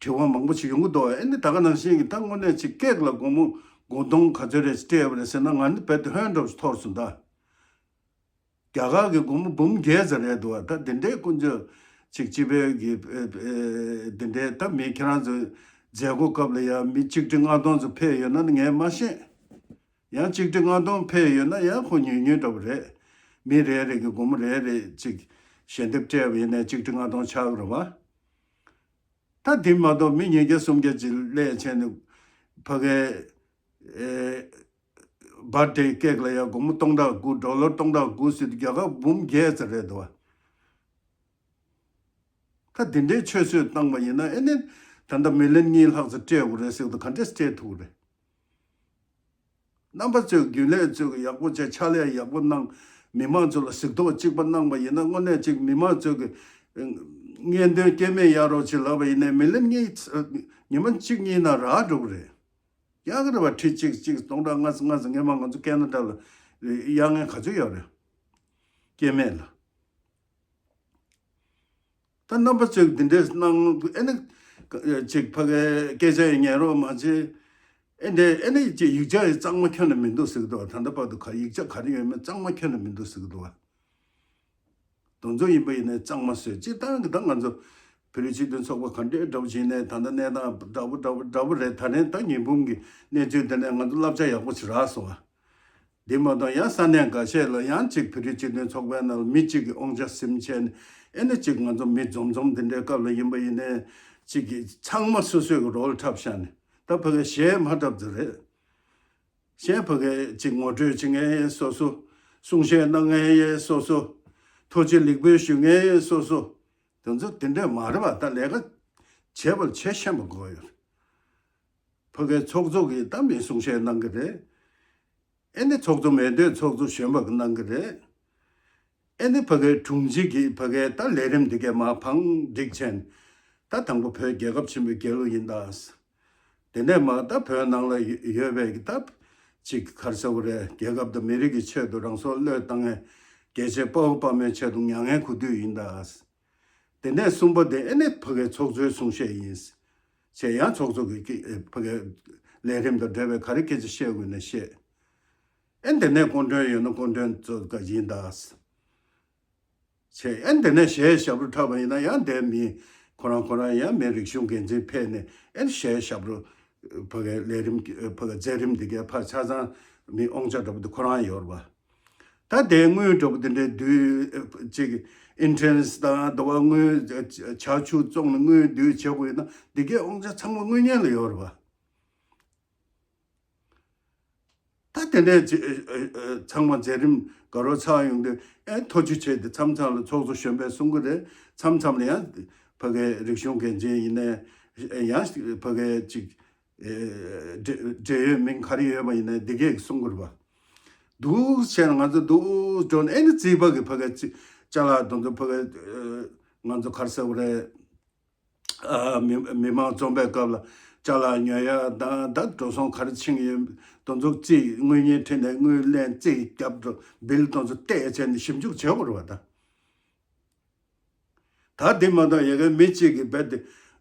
དྲི་བ་མང་པོ་ཞིག་ཡོང་གི་འདུག་ཨེ་ནི་ད་ག་ནང་བཞིན་གྱི་ད་དངོས་གནས་ཅིག་ཀེག་ལ་སྒོར་མོ་སྒོར་སྟོང་ག་ཚོད་རེ་སྤྲད་པ་རེད་ཟེར་ན་ང་ནི་རྦད་དེ་ཧོན་འདྲ་པོ་ཞིག་འཐོར་སོང་ད། རྒྱ་གར་གྱི་སྒོར་མོ་འབུམ་བརྒྱད་ཙམ་རེད་འདུག་ད་དེ་འདྲའི་ཀུན་སྤྱོད་ཅིག་སྤྱི་པའི་གི་ཨེ་ཨེ་དེ་འདྲའི་ད་མི་ཁྱེད་རང་ཚོའི་མཛད་སྒོ་སྐབས་ལ་ཡང་མི་གཅིག་ཁྲི་ལྔ་སྟོང་ཙམ་ཕེབས་ཡོད་ན་ནི་ངས་མ་ཤེས། ཡང་གཅིག་ཁྲི་ལྔ་སྟོང་ཕེབས་ཡོད་ན་ཡང་ཁོ་ཉུང་ཉུང་འདྲ་པོ་རེད། མི་རེ་རེ་གི་སྒོར་མོ་རེ་རེ་ཅིག་ཞལ་འདེབས་སྤྲད་པ་ཡིན་ན་གཅིག་ཁྲི་ལྔ་སྟོང་ཆགས་ཀྱི་རེད་བ། ད་དེ་མ་གཏོགས་མི་ཉིས་བརྒྱ་སུམ་བརྒྱ་ཅིག་སླེབས་བྱས་ནས་ཕ་གའི་ཨེ་བར་ཌེ་ཀེག་ལ་ཡང་སྒོར་མོ་སྟོང་ཕྲག་དགུ་ཌོ་ལར་སྟོང་ཕྲག་དགུ་ཟེར་དུས་རྒྱ་གར་འབུམ་བརྒྱད་ཙམ་རེད་འདུག་བ། ད་དེ་འདྲའི་ཆུད་ཟོས་བཏང་བ་ཡིན་ན་ཨེ་ནི་ད་ལྟ་མི་ལན་གཉིས་ལྷག་ཙམ་སྤྲད་དགོས་རེད་ཟེར་དུས་ག་འདྲས་སྤྲད་ཐུབ་རེད། རྣམ་པ་ཚོས་རྒྱུན་ལས་ཚོས་ཡག་པོ་བྱས་ཕྱག་ལས་ཡག་པོ་གནང་། མི་མང་ཚོ་ལ་གཟིགས་རྟོག་གཅིག་པ་གནང་བ་ཡིན་ན་དངོས་གནས་གཅིག་མི་མང་ཚོས་ཀྱི་ངན་དོན་སྐྱེ་མེད་གཡར་རོགས་བྱེད་ལབ་པ་ཡིན་ནའི་མི་ལན་གཉིས་ཉི་མ་གཅིག་གཉིས་ནང་རག་འགྲོ་གི་རེད། ཡག་གི་རེད་བ། ཁྲི་གཅིག་གཅིག་སྟོང་ཕྲག་ལྔ་ཙམ་ལྔ་ཙམ་སྔས་མ་ང་ཚོ་ཁེ་ན་ཌ་ལ་གཡར་མཁན་ག་ཚོད་ཡོད་རེད། སྐྱེ་མེད་ལ། ད་རྣམ་པ་ཚོས་འདི་འདྲས་གནང་ཨེ་ནི་ཅིག་ཕ་གའི་སྐད་ཆ་ཡི་ཉན་རོགས་མ་བྱེད། ཨེ་འདྲས་ཨེ་ནི་ཅིག་ཡིག་ཆ་ཡི་གཙང་མ་ཁྱོན་ནས་མི་འདུག་ཟེར་གི་འདུག་བ། ད་ལྟ་བར་དུ་ག་ཡིག་ཆ་ག་རེ་ཡོད་མེད་གཙང་མ་ཁྱོན་ནས་མི་འདུག་ཟེར་གི་འདུག་བ། དེ་ཚོ་ཡིན་པ་ཡིན་ནའི་གཙང་མ་བཟོས། སྤྱིར་བཏང་གི་ད་ང་ཚོ་བོད་རིགས་སྤྱི་མཐུན་ཚོགས་པ་ག་འདྲའི་འདྲ་པོ་བྱས་ནའི་ད་ལྟ་གནས་སྟངས་འདྲ་པོ་འདྲ་པོ་འདྲ་པོ་རེད། ད་རེས་ད་ཉི་འབུམ་གྱི་གནས་ཚུལ་དེ་ནས་ང་ཚོ་བསླབ་བྱ་ཡག་པོ་ཞིག་རག་སོང་བ། འདི་མ་གཏོགས་ཡང་ས་གནས་འགའ་ཤས་ལ་ཡང་གཅིག་བོད་རིགས་སྤྱི་མཐུན་ཚོགས་པའི་ནང་ལ་མི་གཅིག་གི་དབང་ཆ་ཟིན་བྱས་ནས་ཨེ་ནི་གཅིག་ང་ཚོ་མི་འཛོམས་འཛོམས་འདི་འདྲའི་སྐབས་ལ་ཡིན་པ་ཡིན་ནའི་གཅིག་གིས་ཚང་མ་སོ་སོའི་གི་རོལ་འཁྲབ་བཞག་ནས་ད་ཕ་གིར་གཞས་མ་འཁྲབ་ཙམ་རེད། གཞན་ཕ་གིར་གཅིག་ངོ་སྤྲོད་བྱེད་མཁན་སོ་སོ་ གསུང་བཤད་གནང་མཁན་ཡས་སོ་སོ། ཐུགས་རྗེ་ལེགས་འབུལ་ཞུ་མཁན་ཡས་སོ་སོ། དེ་ཚོ་དེ་འདྲས་མ་རེད་པ། ད་ལས་ཀ་བྱེད་པར་བྱེད་ཤེས་པ་དགོས་ཡོད། ཕ་གའི་ཚོགས་གཙོ་གིས་ད་མི་གསུང་བཤད་གནང་གི་རེད། ཨེ་ནི་ཚོགས་གཙོ་མེད་དུས་ཚོགས་གཙོ་གཞོན་པ་གིས་གནང་གི་རེད། ཨེ་ནི་ཕ་གའི་དྲུང་ཆེ་གིས་ཕ་གའི་ད་ལས་རིམ་འདི་གའི་མར་བང་བསྒྲིགས་བྱས་ནས། ད་དང་པོ་བོད་རྒྱལ་ཁབ་ཆེན་པོའི་རྒྱལ་གླུ་ཡིན་ད། དེ་ནས་མར་ད་བོད་ནང་ལ་ཡོད་པའི་གི་ད་ཅིག་ག་རེ་ཟེར་དགོས་རེད། རྒྱལ་ཁབ་དང་མི་རིགས་ཀྱི་ཆེད་དུ་རང་སྲོག་བློས་བཏང་མཁན་རྒྱལ་གཅེས་དཔའ་བོ་དཔའ་མོའི་ཆེད་དུ་མྱ་ངན་གུས་འདུད་ཡིན་ད། དེ་ནས་གསུམ་པ་དེ་ཨེ་ནི་ཕ་གའི་ཚོགས་གཙོའི་གསུང་བཤད་ཡིན། ཞེས་ཡང་ཚོགས་གཙོ་གིས་ཀྱི་ཕ་གའི་ལས་རིམ་དང་འབྲེལ་བའི་ག་རེ་སྐད་ཆ་བཤད་དགོས་ན་བཤད། ཨེ་དེ་ནས་སྐུ་མགྲོན་ཡོད་ན་སྐུ་མགྲོན་ཚོ་ག་ཡིན་ད། ཞེས་ཨེ་དེ་ནས་གཞས་ཞབས་བྲོ་འཁྲབ་པ་ཡིན་ན་ཡང་དེ་མི་ཁོ་རང་ཁོ་རང་ཡང་མི་རིག་གཞུང་འགན་འཛིན་ཕེབས་ནས་ཨེ་གཞས་ཞབས་བྲོ་ཕ་གའི་ལས་རིམ་ཕ་གའི་མཛད་རིམ་འདི་གའི་ཕར་ཆ་ཚང་མི་དབང་ཆ་འདྲ་པོ་དེ་ཁོ་རང་ཡོད་རེད་པ། ད་དེ་དངུལ་འདྲ་པོ་དེ་འདྲའི་བསྡུས་ཅིག་ཨིན་ཊེ་རེ་སི་དང་དུ་བ་དངུལ་ཇ་ཆུ་བཙོང་ནས་དངུལ་བསྡུས་བྱེད་དགོས་ཡོད་ན་འདི་གའི་དབང་ཆ་ཚང་མ་དངུལ་གཉེར་ལ་ཡོད་རེད་པ། ད་དེ་འདྲའི་ཅིག་ཚང་མ་མཛད་རིམ་དགའ་རབ་ཚར་ཡོང་དུས་ཨེ་ཐོ་ཅི་བྱས་ཏེ་མཚམས་མཚམས་ལ་ཚོགས་གཙོ་གཞོན་པས་གསུང་གི་རེད། མཚམས་མཚམས་ལ་ཡང་ཕ་གའི་རིག་གཞུང་འགན་འཛིན་ཡིན་ནའི་ཡང་ཕ་གའི་ཅིག་འབྲེལ་ཡོད་མིང་ག་རེ་ཡོད་པ་ཡིན་ནའི་འདི་གས་གསུང་དགོས་རེད་པ། འདུག་བྱས་ན་ང་ཚོ་འདུག་འགྲོ་ནས་ཨེ་ནི་རྩིས་པ་གི་ཕ་གའི་ཅ་ལག་དེ་ཚོ་ཕ་གའི་ང་ཚོ་ག་རེ་ཟེར་དགོས་རེད། མི་མི་མང་འཛོམས་པའི་སྐབས་ལ་ཅ་ལག་ཉོ་ཡ་དང་ད་འགྲོ་སོང་ག་རེ་ཕྱིན་ཡོད་དེ་ཚོ་རྩིས་དངུལ་གཉེར་ཁྲིད་ནས་དངུལ་ལེན་རྩིས་རྒྱབ་འགྲོ་བིལ་དེ་ཚོ་བལྟས་བྱས་ནས་ཞིབ་འཇུག་བྱེད་དགོས་རེད་པ་ད། ད་དེ་མ་གཏོགས་ཡ་གའི་མི་གཅིག་གིས་རྦད་དེ་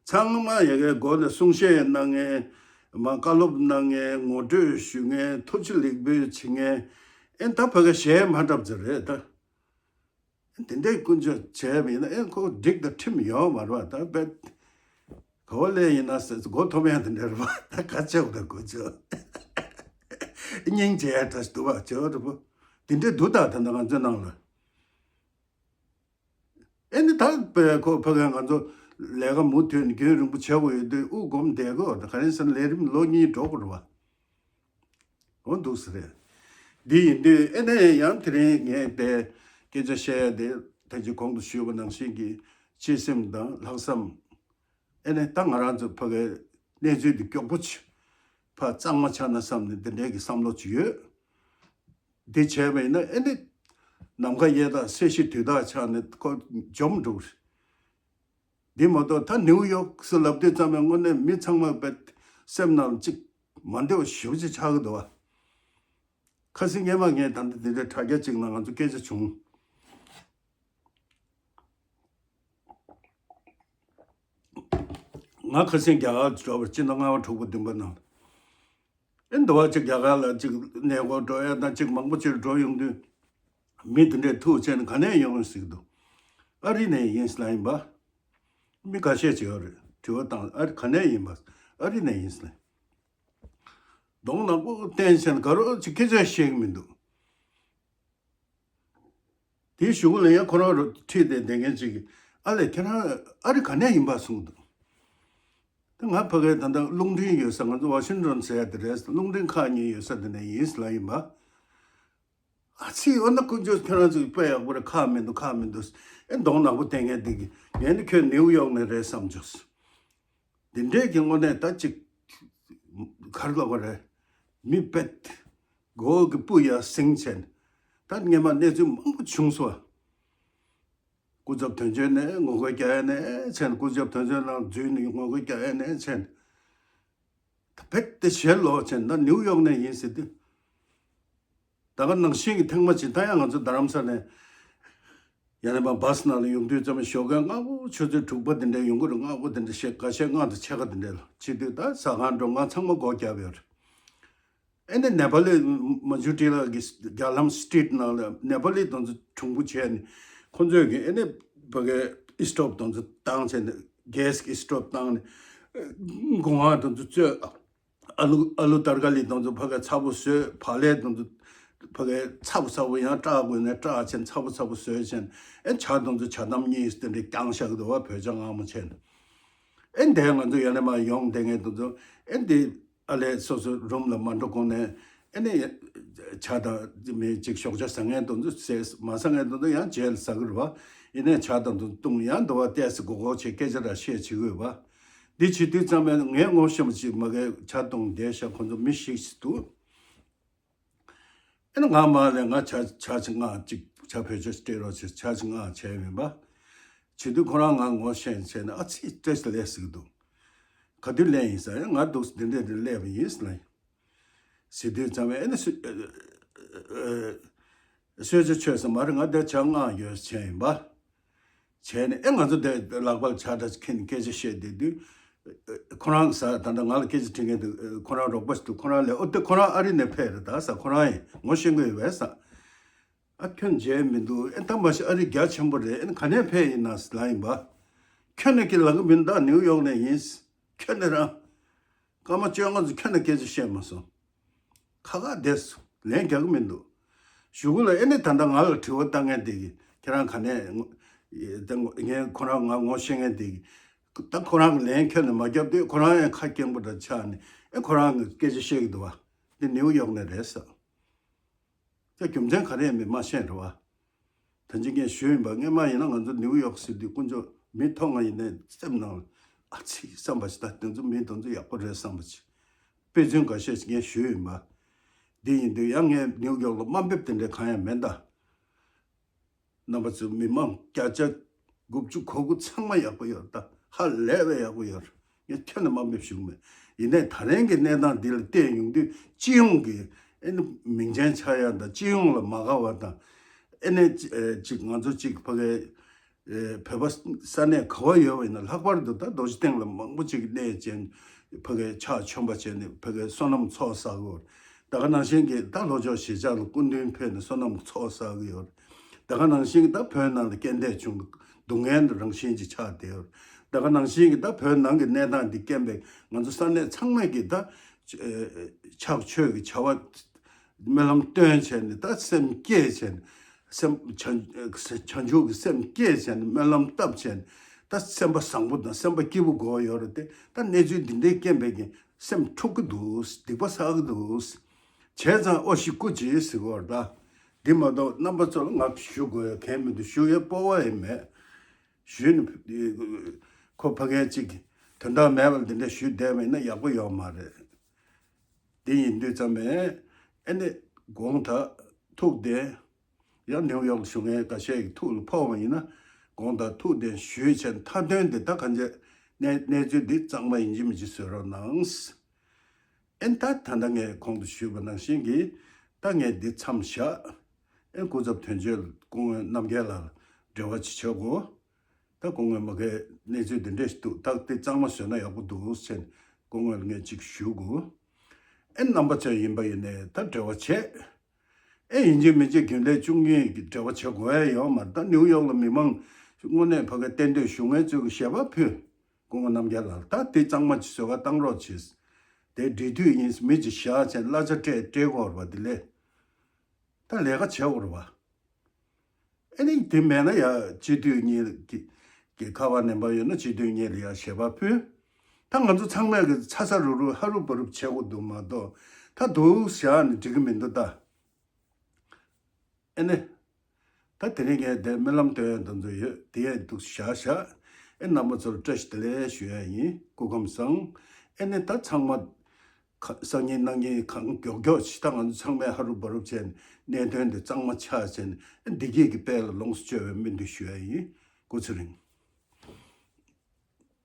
ཚང་མ་ཡ་གའི་སྒོ་ནས་གསུང་བཤད་གནང་མཁན་མ་བཀའ་སློབ་གནང་མཁན་ངོ་སྤྲོད་ཞུ་མཁན་ཐུགས་རྗེ་ལེགས་འབུལ་བྱེད་མཁན་ཨེ་ད་ཕ་གའི་གཞས་མ་འཁྲབ་ཚེ་རེད་ད། དེ་འདྲའི་ཀུན་སྤྱོད་བྱས་པ་ཡིན་ན་ཨེ་ཁོ་འགྲིག་དང་ཁྲིམས་ཡོད་མ་རེད་པ་ད་རྦད། ག་བ་ལས་ཡིན་ན་ཟེར་མགོ་འཐོམ་ཡང་དེ་འདྲ་རེད་པ་ད་ག་ཆེ་བ་ད་ཀུན་སྤྱོད་སྙིང་རྗེ་ཡ་ད་འདུག་པ་བྱེད་པ་རེད་པོ། དེ་འདྲའི་འདུག་ད་ད་ནང་ང་ཚོའི་ནང་ལ། ཨེ་ནི་ད་པའི་ཁོ་ཕ་གིར་ང་ཚོ་ལས་ཀ་མུ་མཐུད་ནས་རྒྱུན་རིང་པོ་བྱེད་དགོས་ཡོད་དུས་དབུགས་སྒོམ་བསྡད་དགོས་ད་ག་རེ་ཟེར་ན་ལས་རིམ་ལོ་གཉིས་འགྲོ་དགོས་རེད་པ། འོ་འདུག་ས་རེད། འདི་ཡིན་དུས་ཨེ་ནས་ཡང་དེ་རིང་ངས་དེ་སྐད་ཆ་བཤད་ཡ་དེ་ད་ཅི་གོང་དུ་ཞུས་པ་ནང་བཞིན་གྱི་སྤྱི་སེམས་དང་ལྷག་བསམ། ཨེ་ནས་ད་ང་རང་ཚོ་ཕ་གའི་གནས་ཚུལ་འདི་མགྱོགས་པོ་ཆེ་ཕར་གཙང་མ་ཆགས་ན་བསམ་ནས་འདི་འདྲའི་གི་བསམ་བློ་ཅིག་ཡོད། འདི་བྱས་པ་ཡིན་ན་ཨེ་ནས་ནམ་མཁའ་གཡས་དང་ས་གཞི་དུས་དག་ཆགས་ནས་ཁོ་འཇོམས་འགྲོ་གི་རེད། འདི་མ་གཏོགས་ད་ནིའུ་ཡོག་སུ་ལབ་དུས་ཙམ་པའི་དངོས་གནས་མི་ཚང་མ་བས་སེམས་ནང་གཅིག་མ་བདེ་བ་ཞེ་པོ་ཅིག་ཆགས་ཀྱི་འདུག་བ། ཁ་སང་སྔས་མ་ངས་ད་ལྟ་འདི་འདྲའི་དྲ་རྒྱ་གཅིག་ནང་ང་ཚོ་སྐད་ཆ་བྱུང་། ང་ཁ་སང་རྒྱ་གར་འགྲོ་བར་སྤྱི་ཟླ་ལྔ་པ་དྲུག་པ་བདུན་པ་ནང་ཨེ་འདི་བ་ཅིག་རྒྱ་གར་ལ་ཅིག་གནས་སྐོར་འགྲོ་ཡ་དང་ཅིག་མང་པོ་ཅིག་འགྲོ་ཡོང་དུས་མི་དེ་འདྲས་ཐུག་བྱས་ནས་ག་ནས་ཡོང་ཟེར་གི་འདུག་ཨ་རི་ནས་ཡིན་ཟེར་ལབ་ཡིན་པ། མི་ཁ་ཤས་ཅིག་ཡོད་རེད་དྲི་བ་བཏང་ཨ་རི་ག་ནས་ཡིན་པ། ཨ་རི་ནས་ཡིན་ཟེར་ལབ། གདོང་ནག་པོ་བསྟན་བྱས་ནས་ག་རེ་ཅིག་སྐད་ཆ་བཤད་གི་མི་འདུག་དེའི་གཞུག་ལ་ཡང་ཁོ་རང་རུ་ཁྲིད་དེ་བསྡད་མཁན་ཅིག་གིས་ཨ་ལས་ཁྱེད་རང་ཨ་རི་ག་ནས་ཡིན་པ་གསུངས་འདུག་ད་ང་ཕ་གིར་ད་ལྟ་རླུང་འཕྲིན་ཡོད་ས་ང་ཚོ་ཝ་ཤིང་ཊོན་ཟེར་ཡ་དེ་རེད། རླུང་འཕྲིན་ཁག་གཉིས་ཡོད་ས་དེ་ནས་ཡིན་ལབ་ཡིན་པ། ཨ་ཙི་འོ་ན་དཀོན་མཆོག་ཁྱེད་རང་ཚོས་དཔེ་ཡག་པོ་རེད། ཁག་མི་འདུག་ཁག་མི་འདུག་ཨེ་གདོང་ནག་པོ་བསྟན་མཁན་དེ་གིས་ངས་ནི་ཁྱོད་ནིའུ་ཡོག་ནས་རེད་བསམ་བྱུང་། འདི་འདྲས་ཀྱི་དངོས་གནས་ད་ཅིག་གར་ལོག་པ་རེད། མི་བེད་མགོ་གི་སྤུ་ཡར་ཟིང་བྱས་ནས་ད་སྔས་མ་གནས་ཚུལ་མང་པོ་བྱུང་སོང་བ། སྐུ་ཚབ་དོན་གཅོད་ནས་ངོ་རྒོལ་རྒྱག་ཡ་ནས་བྱས་ནས་སྐུ་ཚབ་དོན་གཅོད་ནང་འཛུལ་ནས་ངོ་རྒོལ་རྒྱག་ཡ་ནས་བྱས་ནས་ད་བེད་དེ་ཞེད་ལོག་བྱས་ནས་ད་ནིའུ་ཡོག་ནས་ཡིན་ཟེར་དུས། ད་ག་ནང་བཞིན་གྱི་ཐེངས་མ་གཅིག་ད་ཡང་ང་ཚོ་རྡ་རམ་ས་ནས་ཡང་ན་མ་བཱ་སི་ནང་ལ་ཡོང་དུས་ཙམ་ཞོགས་ཀས་སྔ་པོ་ཆུ་ཚོད་དྲུག་པ་དེ་འདྲ་ཡོང་གི་རེད། སྔ་པོ་དེ་འདྲ་ཞེ་དགའ་ཞེ་ལྔ་དང་ཕྱེད་ཀ་དེ་འདྲ་ལ་བྱེད་དུས་ད་ཟ་ཁང་འགྲོ་ང་ཚང་མ་སྒོ་བརྒྱབ་ཡོད་རེད། ཨེ་ནས་ནེ་པ་ལི་མ་ཇུ་ཏི་ལ་གི་རྒྱ་ལམ་སི་ཊྲིཊ་ནང་ལ་ནེ་པ་ལི་དང་ཚོ་གྲུང་པོ་བྱས་ནས་ཁོ་ཚོས་གི་ཨེ་ནས་ཕ་གི་ཨི་སི་ཊོབ་དང་ཚོ་བཏང་བྱས་ནས་གེ་སི་གི་ཨི་སི་ཊོབ་བཏང་ནས་སྒོ་ང་དང་ཚོ་བཙོས། ཨ་ལུ་ཨ་ལུ་ཏར་ཀ་ལི་དང་ཚོ་ཕ་གི་ཚ་པོ་བཟོས། བག་ལེབ་དང་ཚོ་ཕ་གི་ཚ་པོ་ཚ་པོ་ཡང་སྐྲག་དགོས་ནས་སྐྲག་བྱས་ཚ་པོ་ཚ་པོ་བཟོས་བྱས་ཨེ་ཇ་དང་ཚོ་ཇ་དམ་གཉིས་དེ་འདྲ་བརྐྱངས་བཞག་གི་འདུག་བ། བོད་ཇ་མངར་མོ་བྱས་ནས་ཨེ་འདས་ང་ཚོ་ཡང་ན་མ་ཡོང་བསྡད་མཁན་དང་ཚོ་ཨེ་འདི་ཨ་ལས་སོ་སོ་རུམ་ལ་མ་འགྲོ་གོང་ནས་ཨེ་ནས་ ཇ་དང་མི་གཅིག་ཞོགས་ཇ་ཟ་མཁན་དེ་ཚོ་ཟས་མ་ཟ་མཁན་དེ་ཚོ་ཡང་རྗེས་ལ་ཟ་གི་རེད་བ། ཡིན་ནའི་ཇ་དང་དེ་བཏུང་ཡང་འདི་བ་ཏོག་ཙམ་མགོ་སྐོར་བྱས་སྐད་ཆ་ར་བཤད་བྱེད་དགོས་བ། འདི་བྱེད་དུས་ཙམ་པས་ངས་ངོ་ཤེས་པ་ཅིག་མ་གིར་ཇ་བཏུང་བསྡད་ཤག་ཁོ་ཚོ་མི་ཞིག་ཅིག་འདུག་ཨེ་ན་ང་མར་ལས་ང་ཇ་ཇ་ཅིག་མངགས། ཅིག་ཇ་བེད་སྤྱོད་སྤྲད་རོགས་བྱས། ཇ་ཅིག་མངགས་བྱས་ཡིན་པ། བྱེད་དུས་ཁོ་རང་ང་ངོ་ཤེས་བྱས་ནས་ཨ་ཙི་སྐད་ཆ་ལས་ཟེར་གི་འདུག་ག་དུས་སླེབས་ཡིན་ཟེར། ཡང་ང་འདུག་འདི་འདྲས་འདི་སླེབས་པ་ཡིན་ཟེར་ལབ་ཡིན། ཟེར་དུས་ཙམ་པས་ཨེ་ན་སུ་གསོལ་ཇ་མཆོད་ཟེར། མ་རེད། ང་འདིར་ཇ་མངགས་ཡོད་བྱས་ཡིན་པ། བྱས་ནས་ཨེ་ང་ཚོ་དེ་ལག་པར་ཇ་འདྲ་ཁྱེར་ནས་སྐད་ཆ་བཤད་བསྡད་དུས། ཁོ་རང་ཟེར། ད་ལྟ་ང་ལ་སྐད་ཆ་དྲི་མཁན་དེ་ཁོ་རང་རོགས་པ་ཞིག་འདུག་ཁོ་རང་ལབ། ཨོ་དེ་ཁོ་རང་ཨ་རི་ནས་ཕེབས་རེད་ད་ཟེར། ཁོ་རང་ཡིན་ངོ་ཤེས་ཀྱི་ཡོད་པས་ཟེར། ཨ་ཁྱོད་མཇལ་མི་འདུག་ཨེ་ད་མ་གཞི་ཨ་རི་རྒྱ་ཆེན་པོ་རེད། ཨེ་ག་ནས་ཕེབས་ཡིན་ན་ཟེར་ལབ་ཡིན་པ། ཁྱོད་ནས་ཀྱི་ལབ་གི་མིན་ད། ནིའུ་ཡོག་ནས་ཡིན། ཁྱོད་ནས་རང་། སྐར་མ་བཅོ་ལྔ་ཙམ་ཁྱོད་ནས་སྐད་ཆ་བཤད་མ་སོང་། ཁ་ཁ་བསྡད་སོང་། ལན་རྒྱག་གི་མི་འདུག་གཞུག་གུ་ལ་ཨེ་ནས་ད་ལྟ་ང་ལ་དྲི་བ་བཏང་མཁན་དེ་གིས་ཁྱེད་རང་ག་ནས་ངོ་། ད་ངས་ཁོ་རང་ང་ངོ་ཤེས་མཁན་དེ་གིས་ད་ཁོ་རང་གི་ལན་ཁྱོན་ནས་མ་བརྒྱབ་དུས་ཁོ་རང་ཡང་ཁ་སྐྱེངས་པོ་འདྲ་ཆགས་ནས་ཨེ་ཁོ་རང་གིས་སྐད་ཆ་བཤད་ཀྱི་འདུག་བ། འདི་ནིའུ་ཡོག་ནས་རེད་ཟེར། ད་རྒྱུ་མཚན་ག་རེ་ཡིན་མིན་མ་ཤེས་རེད་བ། ད་ཅི་ངས་ཞུས་ཡིན་པ། སྔན་མ་ཡིན་ན་ང་ཚོ་ནིའུ་ཡོག་ཟེར་དུས་དཀོན་མཆོག་མི་མཐོང་བ་ཡིན་ནའི་སེམས་ནང་ལ་ཨ་ཙི་བསམ་པ་ཞིག་ད་དེ་ཚོ་མི་དེ་ཚོ་ཡག་པོ་རེད་བསམ་པ་ཞིག་དཔེ་མཚོན་འགའ་ཤས་ཤིག་ངས་ཞུས་ཡིན་པ། འདི་ཡིན་དུས་ཡང་ངས་ནིའུ་ཡོག་ལ་དམའ་འབེབས་དེ་འདྲ་གང་ཡང་མེད་ད། རྣམ་པ་ཚོ་མི་མང་བརྒྱ་ཆ་དགུ་བཅུ་གོ་དགུ་ཚང་མ་ཡག་པོ་ཡོད་ད། ཧ་ལས་པའི་ཡག་པོ་ཡོད། ངས་ཁྱོན་ནས་དམའ་འབེབས་ཞུ་གི་མེད། ཡིན་ནའི་ད་རིང་གི་གནས་སྟངས་འདི་ལ་བལྟས་ཡོང་དུས་སྤྱི་ཡོངས་ཀྱི་ཨེ་ནི་མིང་ཅན་ཆགས་ཡ་དང་སྤྱི་ཡོངས་ལ་མ་དགའ་བ་དང་། ཨེ་ནི་ཅི་ཨེ་ཅིག་ང་ཚོ་ཅིག་ཕ་གི་ཨེ་བོད་པ་ས་གནས་ག་བ་ཡོད་པ་ཡིན་ན་ལྷག་པར་དུ་ད་རྡོ་རྗེ་གདན་ལ་མང་པོ་ཅིག་གནས་བྱས་ཕ་གི་ཕྱག་མཆོད་པ་བྱས་ནས་ཕ་གི་བསོད་ནམས་ཚོགས་བསགས་ཀྱི་ཡོད། ད་ག་ནང་བཞིན་གྱི་ད་ལྷོ་ཕྱོགས་གཞིས་ཆགས་ལ་སྐུ་མདུན་ཕེབས་ནས་བསོད་ནམས་ཚོགས་བསགས་ཀྱི་ཡོད། ད་ག་ནང་བཞིན་གྱི་ད་བོད་ནང་ལ་རྐྱེན་འདས་བྱུང་སྡུག་བསྔལ་རང་བཞིན་གྱི་ཆགས་བསྡད་ཡོད། ད་ག་ནང་བཞིན་གྱི་ད་བོད་ནང་གི་གནས་སྟངས་འདི་རྐྱེན་པས་ང་ཚོ་ས་གནས་ཚང་མས་ཀྱི་ད་ཕྱག་མཆོད་ཀྱི་བྱ་བ་སྨོན་ལམ་བཏོན་བྱས་ནས་ད་སེམས་བསྐྱེད་བྱས་ནས་སེམས་བྱང་བྱང་ཆུབ་ཀྱི་སེམས་བསྐྱེད་བྱས་ནས་སྨོན་ལམ་བཏབ་བྱས་ནས་ད་སེམས་པ་བཟང་པོ་དང་སེམས་པ་སྐྱིད་པོ་དགོས་ཡོད་རེད་དེ། ད་གནས་ཚུལ་འདི་འདྲའི་རྐྱེན་པས་ཀྱི་སེམས་འཁྲུག་གི་འདུག་སྡིག་པ་བསགས་ཀྱི་འདུག་བྱས་ཙང་ཨོ་ཤི་སྐུ་མཁྱེན་ཟེར་གོ་ར། འདི་མ་གཏོགས་རྣམ་པ་ཚོ་ལ་ང་ཞུ་དགོས་ཡ་གང་མི་འདུག་ཞུ་ཡའི་སྤོབས་པ་ཡང་མེད། ཞུས་ནས་ཁོ་ཕ་གི་གཅིག་དོན་དག་མེད་པ་འདི་འདྲ་ཞུས་བསྡད་པ་ཡིན་ན་ཡག་པོ་ཡོད་མ་རེད། འདི་ཡིན་དུས་ཙམ་པས་ཨེ་ནི་དགོངས་དག་ཐུགས་བདེན། ཡང་ནིའུ་ཡོག་ལ་བཞུགས་མཁན་འགའ་ཤས་ཀྱི་ཐུགས་ལ་ཕོག་པ་ཡིན་ན་དགོངས་དག་ཐུགས་བདེན་ཞུས་བྱས་མཐའ་དོན་འདི་ད་གང་ཅི་གནས་གནས་ཚུལ་འདི་གཙང་མ་ཡིན་གཅིག་མིན་གཅིག་བཟོ་རོགས་གནང་། ཨེ་ད་ད་ལྟ་ངས་གོང་དུ་ཞུས་པ་ནང་བཞིན་གྱི་ད་ངས་འདི་མཚམས་བཞག་ཨེ་སྐུ་ཚབ་དོན་གཅོད་སྐུ་ངོ་རྣམ་རྒྱལ་ལགས་ལ་འབྲེལ་བ་ཅིག་བྱེད་དགོས། ད་སྐུ་ངོ་མ་གིར་གནས་ཚུལ་འདི་འདྲས་ཤིག་འདུག་ད་འདི་གཙང་མ་བཟོས་ན་ཡག་པོ་འདུག་ཟེར་ནས་སྐུ་ངོ་ལ་ངས་ཅིག་ཞུ་དགོས། ཨེ་རྣམ་པ་ཚོས་ཡིན་པ་ཡིན་ནས་ད་འབྲེལ་བ་བྱེད། ཨེ་ཡིན་གཅིག་མིན་གཅིག་རྒྱུན་ལས་བཅུ་གཉིས་ཀྱི་འབྲེལ་བ་བྱེད་དགོས་ཡ་ཡོད་མ་རེད། ད་ནིའུ་ཡོག་ལ་མི་མང་དངོས་གནས་ཕ་གི་གཏན་སྡོད་བཞུགས་མཁན་ཚོས་ཀྱི་ཞལ་པར་ཕུལ། སྐུ་ངོ་རྣམ་རྒྱལ་ལགས་ད་དེ་གཙང་མ་ཅིག་བཟོ་ག་བཏང་རོགས་བྱེད། དེ་འབྲེལ་མཐུད་ཡིན་མི་ཅིག་བཞག་བྱས་གླ་ཆ་སྤྲད་སྤྲད་དགོས་རེད་པ་དེ་ལས། ད་ལས་ཀ་བྱེད་དགོས་རེད་པ། ཨེ་ནི་དེ་མེད་ན་ཡ་སྤྱི་འཐུས་གཉིས་ཀྱི་ཀྱི་ཁ་པར་ནམ་བར་ཡོད་ན་སྤྱི་འཐུས་གཉིས་ལ་ཡ་ཞལ་པར་ཕུལ། ད་ང་ཚོ་ཚང་མས་ཀྱི་ཚ་ཚ་རུག་རུག་ཧ་རུབ་བ་རུབ་བྱེད་དགོས་འདུག་མ་གཏོགས་ད་འདུག་བཞག་ནས་འགྲིག་གི་མི་འདུག་ད། ཨེ་ནི། ད་དེ་རིང་ངས་དེ་སྨོན་ལམ་བཏོན་ཡ་དེ་ཚོ་ཡོད་དེ་ཡ་འདུག་བཞག་བཞག་ཨེ་རྣམ་པ་ཚོར་བཀྲ་ཤིས་བདེ་ལེགས་ཞུ་ཡ་ཡིན། སྐུ་ཁམས་བཟང་། ཨེ་ནི་ད་ཚང་མ་ཁ་སང་ཉིན་གནངས་ཉིན་གང་མགྱོགས་མགྱོགས་ཅིག་ད་ང་ཚོ་ཚང་མས་ཧ་རུབ་བ་རུབ་བྱས་ནས་གནད་དོན་དེ་གཙང་མ་ཆགས་བྱས་ནས་ཨེ་བདེ་སྐྱིད་ཀྱི་དཔལ་ལ་ལོངས་སུ་སྤྱོད་པའི་སྨོན་འདུན་ཞུ་ཡ་ཡིན། སྐུ་ཚེ་རིང་།